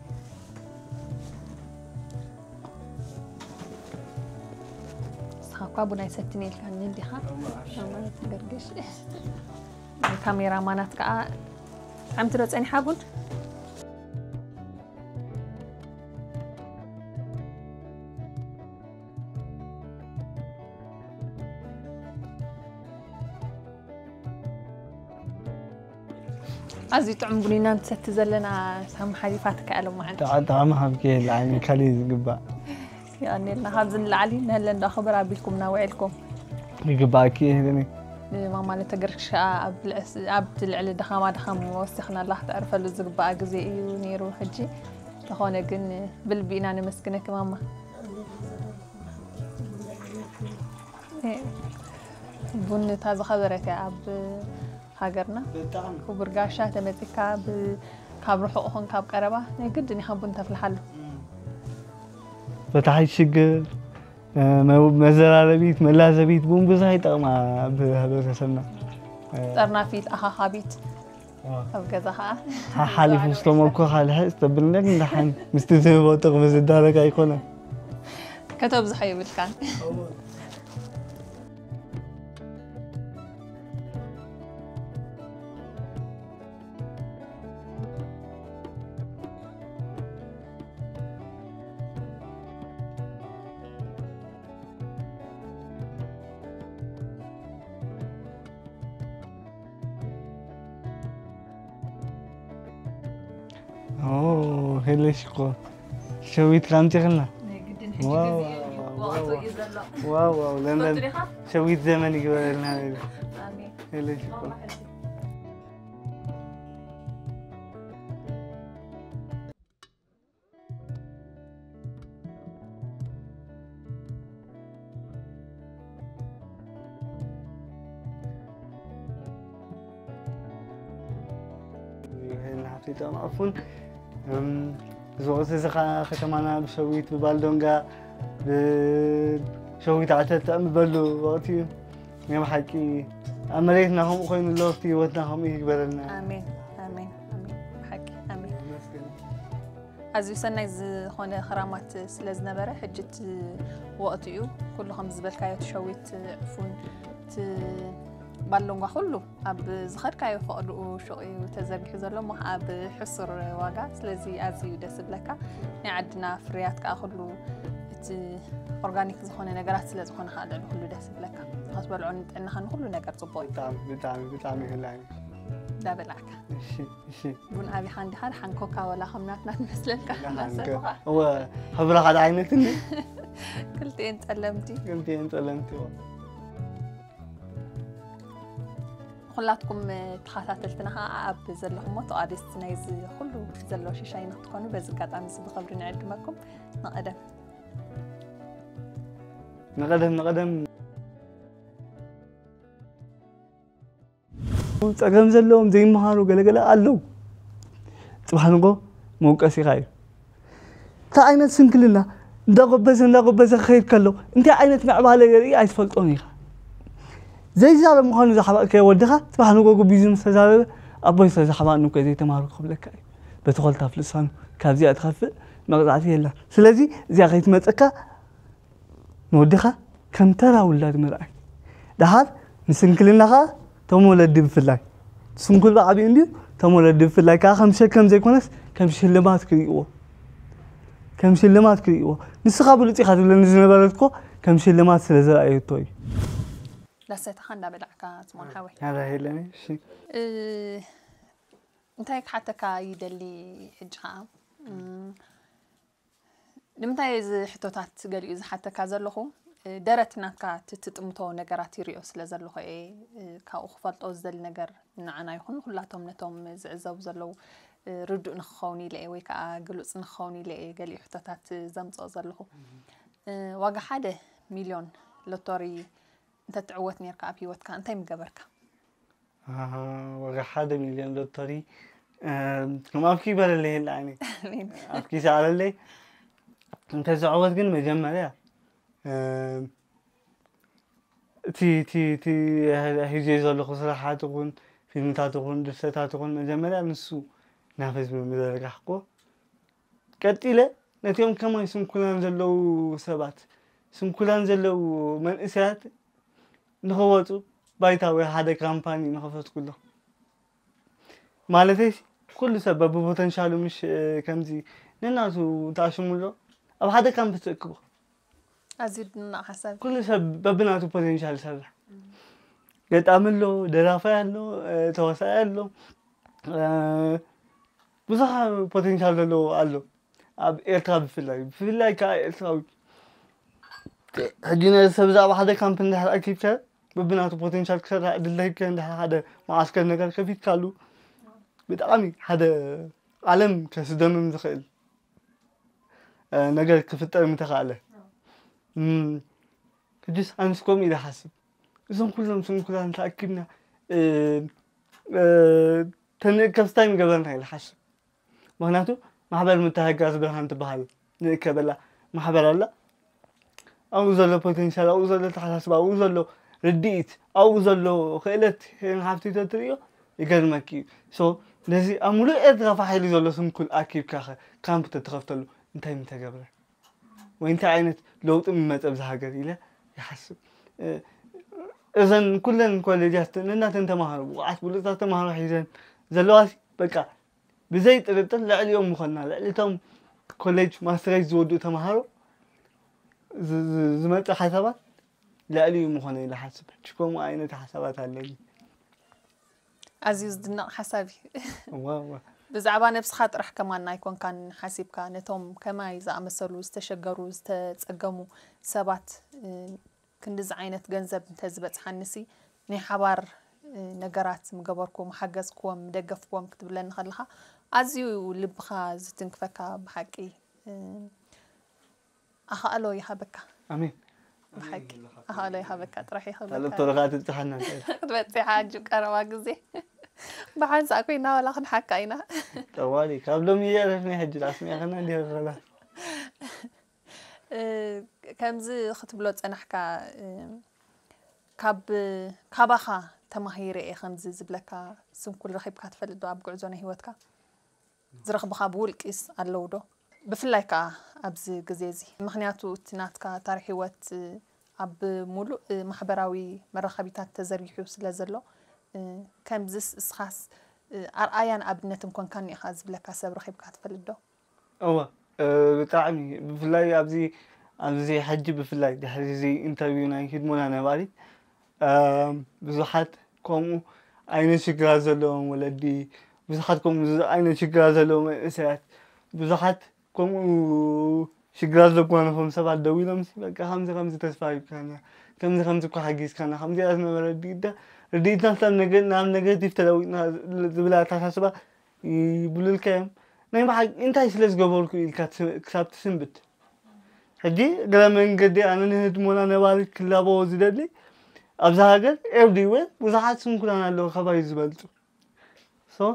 ንስኻ እኳ ቡን ኣይሰትን ኢልካኒ እንዲኻ? ማለት ገርግሽ። ካሜራ ማናት ከዓ ጥዕምቲ ዶ ፀኒሓ ቡን? ኣዝዩ ጥዑም ቡን ኢና ንሰቲ ዘለና። ሳሚ ሓሊፋ ትከኣሎም መዓልቲ። ጣዕሚ ሃብኪ የለ ዓይኒ ካሊ ዝግባእ የቐኔልና። ካብዚ ንላዕሊ ንህለን ዶ ክብር ኣቢልኩምና ውዒልኩም? ይግባእኪ ይህልኒ። ማማ ለተገርግሽ ከዓ ኣብ ልዕስ- ኣብቲ ልዕሊ ድኻማ ድኻም ወሲኽናላ። ክተዕርፈሉ ዝግባኣ ግዜ እዩ ነይሩ። ሕጂ ተኾነ ግን ብልቢ ኢና ነመስግነኪ ማማ። ቡን እታ ዝኸበረት እያ ኣብ ሃገርና። ብጣዕሚ ክቡር ጋሻ ተመፂካ ብ- ካብ ርሑቕ ኹን ካብ ቀረባ ናይ ግድን ኢኻ ቡን ተፍልሓሉ። በታሕት ሽግር መዘራረቢት መላዘቢት ቡን ብዙሕ ይጠቕማ ኣብ ህብረተሰብና። ጠርናፊት ኣኻኻቢት ኣብ ገዛ ከዓ ሓሓሊፉ ዝተመኮ ካልሐ ዝተብል ነገር እንዳሓን ምስቲ ዝህቦ ጥቕሚ ዝዳረግ ኣይኮነን። ከተብዝሖ የብልካን። ኦ ሄለሽ እኮ ሸዊት ካምቲ ክልና ዋው ዋው ለምለም ሸዊት ዘመን ይግበረልና። ሄለሽ እኮ ይህን ሃብቲ ጠማፉን እዚ ወቅቲ እዚ ከዓ ከተማና ብሸዊት ብባልዶንጋ ብሸዊት ዓተር ተዕምበሉ ወቅቲ እዩ። ናይ ብሓቂ ኣብ መሬትና ከምኡ ኮይኑ ኣለዎ ኣብቲ ህይወትና ከምኡ ይግበረልና። ኣሜን ኣሜን ኣሜን። ብሓቂ ኣሜን። ኣዝዩ ሰናይ ዝኾነ ክራማት ስለ ዝነበረ ሕጂ እቲ ወቕቲ እዩ። ኩሉ ከም ዝበልካዮ እቲ ሸዊት ዕፉን እቲ ባሎንጓ ኩሉ ኣብ ዝኸድካዮ ፈቕድኡ ሹቕ እዩ ተዘርጊሑ ዘሎ እሞ ኣብ ሕሱር ዋጋ። ስለዚ ኣዝዩ ደስ ዝብለካ ናይ ዓድና ፍርያት ከዓ ኩሉ እቲ ኦርጋኒክ ዝኾነ ነገራት ስለ ዝኾነ ከዓ ልዕሊ ኩሉ ደስ ዝብለካ። ንኽትበልዖ ንጥዕናኻ ንኩሉ ነገር ጽቡቕ እዩ። ብጣዕሚ ብጣዕሚ ብጣዕሚ ይህላኒ። እንዳበላዕካ እሺ እሺ ቡን ኣቢኻ እንዲኻ ድሓን ኮካ ወላ ከም ናትና ንመስለልካ ደሓን እናሰብኻ እወ ሕብራ ሓደ ዓይነት እንዲ ክልቲኤን ጸለምቲ ክልቲኤን ጸለምቲ እወ ኩላትኩም ተኸታተልትና ከዓ ኣብ ዘለኹሞ ተቓደስቲ ናይዚ ኩሉ ዘሎ ሽሻይ ንክትኮኑ በዚ ኣጋጣሚ እዚ ብኽብሪ ንዕድመኩም። ንቐደም ንቐደም ንቐደም ጸገም ዘለዎም ዘይመሃሩ ገለገለ ኣለዉ። ጽባሕ ንጎ መውቀሲኻ እዩ። እንታይ ዓይነት ስንክልና እንዳጎበዘ እንዳጎበዘ ክኸይድ ከሎ እንታይ ዓይነት ምዕባለ የርኢ ኣይትፈልጦን ኢኻ። ዘይዛረብ ምዃኑ ዝሓበእከዮ ወድኻ ጽባሕ ንጎ ጉቢዙ ምስ ተዛረበ ኣቦይ ዝተዛሕባኒ እኮ ዘይተማሃሩ ክብለካ እዩ። በቲ ኮልታፍ ልሳኑ ካብዚኣ ትኸፍእ መቕጻዕቲ የላን። ስለዚ እዚኣ ከይትመጸካ ንወድኻ ከም ተራ ውላድ ምርኣይ። ደሓር ንስንክልና ኸኣ እቶም ወለዲ ብፍላይ ስንኩል ብዓቢኡ እንድዩ እቶም ወለዲ ብፍላይ ከኣ ከም ሸከም ዘይኮነስ ከም ሽልማት ክርእይዎ ከም ሽልማት ክርእይዎ ንስኻ ብሉጽ ኢኻ ትብለኒ ዝነበረት እኮ ከም ሽልማት ስለ ዝረኣየቶ እዩ። ላሰተኻ እንዳበላዕካ ስሞን ሓወይ ኣረ ሄለኒ እሺ እ፣ እንታይ ክሓተካ ይደሊ ሕጂ ኸዓ እም፣ ንምንታይ እዚ ሕቶታት ገሊኡ ዝሓተካ ዘለኹ እ፣ ደረት ናትካ እቲ ትጥምቶ ነገራት ይሪኦ ስለ ዘለኹ እየ እ፣ ካብኡ ክፈልጦ ዝደሊ ነገር ንዓና ይኹን ኩላቶም ነቶም ዝዕዘቡ ዘለዉ እ፣ ርዱእ ንክኸውን ኢለ እየ ወይ ከዓ ግሉፅ ንክኸውን ኢለ እየ ገሊኡ ሕቶታት ዘምፅኦ ዘለኹ እ፣ ዋጋ ሓደ ሚልዮን ሎቶሪ እንተትዕወት ነርካ ኣብ ሂወትካ እንታይ ምገበርካ? ኣሃ፣ ዋጋ ሓደ ሚልዮን ሎቶሪ እም፣ ከም ኣብኪ ይበለለይ የለ ዓይኒ ኣብኪ ይሰዓረለይ እንተዝዕወት ግን መጀመርያ እም፣ እቲ እቲ እቲ ሒዘ ዘለኹ ስራሓት ይኹን ፊልምታት ይኹን ድርሰታት ይኹን መጀመርያ ንሱ ናብ ህዝቢ ምዘርጋሕኩ። ቀጢለ ነቲኦም ከማይ ስንኩላን ዘለዉ ሰባት፣ ስንኩላን ዘለዉ መንእሰያት ንኽወፁ ባይታ ወይ ሓደ ካምፓኒ ንኸፈትኩሎም። ማለተይ ኩሉ ሰብ በብፖተንሻሉ ምሽ ከምዚ ነናቱ ተኣሽሙሎ ኣብ ሓደ ካምፕ ትእክቦ። ኣዝዩ ድናቕ ሓሳብ። ኩሉ ሰብ በብናቱ ፖቴንሻል ይሰርሕ። ገጣሚ ኣሎ፣ ደራፋይ ኣሎ፣ ተዋሳኢ ኣሎ፣ ብዙሕ ፖቴንሻል ዘለዎ ኣሎ። ኣብ ኤርትራ ብፍላይ ብፍላይ ከዓ ኤርትራዊ ሕጂ ነዚ ሰብ እዚ ኣብ ሓደ ካምፕ እንድሕር ኣኪብከ በብናቱ ፖቴንሻል ክሰርሕ ዕድል ለሂብከ እንድሕር ሓደ መዓስከር ነገር ከፊትካሉ ብጣዕሚ ሓደ ዓለም ከስደምም ዝኽእል ነገር ክፍጠር ምተኻእለ። ሕጅስ ኣንስ ከምኡ ኢለ ሓስብ። እዞም ኩሎም ስንኩላን ተኣኪብና ተንእከብ ስታይ ምገበርና ኢለ ሓስብ። ምክንያቱ ማሕበር ምትሕግጋዝ ብርሃን ትበሃል ንእከበላ ማሕበር ኣላ። ኣብኡ ዘሎ ፖቴንሻል፣ ኣብኡ ዘሎ ተሓሳስባ፣ ኣብኡ ዘሎ ርድኢት፣ ኣብኡ ዘሎ ክእለት ሄን ሃፍቲ ተትርእዮ ይገርመኪ እዩ። ሶ ነዚ ኣብ ሙሉእ ኤርትራ ፋሕ ኢሉ ዘሎ ስንኩል ኣኪብካ ኸ ካምፕ ተትኸፍተሉ እንታይ ምተገብረ? ወይ እንታይ ዓይነት ለውጢ ምመጸ ኣብዚ ሃገር ኢለ ይሓስብ። እዘን ኩለን ኮሌጃት ነናተን ተማሃሮ ብቑዓት ብሉጻት ተማሃሮ ሒዘን ዘለዋ በቃ ብዘይ ጥርጥር ልዕሊኦም ምኾንና ልዕሊ እቶም ኮሌጅ ማስተሬት ዝወድኡ ተማሃሮ ዝመፅእ ሓሳባት ልዕሊኡ ምኾነ ኢለ ሓስብ። ሕጂ ከምኡ ዓይነት ሓሳባት ኣለኒ። ኣዝዩ ዝድነቕ ሓሳብ እዩ። እዋ እዋ ብዛዕባ ነብስኻ ጥራሕ ከማን ኣይኮንካን ሓሲብካ ነቶም ከማይ ዝኣመሰሉ ዝተሸገሩ ዝተፀገሙ ሰባት ክንድዚ ዓይነት ገንዘብ እንተዝበፅሓኒሲ ናይ ሓባር ነገራት ምገበርኩ ምሓገዝክዎም ምደገፍክዎም ክትብለኒ ከለኻ ኣዝዩ ልብኻ ዝትንክፈካ ብሓቂ ኣኻእሎ ይሃበካ ኣሜን። ብሓቂ ኣኻእሎ ይሃበካ ጥራሕ ካልእ ይኸበካ ተረኻ ትብፅሓና እንታይ? ክትበፅሕ ኣጁ ቀረባ ግዜ ብሓንሳእ ኮይና ዋላ ክንሓካ ኢና ጠዋሊ ካብ ሎሚ የረፍኒ ሕጂ ኣስሚዕኸና እንዲ ረላ እ፣ ከምዚ ክትብሎ ጸናሕካ እ፣ ካብ ካባኻ ተማሂረ እየ ከምዚ ዝብለካ ስንኩል ረኺብካ ትፈልጥ ዶ ኣብ ጉዕዞ ናይ ህይወትካ ዝረኽብኻ ብውልቂስ ኣለዉ ዶ ብፍላይ ከዓ ኣብዚ ግዜ እዚ ምክንያቱ እቲ ናትካ ታሪክ ህይወት እ፣ ኣብ ሙሉእ እ፣ ማሕበራዊ መራኸቢታት ተዘርጊሑ ስለ ዘሎ እ፣ ከምዚስ እስኻስ እ፣ ኣርኣያን ኣብነትን ኮንካኒ ኢኻ ዝብለካ ሰብ ረኺብካ ትፈልጥ ዶ እወ እ፣ ብጣዕሚ ብፍላይ ኣብዚ ኣብዚ ሕጂ ብፍላይ ድሕሪ እዚ ኢንተርቪው ናይ ህድሞና ነባሪት እ፣ ብዙሓት ከምኡ ዓይነት ሽግራት ዘለዎም ወለዲ ብዙሓት ከምኡ ዓይነት ሽግራት ዘለዎም መንእሰያት ብዙሓት ከምኡ ሽግራት ዘጓነፎም ሰባት ደው ኢሎም ሲ በቃ ከምዚ ከምዚ ተስፋ ሂብካና ከምዚ ከምዚ እኮ ሓጊዝካና ከምዚ እያ ዝነበረ ርድኢት ርድኢትና ስለ ነገ ናብ ነገቲቭ ተለዊጥና ዝብል ኣተሓሳስባ ይብሉልካ እዮም ናይ ብሓቂ እንታይ ስለ ዝገበርኩ ኢልካ ትስ- ክሳብ ትስንብት ሕጂ እግረ መንገዲ ኣነ ንህድሞና ነባሪት ክላበዎ ዝደሊ ኣብዚ ሃገር ኤቭሪዌር ብዙሓት ስንኩላን ኣለዉ ካባይ ዝበልፁ ሶ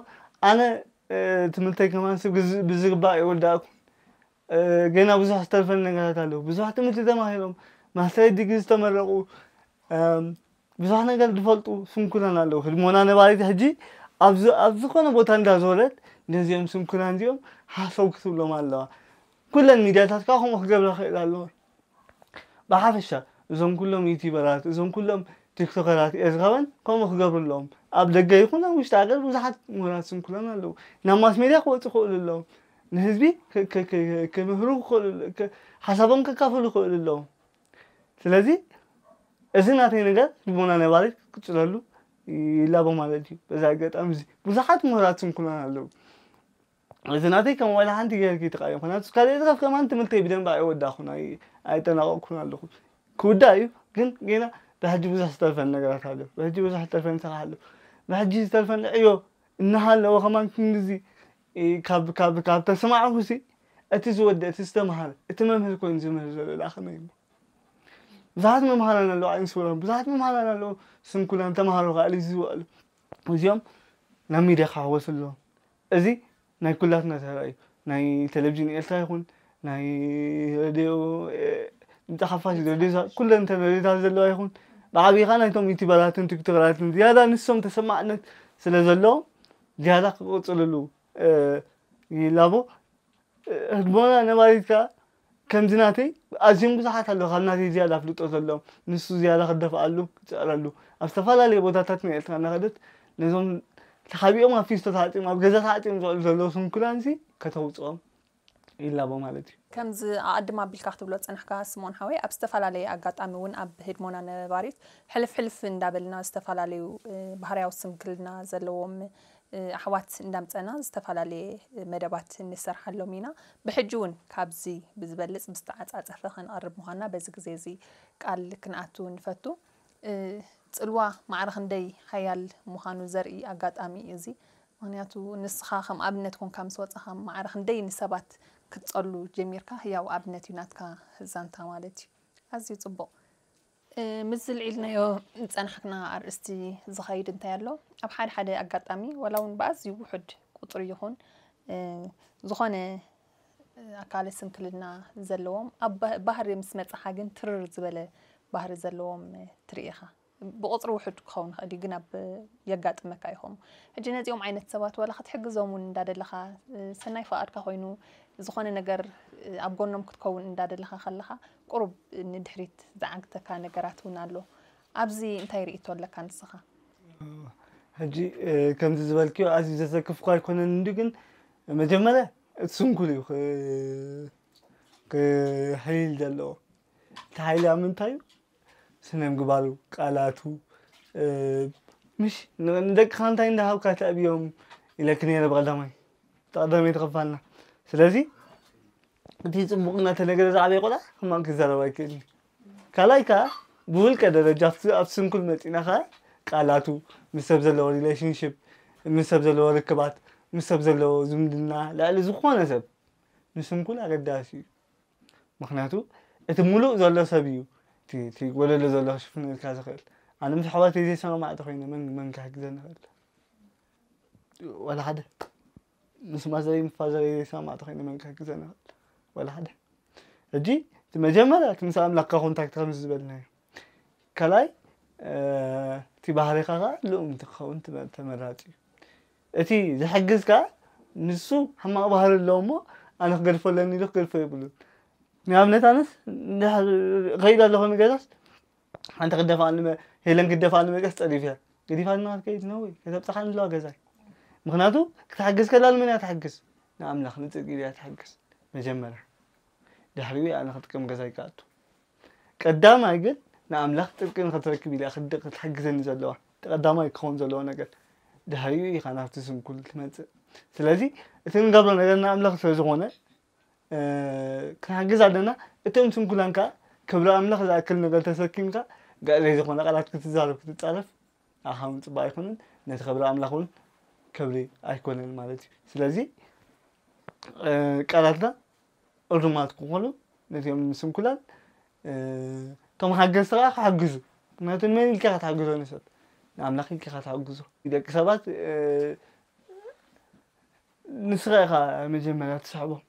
ኣነ እ፣ ትምህርተይ ከማን ሲ ብዝ- ብዝግባእ የወዳእኩ እ፣ ገና ብዙሕ ዝተርፈን ነገራት ኣለዉ ብዙሕ ትምህርቲ ተማሂሮም ማስተሬት ዲግሪ ዝተመረቑ እም፣ ብዙሕ ነገር ዝፈልጡ ስንኩላን ኣለዉ ህድሞና ነባሪት ሕጂ ኣብዚ- ኣብ ዝኾነ ቦታ እንዳዞረት ነዚኦም ስንኩላን እዚኦም ሓሰው ክትብሎም ኣለዋ ኩለን ሚድያታት ከዓ ከምኡ ክገብራ ክእል ኣለዋ ብሓፈሻ እዞም ኩሎም ዩቲበራት እዞም ኩሎም ቲክቶከራት ኤርትራውያን ከምኡ ክገብሩ ኣለዎም ኣብ ደገ ይኹን ኣብ ውሽጢ ሃገር ብዙሓት ምሁራት ስንኩላን ኣለዉ ናብ ማስ ሜድያ ክወፁ ክእሉ ኣለዎም ንህዝቢ ክ- ክ- ክ- ክምህሩ ክኽእሉ ክ- ሓሳቦም ከካፍሉ ክእሉ ኣለዎም ስለዚ እዚ ናተይ ነገር ልቦና ነባሪት ክቅፅለሉ ይላቦ ማለት እዩ በዚ ኣጋጣሚ እዚ ብዙሓት ምሁራት ስንኩላን ኣለዉ እዚ ናተይ ከም ዋላ ሓንቲ ገይርኪ ትቃየም ኮና እስካለ ዝኸፍ ከማን ትምህርተይ ብደንብ ኣይወዳኹን ኣይ- ኣይጠናቀቅኩን ኣለኹ ክውዳእ እዩ ግን ጌና ብሕጂ ብዙሕ ዝተርፈን ነገራት ኣሎ ብሕጂ ብዙሕ ዝተርፈን ስራሕ ኣሎ ብሕጂ ዝተርፈን ዕዮ እናሃለወ ከማን ክንድዚ እ፣ ካብ ካብ ካብ ተስማዕኹ ሲ እቲ ዝወደ እቲ ዝተምሃረ እቲ መምህር ኮይኑ ዝምህር ዘሎ ዳ ከመይ እሞ ብዙሓት መምሃራን ኣለዉ ዓይን ስውራን ብዙሓት መምሃራን ኣለዉ ስንኩላን ተምሃሮ ከዓ ልጅ ዝውዕሉ እዚኦም ናብ ሚድያ ክሕወሱ ኣለዎም እዚ ናይ ኩላትና ተራ እዩ ናይ ቴሌቭዥን ኤርትራ ይኹን ናይ ሬድዮ እ፣ ድምፂ ሓፋሽ ሬድዮ ዛ- ኩለን ተን ሬድዮታት ዘለዋ ይኹን ብዓብኻ ናይቶም ዩቲበራትን ቲክቶከራትን ዝያዳ ንሶም ተሰማዕነት ስለ ዘለዎም ዝያዳ ክቕፅልሉ ይላቦ። ህድሞና ነባሪት ከኣ ከምዚ ናተይ ኣዝዮም ብዙሓት ኣለዉ፣ ካብ ናተይ ዝያዳ ኣፍልጦ ዘለዎም። ንሱ ዝያዳ ክደፍኣሉ ክጽዕረሉ፣ ኣብ ዝተፈላለየ ቦታታት ናይ ኤርትራ እናኸደት ነዞም ተሓቢኦም ኣብ ፊስቶ ተዓጺዮም ኣብ ገዛ ተዓጺዮም ዝውዕሉ ዘለዉ ስንኩላንሲ ከተውጽኦም ይላቦ ማለት እዩ። ከምዚ ኣቐድም ኣቢልካ ክትብሎ ዝጸናሕካ ስምኦን ሓወይ፣ ኣብ ዝተፈላለየ ኣጋጣሚ እውን ኣብ ህድሞና ነባሪት ሕልፍ ሕልፍ እንዳበልና ዝተፈላለዩ ባህርያዊ ስንክልና ዘለዎም ኣሕዋት እንዳምፀና ዝተፈላለየ መደባት ንሰርሓሎም ኢና። ብሕጂ እውን ካብዚ ብዝበልፅ ብዝተዓፃፀፈ ከነቕርብ ምዃንና በዚ ግዜ እዚ ቃል ክንኣቱ ንፈቱ። ፅልዋ ማዕረ ክንደይ ሓያል ምዃኑ ዘርኢ ኣጋጣሚ እዩ እዚ። ምክንያቱ ንስኻ ከም ኣብነት ኮንካ ምስ ወፃኻ ማዕረ ክንደይ ንሰባት ክትፀሉ ጀሚርካ ህያው ኣብነት እዩ ናትካ ዛንታ ማለት እዩ። ኣዝዩ ፅቡቕ። ምስዚ ልዒልናዮ ዝፀናሕክና ኣርእስቲ ዝኸይድ እንታይ ኣሎ፣ ኣብ ሓደ ሓደ ኣጋጣሚ ዋላ እውን ብኣዝዩ ውሑድ ቁፅሪ ይኹን ዝኾነ ኣካለ ስንክልና ዘለዎም ኣብ ባህሪ ምስ መፃኻ ግን ትርር ዝበለ ባህሪ ዘለዎም ትርኢ ኢኻ። ብቁፅሪ ውሑድ ክኸውን ይኽእል እዩ፣ ግን ኣብ የጋጥመካ ይኸውን። ሕጂ ነዚኦም ዓይነት ሰባት ዋላ ክትሕግዞም እውን እንዳደለኻ፣ ሰናይ ፍቓድካ ኮይኑ ዝኾነ ነገር ኣብ ጎኖም ክትከውን እንዳደለኻ ከለኻ ቁሩብ ንድሕሪት ዝዓግተካ ነገራት እውን ኣሎ። ኣብዚ እንታይ ርእይቶ ኣለካ ንስኻ? ሕጂ ከምዚ ዝበልክዮ ኣዝዩ ዘሰክፍ እኳ ኣይኮነን እንዲ ግን መጀመርያ እቲ ስንኩል እዩ ክሕይል ዘለዎ። እቲ ሓይሊ ኣብ ምንታይ እዩ? ስነ ምግባሩ፣ ቃላቱ፣ ምሽ ንደቅኻ እንታይ እንዳሃብካ ተዕብዮም ኢለክ ነይረ ብቐዳማይ ተቐዳማይ ተኸፋልና። ስለዚ እቲ ፅቡቕ እናተነገረ ዝዓበየ ቆልዓ ሕማቕ ክዛረብ ኣይክእልን። ካልኣይ ከዓ ብውልቀ ደረጃ ኣብቲ ስንኩል መፂና ከዓ ቃላቱ፣ ምስ ሰብ ዘለዎ ሪሌሽንሽፕ፣ ምስ ሰብ ዘለዎ ርክባት፣ ምስ ሰብ ዘለዎ ዝምድና ልዕሊ ዝኾነ ሰብ ንስንኩል ኣገዳሲ እዩ። ምክንያቱ እቲ ሙሉእ ዘሎ ሰብ እዩ እቲ ጎደሎ ዘሎ ክሽፍነልካ ዝኽእል። ኣነ ምስ ኣሕዋተይ ዘይሰማማዕ ተኮይነ መን መን ክሕግዘኒ ይኽእል? ዋላ ሓደ። ምስ ማዘረይ ምስ ፋዘረይ ዘይሰማማዕ ተኮይነ መን ክሕግዘኒ ይኽእል? ዋላ ሓደ። ሕጂ እቲ መጀመርያ እቲ ምስ ኣምላኽካ ኮንታክት ከምዚ ዝበልናዮ። ካልኣይ እቲ ባህሪኻ ከዓ ልኡም እንትኸውን ተመራፂ እዩ። እቲ ዝሕግዝ ከዓ ንሱ ሕማቕ ባህሪ ኣለዎ እሞ ኣነ ክገድፎ ኣለኒ ኢሉ ክገድፎ የብሉን። ንኣብነት ኣነስ ከይድ ኣለኹ ንገዛስ ሓንቲ ክደፋኣኒ ሄለን ክደፋኣኒ መፅያስ ፀዲፍያ ገዲፋኒ ክትከይድ ነው ወይ ከተብፅሓኒ ኣለዋ ገዛይ። ምክንያቱ ክትሕግዝ ከላ ንመን እያ ትሕግዝ? ንኣምላኽ ንፅድቂ ድያ ትሕግዝ? መጀመርያ ድሕሪኡ ኣነ ክጥቀም ገዛይ ክኣቱ። ቀዳማይ ግን ንኣምላኽ ጽድቂ ንኽትረክብ ኢላ ክትሕግዘኒ ዘለዋ እቲ ቀዳማይ ክኸውን ዘለዎ ነገር። ድሕሪኡ ኢኻ ናብቲ ስንኩል ትመጽእ። ስለዚ እቲ ንገብሮ ነገር ንኣምላኽ ስለ ዝኾነ ክንሕግዝ ኣለና። እቶም ስንኩላን ከኣ ክብሪ ኣምላኽ ዝኣክል ነገር ተሰኪምካ ገዕ ዘይዝኾነ ቃላት ክትዛረብ ክትጻረፍ ንዓኻ እውን ጽቡቕ ኣይኮነን፣ ነቲ ክብሪ ኣምላኽ እውን ክብሪ ኣይኮነን ማለት እዩ። ስለዚ ቃላትና እርማት ክኾኑ ነዚኦም ስንኩላን እቶም ሓገዝቲ ከዓ ክሕግዙ ምክንያቱ ንመን ኢልካ ክትሓግዞ ንሰብ ንኣምላኽ ኢልካ ክትሓግዞ ደቂ ሰባት ንስኻ ኢኻ መጀመርያ ትስሕቦም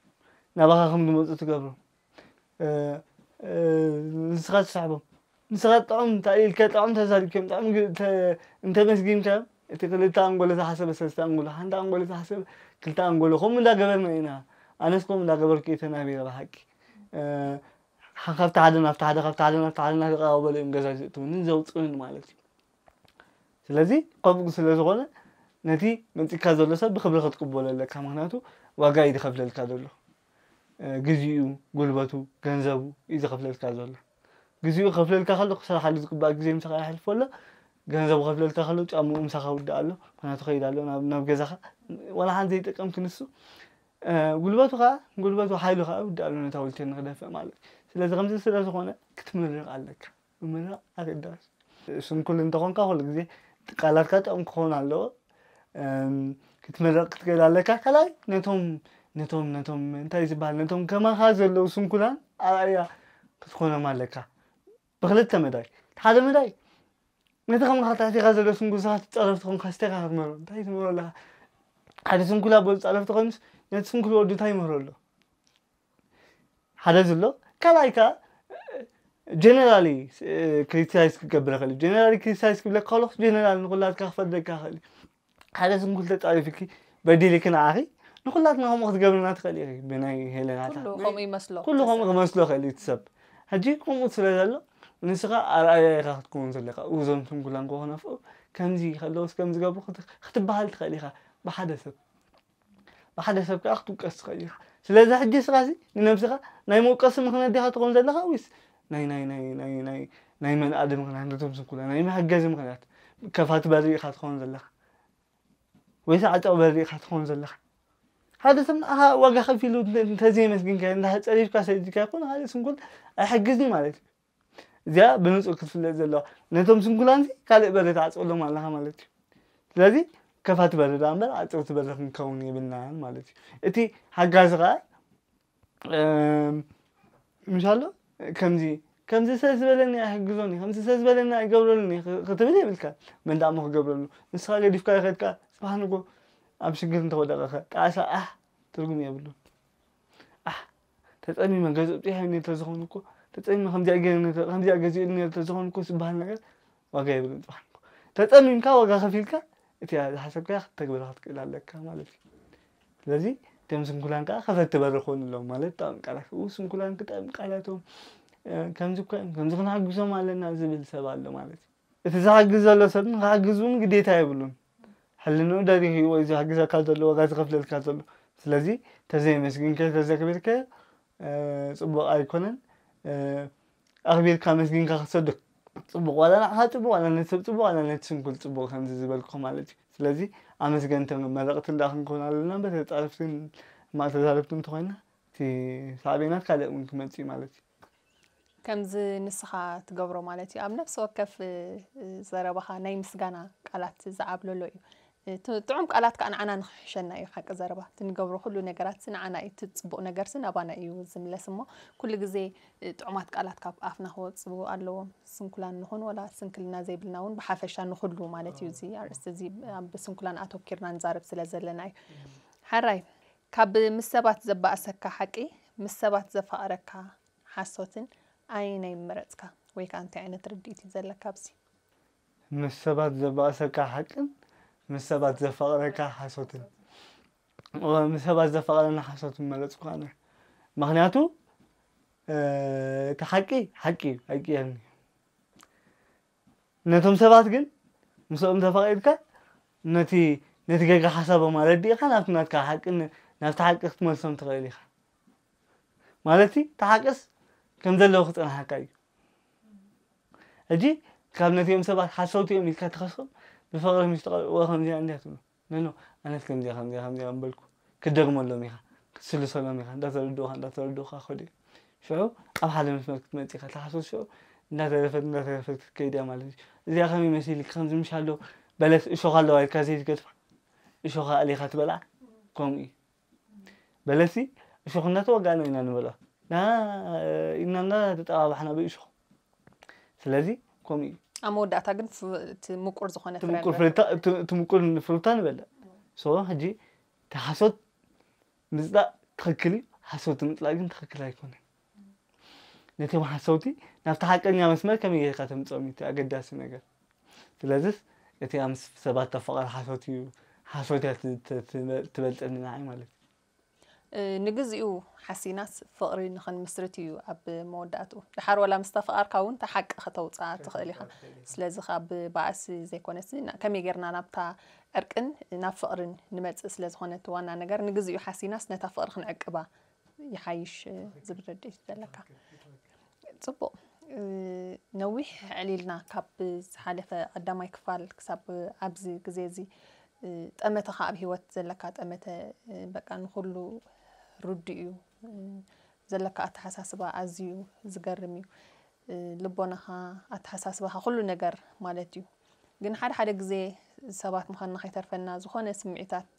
ናባኻ ከም ዝመፁ ትገብሮም ንስኻ ትስሕቦም ንስኻ ጥዑም እንታይ ኢልካ ጥዑም ተዛሪብካዮም ጥዑም እንተመስጊንካዮም እቲ ክልተ ኣንጎሎ ዝሓሰበ ሰለስተ ኣንጎሎ ሓንቲ ኣንጎሎ ዝሓሰበ ክልተ ኣንጎሎ ከምኡ እንዳገበርና ኢና ኣነስ ከምኡ እንዳገበርኩ እየ ተናቢረ ብሓቂ ካብቲ ሓደ ናብቲ ሓደ ካብቲ ሓደ ናብቲ ሓደ እናተቀባበሉ እዮም ገዛ ዝእትውኒ ዘውፅኡኒ ማለት እዩ ስለዚ ከምኡ ስለ ዝኾነ ነቲ መፂካ ዘሎ ሰብ ብክብሪ ክትቅበሎ ኣለካ ምክንያቱ ዋጋ እዩ ዝኸፍለልካ ዘሎ ግዜኡ ጉልበቱ ገንዘቡ እዩ ዝኸፍለልካ ዘሎ ግዜኡ ከፍለልካ ከሎ ክስራሓሉ ዝግባእ ግዜ ምሳኻ የሕልፎ ኣሎ ገንዘቡ ከፍለልካ ከሎ ጫምኡ ምሳኻ ውዳእ ኣሎ ምክንያቱ ከይድ ኣሎ ናብ ገዛኻ ዋላ ሓንቲ ዘይጠቀምክ ንሱ ጉልበቱ ከዓ ጉልበቱ ሓይሉ ከዓ ውዳእ ኣሎ ነታ ውልቴ ንክደፍእ ማለት ስለዚ ከምዚ ስለ ዝኾነ ክትምርቕ ኣለካ ምምራቕ ኣገዳሲ ስንኩል እንተኾንካ ኩሉ ግዜ ቃላትካ ጥዑም ክኸውን ኣለዎ ክትምረቕ ክትክእል ኣለካ ካልኣይ ነቶም ነቶም ነቶም እንታይ ዝበሃል ነቶም ከማኻ ዘለዉ ስንኩላን ኣርኣያ ክትኮኖም ኣለካ ብክልተ መዳይ ሓደ መዳይ ነቲ ከማኻ ትሕቲኻ ዘሎ ስንኩል ስኻ ትፃረፍ ትኾንካ ስቴኻ ክትመሮ እንታይ ትመሮ ኣለካ ሓደ ስንኩል ኣቦ ዝፃረፍ ትኾንስ ነቲ ስንኩል ወዱ እንታይ ይመሮ ኣሎ ሓደ ዝሎ ካልኣይ ከዓ ጀነራሊ ክሪቲሳይዝ ክገብር ይኽእል እዩ። ጀነራሊ ክሪቲሳይዝ ክብለካ ከለኹ ጀነራል ንኩላትካ ክፈርደካ ይኽእል እዩ። ሓደ ስንኩል ተጻሪፍኪ በዲልኪ ንዓኺ ንኩላትና ከምኡ ክትገብርና ትኽእል ኢኺ። ብናይ ሄለናታ ኩሉ ከምኡ ይመስሎ ኩሉ ከምኡ ክመስሎ ይኽእል እዩ እቲ ሰብ። ሕጂ ከምኡ ስለ ዘሎ ንስኻ ኣርኣያ ኢኻ ክትከውን ዘለካ። እዞም ስንኩላን ክኾኑ ኣፍኡ ከምዚ ከለውስ ከም ዝገብሩ ክት- ክትበሃል ትኽእል ኢኻ ብሓደ ሰብ። ብሓደ ሰብ ከዓ ክትውቀስ ትኽእል ኢኻ። ስለዚ ሕጂ ንስኻ ሲ ንነብስኻ ናይ መውቀሲ ምኽንያት ዲኻ ትኸውን ዘለኻ ወይስ ናይ ናይ ናይ ናይ ናይ ናይ መንኣዲ ምኽንያት ነቶም ስንኩላን ናይ መሐገዚ ምኽንያት ከፋቲ በሪ ኢኻ ትኸውን ዘለኻ ወይስ ዓጨቕ በሪ ኢኻ ትኸውን ዘለኻ? ሓደ ሰብ ንዓኻ ዋጋ ከፊሉ እንተ- እንተዘየመስግንካ እንዳጸሪፍካ ሰዲድካ ይኹን ሓደ ስንኩል ኣይሕግዝን ማለት እዩ። እዚኣ ብንጹር ክትፍለጥ ዘለዋ ነቶም ስንኩላን ካልእ በሪ ትዓጽወሎም ኣለኻ ማለት እዩ። ስለዚ ከፋቲ በሪ ደኣ እምበር ዓጸውቲ በሪ ክንከውን የብልናን ማለት እዩ። እቲ ሓጋዚ ከዓ ምሻሎ ከምዚ ከምዚ ሰብ ዝበለኒ ኣይሕግዞን እዩ ከምዚ ሰብ ዝበለኒ ኣይገብረሉን እዩ ክትብል የብልካ። መን ደኣ እሞ ክገብረሉ ንስኻ ገዲፍካ ይኸድካ። ስብሓን እኮ ኣብ ሽግር እንተወደቐኸ ጣዕሳ ኣሕ ትርጉም የብሉን። ኣሕ ተጸሚመ ገዝእ ብፅሕ ነተ ዝኾኑ እኮ ተጸሚመ ከምዚኣ ገይረ ነተ- ከምዚኣ ገዚኡ ነተ ዝኾኑ እኮ ዝበሃል ነገር ዋጋ የብሉን። ፅባሕ እኮ ተጸሚምካ ዋጋ ከፊልካ እቲ ዝሓሰብካ ክትተግብር ክትክእል ኣለካ ማለት እዩ። ስለዚ እቶም ስንኩላን ከዓ ከፈቲ በሪ ክኾኑ ኣለዎም ማለት ጣም ቃላት ኡ ስንኩላን ክጠም ቃላቶም እ፣ ከምዚ እኮ እዮም ከምዚ ክንሓግዞም ኣለና ዝብል ሰብ ኣሎ ማለት እዩ። እቲ ዝሓግዝ ዘሎ ሰብ ንክሓግዝ እውን ግዴታ የብሉን። ሕልንኡ ደሪኺ ወይ ዝሕግዘካ ዘሎ ዋጋ ዝኸፍለልካ ዘሎ ስለዚ ተዘይመስግንከ ተዘክብርከ ጽቡቕ ኣይኮነን። ኣኽቢርካ መስጊንካ ክትሰዶ ጽቡቕ ዋላ ንዓኻ ጽቡቕ ዋላ ነቲ ሰብ ጽቡቕ ዋላ ነቲ ስንኩል ጽቡቕ ከምዚ ዝበልኩ ማለት እዩ። ስለዚ ኣመስገንቲ መረቕቲ እንዳ ክንከውን ኣለና እምበር ተጻረፍትን ማእተዛረብቲ እንተኾይና እቲ ሳዕቤናት ካልእ እውን ክመጽእ እዩ ማለት እዩ። ከምዚ ንስኻ ትገብሮ ማለት እዩ ኣብ ነፍሲ ወከፍ ዘረባኻ ናይ ምስጋና ቃላት ዝዓብለሎ እዩ። ጥዑም ቃላት ከዓ ንዓና ንኽሕሸና እዩ ሓቂ ዘረባ እቲ ንገብሮ ኩሉ ነገራት ንዓና እዩ እቲ ፅቡቕ ነገር ናባና እዩ ዝምለስ እሞ ኩሉ ግዜ ጥዑማት ቃላት ካብ ኣፍና ክወፅኡ ኣለዎም። ስንኩላን ንኹን ወላ ስንክልና ዘይብልና እውን ብሓፈሻ ንኹሉ ማለት እዩ እዚ ኣርእስቲ እዚ ኣብ ስንኩላን ኣተኪርና ንዛረብ ስለ ዘለና እዩ። ሓራይ ካብ ምስ ሰባት ዘባእሰካ ሓቂ ምስ ሰባት ዘፋቕረካ ሓሶትን ኣየናይ ምመረፅካ? ወይ ከዓ እንታይ ዓይነት ርድኢት እዩ ዘለካ ኣብዚ? ምስ ሰባት ዘባእሰካ ሓቅን ምስ ሰባት ዘፋቕረካ ሓሶትን። እወ፣ ምስ ሰባት ዘፋቕረና ሓሶት ምመረፅኩ ኣነ። ምክንያቱ እቲ ሓቂ ሓቂ እዩ ኣይቅየርን እዩ። ነቶም ሰባት ግን ምስኦም ተፋቒርካ ነቲ ነቲ ጌጋ ሓሳቦም ኣረዲእኻ ናብቲ ናትካ ሓቂ ናብቲ ሓቂ ክትመልሶም ትኽእል ኢኻ። ማለት እቲ ሓቅስ ከም ዘለዎ ክጸንሓካ እዩ። ሕጂ ካብ ነቲኦም ሰባት ሓሰውቲ እዮም ኢልካ ትኸሶም ብፍቕሪ ምስ ተቐርብዎ ከምዚኣ እንዲያ ትብሎ። ነኖ ኣነስ ከምዚኣ ከምዚኣ ከምዚኣ እምበልኩ ክትደግመሎም ኢኻ ክትስልሰሎም ኢኻ እንዳተረድኡኻ እንዳተረድኡኻ ከዱ እዮም። ሽዑ ኣብ ሓደ መስመር ክትመጽእ ኢኻ። እታ ሓሶት ሽዑ እንዳተረፈት እንዳተረፈት ክትከይድ እያ ማለት እዩ። እዚኣ ከመይ መሲልኪ ከምዚ ምሽ ኣሎ በለስ እሾኽ ኣለዋ ኢልካ ዘይትገድፋ እሾኻ ኣሊኻ ትበልዓ ከምኡ እዩ። በለሲ እሾኽ እንዳተወጋእና ኢና ንበልዖ። ና ኢልና እንዳተጠባባሕና ብእሾኽ። ስለዚ ከምኡ እዩ። ኣብ መወዳእታ ግን እቲ ምቁር ዝኾነ ፍረ ትምቁር ንበልዕ። ፍርታ- እቲ- እቲ ምቁር ፍርታ ንበልዕ። ሶ ሕጂ እቲ ሓሶት ምፅላእ ትኽክል እዩ፣ ሓሶት ምፅላእ ግን ትኽክል ኣይኮነን። ነቶም ሓሰውቲ ናብቲ ሓቀኛ መስመር ከመይ ጌርካ ተምፅኦም እዩ እቲ ኣገዳሲ ነገር። ስለዚስ እቲ ምስ ሰባት ተፋቐር ሓሶት እዩ፣ ሓሶት እያ ት- ት- ትበ- ትበልፀኒ ንዓይ ማለት እዩ። ንግዚኡ ሓሲናስ ፍቕሪ ንኽንምስርት እዩ ኣብ መወዳእትኡ። ደሓር ወላ ምስ ተፈቓርካ እውን እታ ሓቂ ከተውፅኣ ትኽእል ኢኻ። ስለዚ ካብ ባእሲ ዘይኮነሲ ና- ከመይ ጌርና ናብታ ዕርቅን ናብ ፍቕርን ንመፅእ ስለ ዝኾነ እቲ ዋና ነገር ንግዚኡ ሓሲናስ ነታ ፍቕሪ ክንዕቅባ ይሓይሽ ዝብል ርድኢት ዘለካ። ፅቡቕ ነዊሕ ኣዕሊልና ካብ ዝሓለፈ ቀዳማይ ክፋል ክሳብ ኣብዚ ግዜ እዚ ጠመተኻ ኣብ ሂወት ዘለካ ጠመተ በቃ ንኹሉ ርዱእ እዩ። ዘለካ ኣተሓሳስባ ኣዝዩ ዝገርም እዩ። ልቦናኻ ኣተሓሳስባኻ ኩሉ ነገር ማለት እዩ። ግን ሓደ ሓደ ግዜ ሰባት ምዃንና ከይተርፈና ዝኾነ ስምዒታት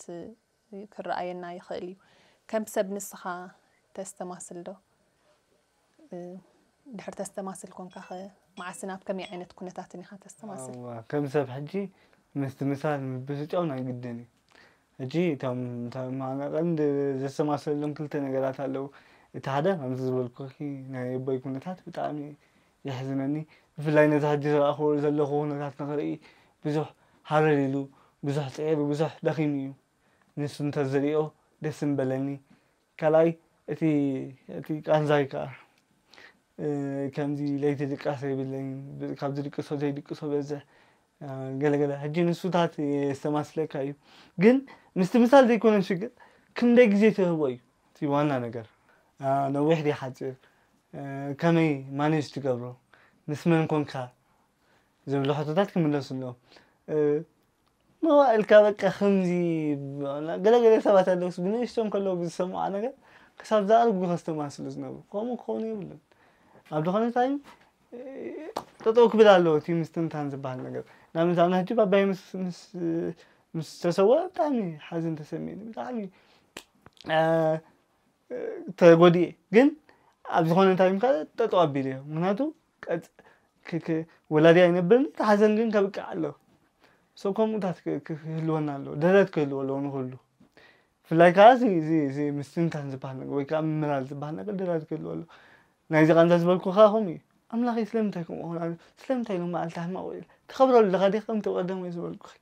ክረኣየና ይኽእል እዩ። ከም ሰብ ንስኻ ተስተማስል ዶ? ድሕር ተስተማስል ኮንካ ኸ መዓስን ኣብ ከመይ ዓይነት ኩነታትን ኢኻ ተስተማስል? እዋ፣ ከም ሰብ ሕጂ ምስትምሳል ምብስጫው ናይ ግድን እዩ። ሕጂ እቶም እቶም ማዕረ ቀንዲ ዘስተማስለሎም ክልተ ነገራት ኣለዉ። እቲ ሓደ ከምዚ ዝበልኩኺ ናይ ኣቦይ ኩነታት ብጣዕሚ የሕዝነኒ። ብፍላይ ነዚ ሕጂ ዝረኣኹ ዘለኹ ኩነታት ንኽርኢ ብዙሕ ሃረር ኢሉ፣ ብዙሕ ጽዒሩ፣ ብዙሕ ደኺሙ እዩ። ንሱ እንተዝርእዮ ደስ ምበለኒ። ካልኣይ እቲ እቲ ቃንዛይ ከኣ፣ እ፣ ከምዚ ለይቲ ድቃስ የብለይን። ብ-፣ ካብ ዝድቅሶ ዘይድቅሶ በዝሕ። እ፣ ገለገለ። ሕጂ ንሱታት የስተማስለካ እዩ። ግን ምስቲ ምሳል ዘይኮነ ሽግር፣ ክንደይ ግዜ ትህቦ እዩ እቲ ዋና ነገር። እ፣ ነዊሕ ድዩ ሓጺር? እ፣ ከመይ ማኔጅ ትገብሮ? ምስ መን ኮንካ? ዝብሉ ሕቶታት ክምለሱ ኣለዎም። እ፣ መዋእልካ በቃ ከምዚ ገለገለ ሰባት ኣለውስ ብንእሽቶም ከለዉ ብዝሰምዖ ነገር ክሳብ ዝኣርጉ ከስተማስሉ ዝነብሩ። ከምኡ ክኸውን የብሉን። ኣብ ዝኾነ ታይም፣ እ፣ ጠጠው ክብል ኣለዎ እቲ ምስትንታን ዝበሃል ነገር። ንኣብነት፣ ኣብና ሕጂ ባባይ ምስ፣ ምስ፣ ምስ ተሰወአ ብጣዕሚ ሓዘን ተሰሚዕኒ። ብጣዕሚ፣ እ፣ ተጎዲኤ። ግን ኣብ ዝኾነ ታይም ከ ጠጠው ኣቢለዮ። ምኽንያቱ ቀጽ-፣ ክ-፣ ክ-፣ ወላዲ ኣይነብርን፣ እቲ ሓዘን ግን ከብቅዕ ኣለዎ። So ከምኡታት ክ-፣ ክ-፣ ክህልወና ኣለዎ። ደረት ክህልዎ ኣለዎ ንኹሉ። ብፍላይ ከኣ እዚ፣ እዚ፣ እዚ ምስትንታን ዝበሃል ነገር ወይ ከኣ ምምራር ዝበሃል ነገር ደረት ክህልዎ ኣለዎ። ናይዚ ቃንዛ ዝበልኩ ከኣ ከምኡ እዩ። ኣምላኸይ ስለምንታይ ከምኡ ኾን? ስለምንታይ ሎም መዓልቲ ሕማቕ ውዒለ? ትኸብረሉ ኣለኻ ዲኻ ከምቲ ቀደም ወይ ዝበልኩኺ?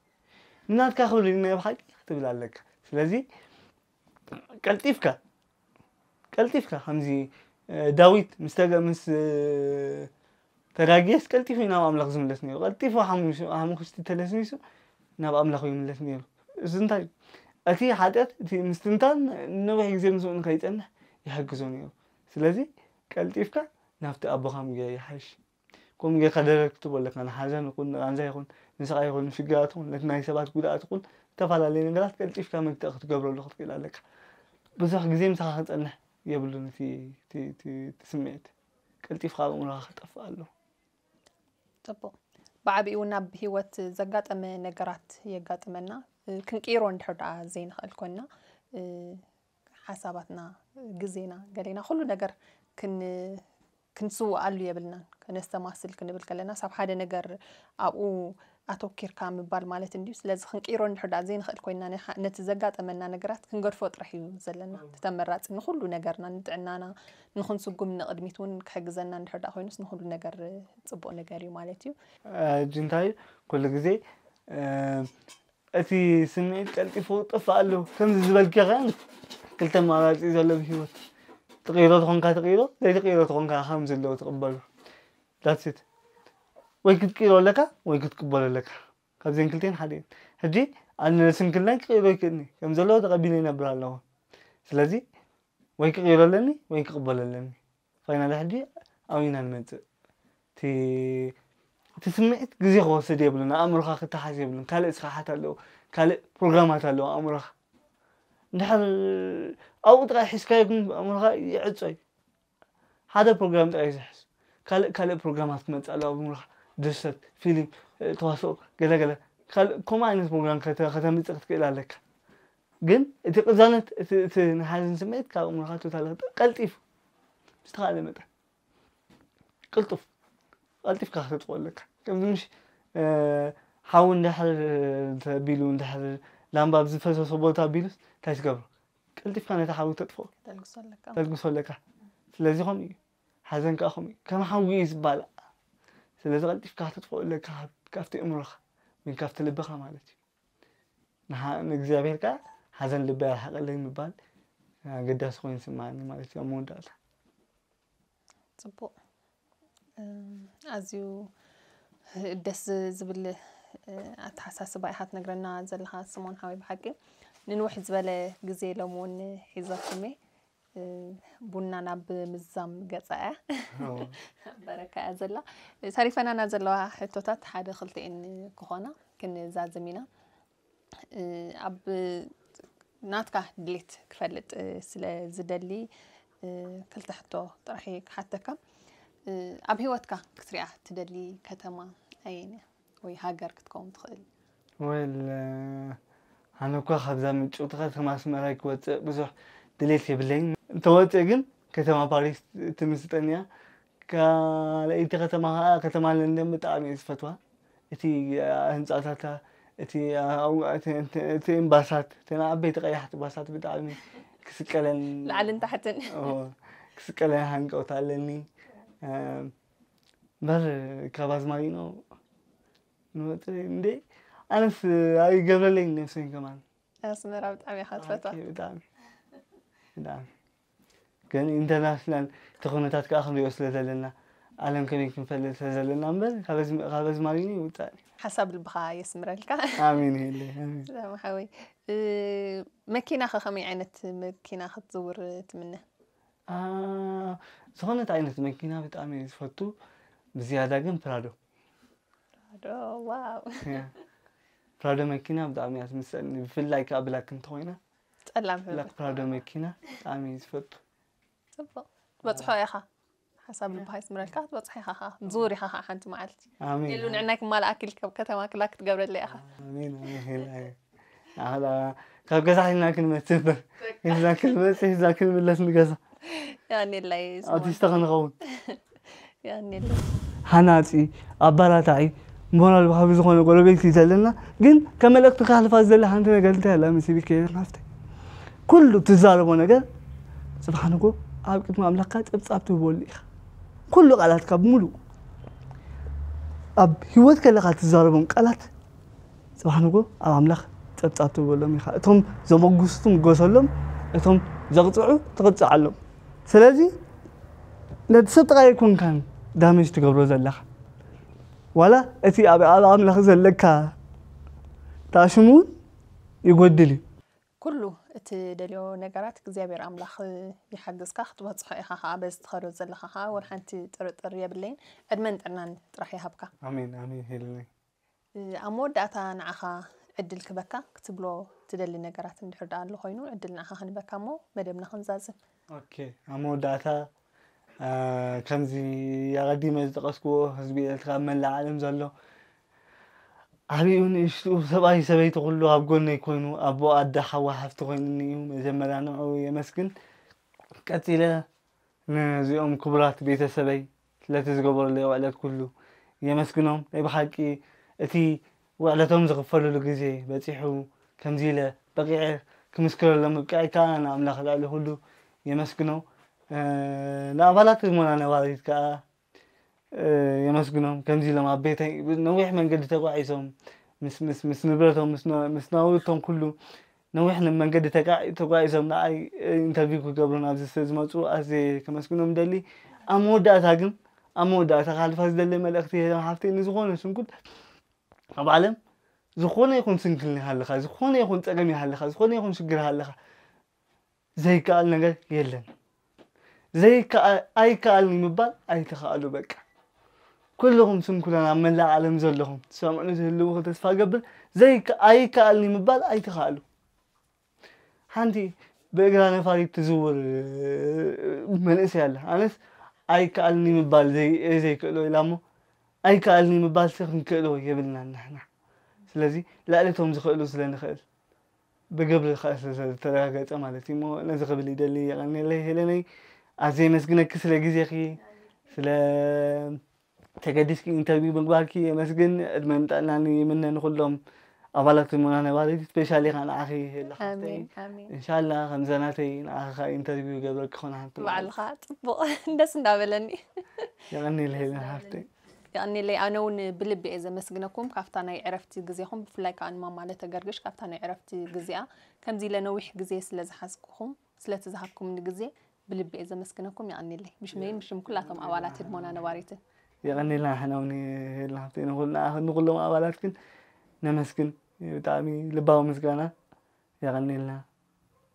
ንናትካ ክብሪ ናይ ብሓቂ ክትብል ኣለካ። ስለዚ ቀልጢፍካ፣ ቀልጢፍካ ከምዚ፣ እ፣ ዳዊት ምስ ተገ-፣ ምስ፣ እ፣ ተጋግየስ ቀልጢፉ እዩ ናብ ኣምላኽ ዝምለስ ነይሩ። ቀልጢፉ ሓሙሽ-፣ ሓሙኽሽቲ ተለስኒሱ ናብ ኣምላኽ ይምለስ ነይሩ። እዚ እንታይ እዩ? እቲ ሓጢኣት፣ እቲ ምስትንታን ነዊሕ ግዜ ምስኡ ንኸይጸንሕ ይሕግዞ ነይሩ። ስለዚ ቀልጢፍካ ናብቲ ኣቦኻ ምግያይ ይሓይሽ። ከምኡ ጌርካ ደረት ክትህቦ ኣለካ። ንሓዘን ይኹን፣ ንቓንዛ ይኹን፣ ንስቓይ ይኹን፣ ንሽግራት ይኹን፣ ነቲ ናይ ሰባት ጉድኣት ይኹን፣ ዝተፈላለዩ ነገራት ቀልጢፍካ መግትኢ ክትገብረሉ ክትክእል ኣለካ። ብዙሕ ግዜ ምሳኻ ክጸንሕ የብሉን እቲ፣ እቲ፣ እቲ፣ እቲ ስምዒት። ቀልጢፍካ ኣብ ኣእምሮኻ ክጠፍእ ኣለዎ። ጽቡቕ። ብዓቢኡ እውን ኣብ ህይወት ዘጋጠመ ነገራት የጋጥመና። እ፣ ክንቅይሮ እንድሕር ደኣ ዘይንኽእል ኮይንና፣ እ፣ ሓሳባትና፣ ግዜና፣ ገሌና፣ ኩሉ ነገር ክን-፣ ክንስውኣሉ የብልናን። ከነስተማስል ክንብል ከለናስ ኣብ ሓደ ነገር ኣብኡ ኣተኪርካ ምባል ማለት እንድዩ። ስለዚ ክንቅይሮ እንድሕር ደኣ ዘይንኽእል ኮይንና፣ ንሓ-፣ ነቲ ዘጋጠመና ነገራት ክንገድፎ ጥራሕ እዩ ዘለና። እቲ ተመራጺ ንኹሉ ነገርና፣ ንጥዕናና፣ ንኽንስጉም ንቕድሚት እውን ክሕግዘና እንድሕር ደኣ ኮይኑስ ንኹሉ ነገር ጽቡቕ ነገር እዩ ማለት እዩ። እ፣ ሕጂ እንታይ እዩ፣ ኩሉ ግዜ፣ እ፣ እቲ ስምዒት ቀልጢፉ ክጠፍእ ኣለዎ። ከምዚ ዝበልክዮ ከኣ ክልተ ኣማራጺ እዩ ዘሎ ብህይወት። ትቕይሮ ተኾንካ ትቕይሮ፣ ዘይትቕይሮ ተኾንካ ከም ዘለዎ ትቕበሎ። That's it። ወይ ክትቅይሮ ኣለካ፣ ወይ ክትቅበሎ ኣለካ። ካብዘን ክልተን ሓደ እዩ። ሕጂ ኣነ ስንክልናይ ክቕይሮ ይክእልኒ፣ ከም ዘለዎ ተቐቢለ ይነብር ኣለኹ። ስለዚ ወይ ክቕይሮ ኣለኒ፣ ወይ ክቕበሎ ኣለኒ። ፋይናሊ ሕጂ ኣብኡ ኢና ንመጽእ። እቲ፣ እቲ ስምዒት ግዜ ክወስድ የብሉን፣ ኣእምሮኻ ክተሓዝ የብሉን። ካልእ ስራሓት ኣለዎ፣ ካልእ ፕሮግራማት ኣለዎ ኣእምሮኻ። እንድሕር ኣብኡ ጥራይ ሒዝካዮ ግን ኣእምሮኻ ይዕጾ እዩ። ሓደ ፕሮግራም ጥራይ እዩ ዝሕዝ። ካልእ፣ ካልእ ፕሮግራማት ክመጽእ ኣለዎ ኣብ ኣእምሮኻ። ድርሰት፣ ፊልም፣ እ፣ ተዋስኦ፣ ገለ ገለ። ካልእ ከምኡ ዓይነት ፕሮግራም ከተ-፣ ከተምጽእ ክትክእል ኣለካ። ግን እቲ ቅዛነት፣ እቲ፣ እቲ ናይ ሓዘን ስምዒት ካብ ኣእምሮኻ ቶታሊ ክጠ-፣ ቀልጢፉ ብዝተኻእለ መጠን ቅልጡፍ፣ ቀልጢፍካ ክተጥፍኦ ኣለካ። ከምዚ ምሽ፣ እ፣ ሓዊ እንድሕር ተቢሉ፣ እንድሕር ላምባ ኣብ ዝፈሰሶ ቦታ ኣቢሉስ እንታይ ትገብሮ? ቀልጢፍካ ነቲ ሓዊ ተጥፍኦ። ተልግሶ ኣለካ። ተልግሶ ኣለካ። ስለዚ ከምኡ እዩ። ሓዘን ከኣ ከምኡ እዩ። ከም ሓዊ እዩ ዝባላዕ። ስለዚ ቀልጢፍካ ክተጥፍኦ ኣለካ ካብ፣ ካብቲ ኣእምሮኻ ወይ ካብቲ ልብኻ ማለት እዩ። ንሓ-፣ ንእግዚኣብሔር ከኣ ሓዘን ልበይ ኣርሕቐለይ ምባል ኣገዳሲ ኮይኑ ይስምዓኒ ማለት እዩ ኣብ መወዳእታ። ጽቡቕ። እም፣ ኣዝዩ ደስ ዝብል፣ እ፣ ኣተሓሳስባ ኢኻ ትነግረና ዘለኻ ስሞን ሓወይ። ብሓቂ ንንውሕ ዝበለ ግዜ ሎም እውን ሒዘኩም እየ። እ፣ ቡና ናብ ምዛም ገጻ እያ። ኦ። በረካ እያ ዘላ። ተሪፈናና ዘለዋ ሕቶታት ሓደ ክልተኤን ክኾና ክንዛዝም ኢና። እ፣ ኣብ ናትካ ድሌት ክፈልጥ፣ እ፣ ስለ ዝደሊ፣ እ፣ ክልተ ሕቶ ጥራሕ እየ ክሓተካ። እ፣ ኣብ ህይወትካ ክትሪኣ ትደሊ ከተማ ኣየን እያ? ወይ ሃገር ክትከውን ትኽእል? ወል፣ እ፣ ኣነ እኳ ካብዛ ምጭውቲ ከተማ ኣስመራ ክወጽእ ብዙሕ ድሌት የብለይን። እንተወጽእ ግን ከተማ ፓሪስ ትምስጠኒ እያ። ካልኣይቲ ከተማ ከኣ ከተማ ለንደን ብጣዕሚ እየ ዝፈትዋ። እቲ፣ እ፣ ህንጻታታ፣ እቲ፣ እ፣ ኣው-፣ እቲ፣ እቲ፣ እቲ እምባሳት፣ እተን ዓበይቲ ቀያሕቲ ባሳት ብጣዕሚ ክስቀለን፣ ላዕልን ታሕትን። ኦ፣ ክስቀለን ሃንቀውታ ኣለኒ። እ፣ እምበር ካብ ኣዝማሪኖ ንወፅእ እንዴ ኣነስ ኣይገብረለይ ነብሰይ ከማን ኣስመራ ብጣዕሚ ኢኻ ትፈትዋ። ብጣዕሚ ብጣዕሚ ግን ኢንተርናሽናል ተኾነታት ከዓ ክንሪኦ ስለ ዘለና ዓለም ከመይ ክንፈልጥ ስለ ዘለና እምበር ካብ ኣዝማሪኒ ይውፃእ ሓሳብ ልብኻ የስምረልካ። ኣሚን ይለ ሓወይ መኪና ከ ከመይ ዓይነት መኪና ክትዝውር ትምነ? ዝኾነት ዓይነት መኪና ብጣዕሚ ዝፈቱ ብዝያዳ ግን ፕራዶ ዶ ዋው ፕራዶ መኪና ብጣዕሚ እያ ትምሰልኒ ብፍላይ ከዓ ብላክ እንተኮይና ጸላም ብላክ ፕራዶ መኪና ብጣዕሚ እዩ ዝፈቱ ጽቡቅ ትበጽሖ ኢኻ ሓሳብ ልብኻ ይስምረልካ ክትበጽሖ ኢኻ ከዓ ዙር ኢኻ ከዓ ሓንቲ መዓልቲ ኣሜን ኢሉ ንዕናይ ክማልኣክ ኢልካ ኣብ ከተማ ክላ ክትገብረለ ኢኻ ኣሜን ኣሜን ሄላ ኣላ ካብ ገዛ ሒዝና ክንመጽእ እምበር ሒዝና ክንመጽእ ሒዝና ክንምለስ ንገዛ ያኔላይ ኣርቲስት ክንኸውን ያኔላይ ሃናፂ ኣባላታዒ ሞራል ባሃቢ ዝኾነ ጎረቤት እዩ ዘለና ግን ከመልእክቲ ካሕልፋ ዝደሊ ሓንቲ ነገር እንታይ ኣላ መሲልኪ ናፍተ ኩሉ ትዛረቦ ነገር ፅባሕ ንጎ ኣብ ቅድሚ ኣምላኽካ ፀብፃብ ትህበሉ ኢኻ ኩሉ ቃላትካ ብምሉእ ኣብ ህይወት ከለካ ትዛረቦም ቃላት ፅባሕ ንጎ ኣብ ኣምላኽ ፀብፃብ ትህበሎም ኢኻ እቶም ዘመጉሱ ትምጎሰሎም እቶም ዘቕፅዑ ትቕፅዓሎም ስለዚ ነቲ ሰብ ጥራይ ኣይኮንካን ዳሜጅ ትገብሮ ዘለኻ ዋላ እቲ ኣብ ኣብ ኣምላኽ ዘለካ ታሽሙ እውን ይጎድል እዩ ኩሉ እትደልዮ ነገራት እግዚኣብሔር ኣምላኽ ይሓግዝካ ክትበፅሖ ኢኻ ከዓ በዚ ትኸዶ ዘለኻ ከዓ ወላ ሓንቲ ጥርጥር የብለይን ዕድመን ጥዕናን ጥራሕ ይሃብካ ኣሜን ኣሜን ሄለነይ ኣብ መወዳእታ ንዓኻ ዕድል ክበካ ክትብሎ ትደሊ ነገራት እንድሕር ደኣ ኣሎ ኮይኑ ዕድል ንዓኻ ክንበካ እሞ መደብና ክንዛዝም ኦኬ ኣብ መወዳእታ ከምዚ ኣቐዲመ ዝጠቐስክዎ ህዝቢ ኤርትራ ኣብ መላእ ዓለም ዘሎ ዓብኡ ንእሽትኡ ሰብኣይ ሰበይቲ ኩሉ ኣብ ጎነይ ኮይኑ ኣቦ ኣደ ሓዋ ሓፍቲ ኮይኑኒ እዩ መጀመርያ ንዕኡ የመስግን ቀጺለ ነዚኦም ክቡራት ቤተሰበይ ስለቲ ዝገበሩለይ ውዕለት ኩሉ የመስግኖም ናይ ብሓቂ እቲ ውዕለቶም ዝኽፈልሉ ግዜ በጺሑ ከምዚ ኢለ በቂዐ ክምስክረሎም ምብቃዕይ ከዓ ንኣምላኽ ልዕሊ ኩሉ የመስግኖ ንኣባላት ህዝቦና ነባሪት ከዓ የመስግኖም ከምዚ ኢሎም ኣብ ቤተይ ነዊሕ መንገዲ ተጓዒዞም ምስ ንብረቶም ምስ ናውቶም ኩሉ ነዊሕ መንገዲ ተጓዒዞም ንዓይ ኢንተርቪው ክገብሩን ኣብዚ ስለ ዝመፁ ኣዝየ ከመስግኖም ደሊ ኣብ መወዳእታ ግን ኣብ መወዳእታ ካልፋ ዝደለ መልእክቲ ሄለን ሓፍተይ ንዝኾነ ስንኩል ኣብ ዓለም ዝኾነ ይኹን ስንክል ይሃለኻ ዝኾነ ይኹን ፀገም ይሃለኻ ዝኾነ ይኹን ሽግር ሃለኻ ዘይከኣል ነገር የለን። ዘይከኣል ኣይከኣልን ምባል ኣይትኸኣሉ በቃ። ኩልኹም ስንኩላን ኣብ መላእ ዓለም ዘለኹም ትሰምዑኒ ትህልውኹ ተስፋ እገብር ዘይከ ኣይከኣልን ምባል ኣይትኸኣሉ። ሓንቲ ብእግራ ነፋሪት ትዝውር መንእሰይ ኣላ። ኣነስ ኣይከኣልን ምባል ዘይ ዘይክእሎ ኢላ እሞ ኣይከኣልን ምባልሲ ክንክእሎ የብልናን ንሕና። ስለዚ ልዕሊ እቶም ዝኽእሉ ስለ ንኽእል ብግብሪ ከዓ ስለ ዝተረጋገፀ ማለት እዩ እሞ ነዚ ክብል ይደሊ የቐንየለይ ሄለነይ ኣዝየ የመስግነኪ ስለ ግዜኺ ስለ ተገዲስኪ ኢንተርቪው ምግባርኪ የመስግን ዕድመን ጥዕናን ይምነ ንኩሎም ኣባላት ህዝብና ነባሪት ስፔሻሊ ከዓ ንዓኺ ሄለ ሓፍተይ ኣሜን ኣሜን እንሻላ ከምዘናተይ ንዓኺ ከዓ ኢንተርቪው ይገብረኪ ኮነ ሓንቲ መዓልቲ ባዕልኻ ፅቡቕ ደስ እንዳበለኒ የቐንየለይ ሄለን ሓፍተይ የቐንየለይ ኣነ እውን ብልቢ እየ ዘመስግነኩም ካብታ ናይ ዕረፍቲ ግዜኹም ብፍላይ ከዓ ንማማ ለተገርግሽ ካብታ ናይ ዕረፍቲ ግዜኣ ከምዚ ኢለ ነዊሕ ግዜ ስለ ዝሓዝኩኹም ስለቲ ዝሃብኩምኒ ግዜ ብልቢ እየ ዘመስግነኩም የቐንየለይ ብሽመይን ብሽም ኩላቶም ኣባላት ህድሞና ነባሪትን የቐንየልና ንሕና እውን ሄልና ሃብተይ ንኹልና ንኹሎም ኣባላት ግን ነመስግን ብጣዕሚ ልባዊ ምስጋና የቐንየልና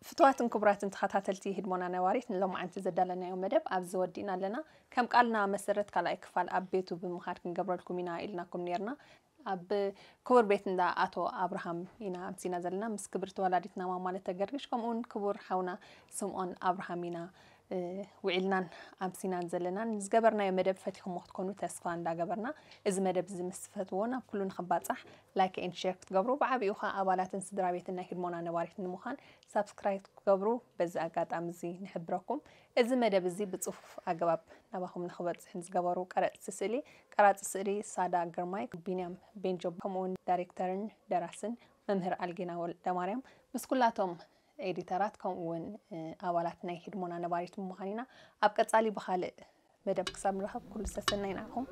ፍትዋትን ክቡራትን ተኸታተልቲ ህድሞና ነባሪት ንሎማዓንቲ ዘዳለናዮ መደብ ኣብዚ ወዲእና ኣለና። ከም ቃልና መሰረት ካልኣይ ክፋል ኣብ ቤቱ ብምኻድ ክንገብረልኩም ኢና ኢልናኩም ነይርና። ኣብ ክቡር ቤት እንዳ ኣቶ ኣብርሃም ኢና ኣምሲና ዘለና ምስ ክብርቲ ወላዲትና ማማ ለተገርግሽ ከምኡ እውን ክቡር ሓውና ስምኦን ኣብርሃም ኢና ውዒልናን ኣምሲናን ዘለና ንዝገበርናዮ መደብ ፈቲኹሞ ክትኮኑ ተስፋ እንዳገበርና እዚ መደብ እዚ ምስ ትፈትዎ ናብ ኩሉ ንኽባፃሕ like and share ክትገብሩ ብዓብኡ ከዓ ኣባላትን ስድራ ቤትን ናይ ህድሞና ነባሪት ንምዃን subscribe ክትገብሩ በዚ ኣጋጣሚ እዚ ንሕብረኩም እዚ መደብ እዚ ብፅፉፍ ኣገባብ ናባኹም ንኽበፅሕ ንዝገበሩ ቀረፅቲ ስእሊ ቀራፂ ስእሊ ሳዳ ግርማይ ቢንያም ቤንጆ ከምኡውን ዳይሬክተርን ደራስን መምህር ኣልጌና ወልደማርያም ምስ ኩላቶም ኤዲተራት ከምኡ እውን ኣባላት ናይ ህድሞና ነባሪት ብምዃን ኢና ኣብ ቀፃሊ ብካልእ መደብ ክሳብ ንራኸብ ኩሉ ሰሰናይ ናኹም።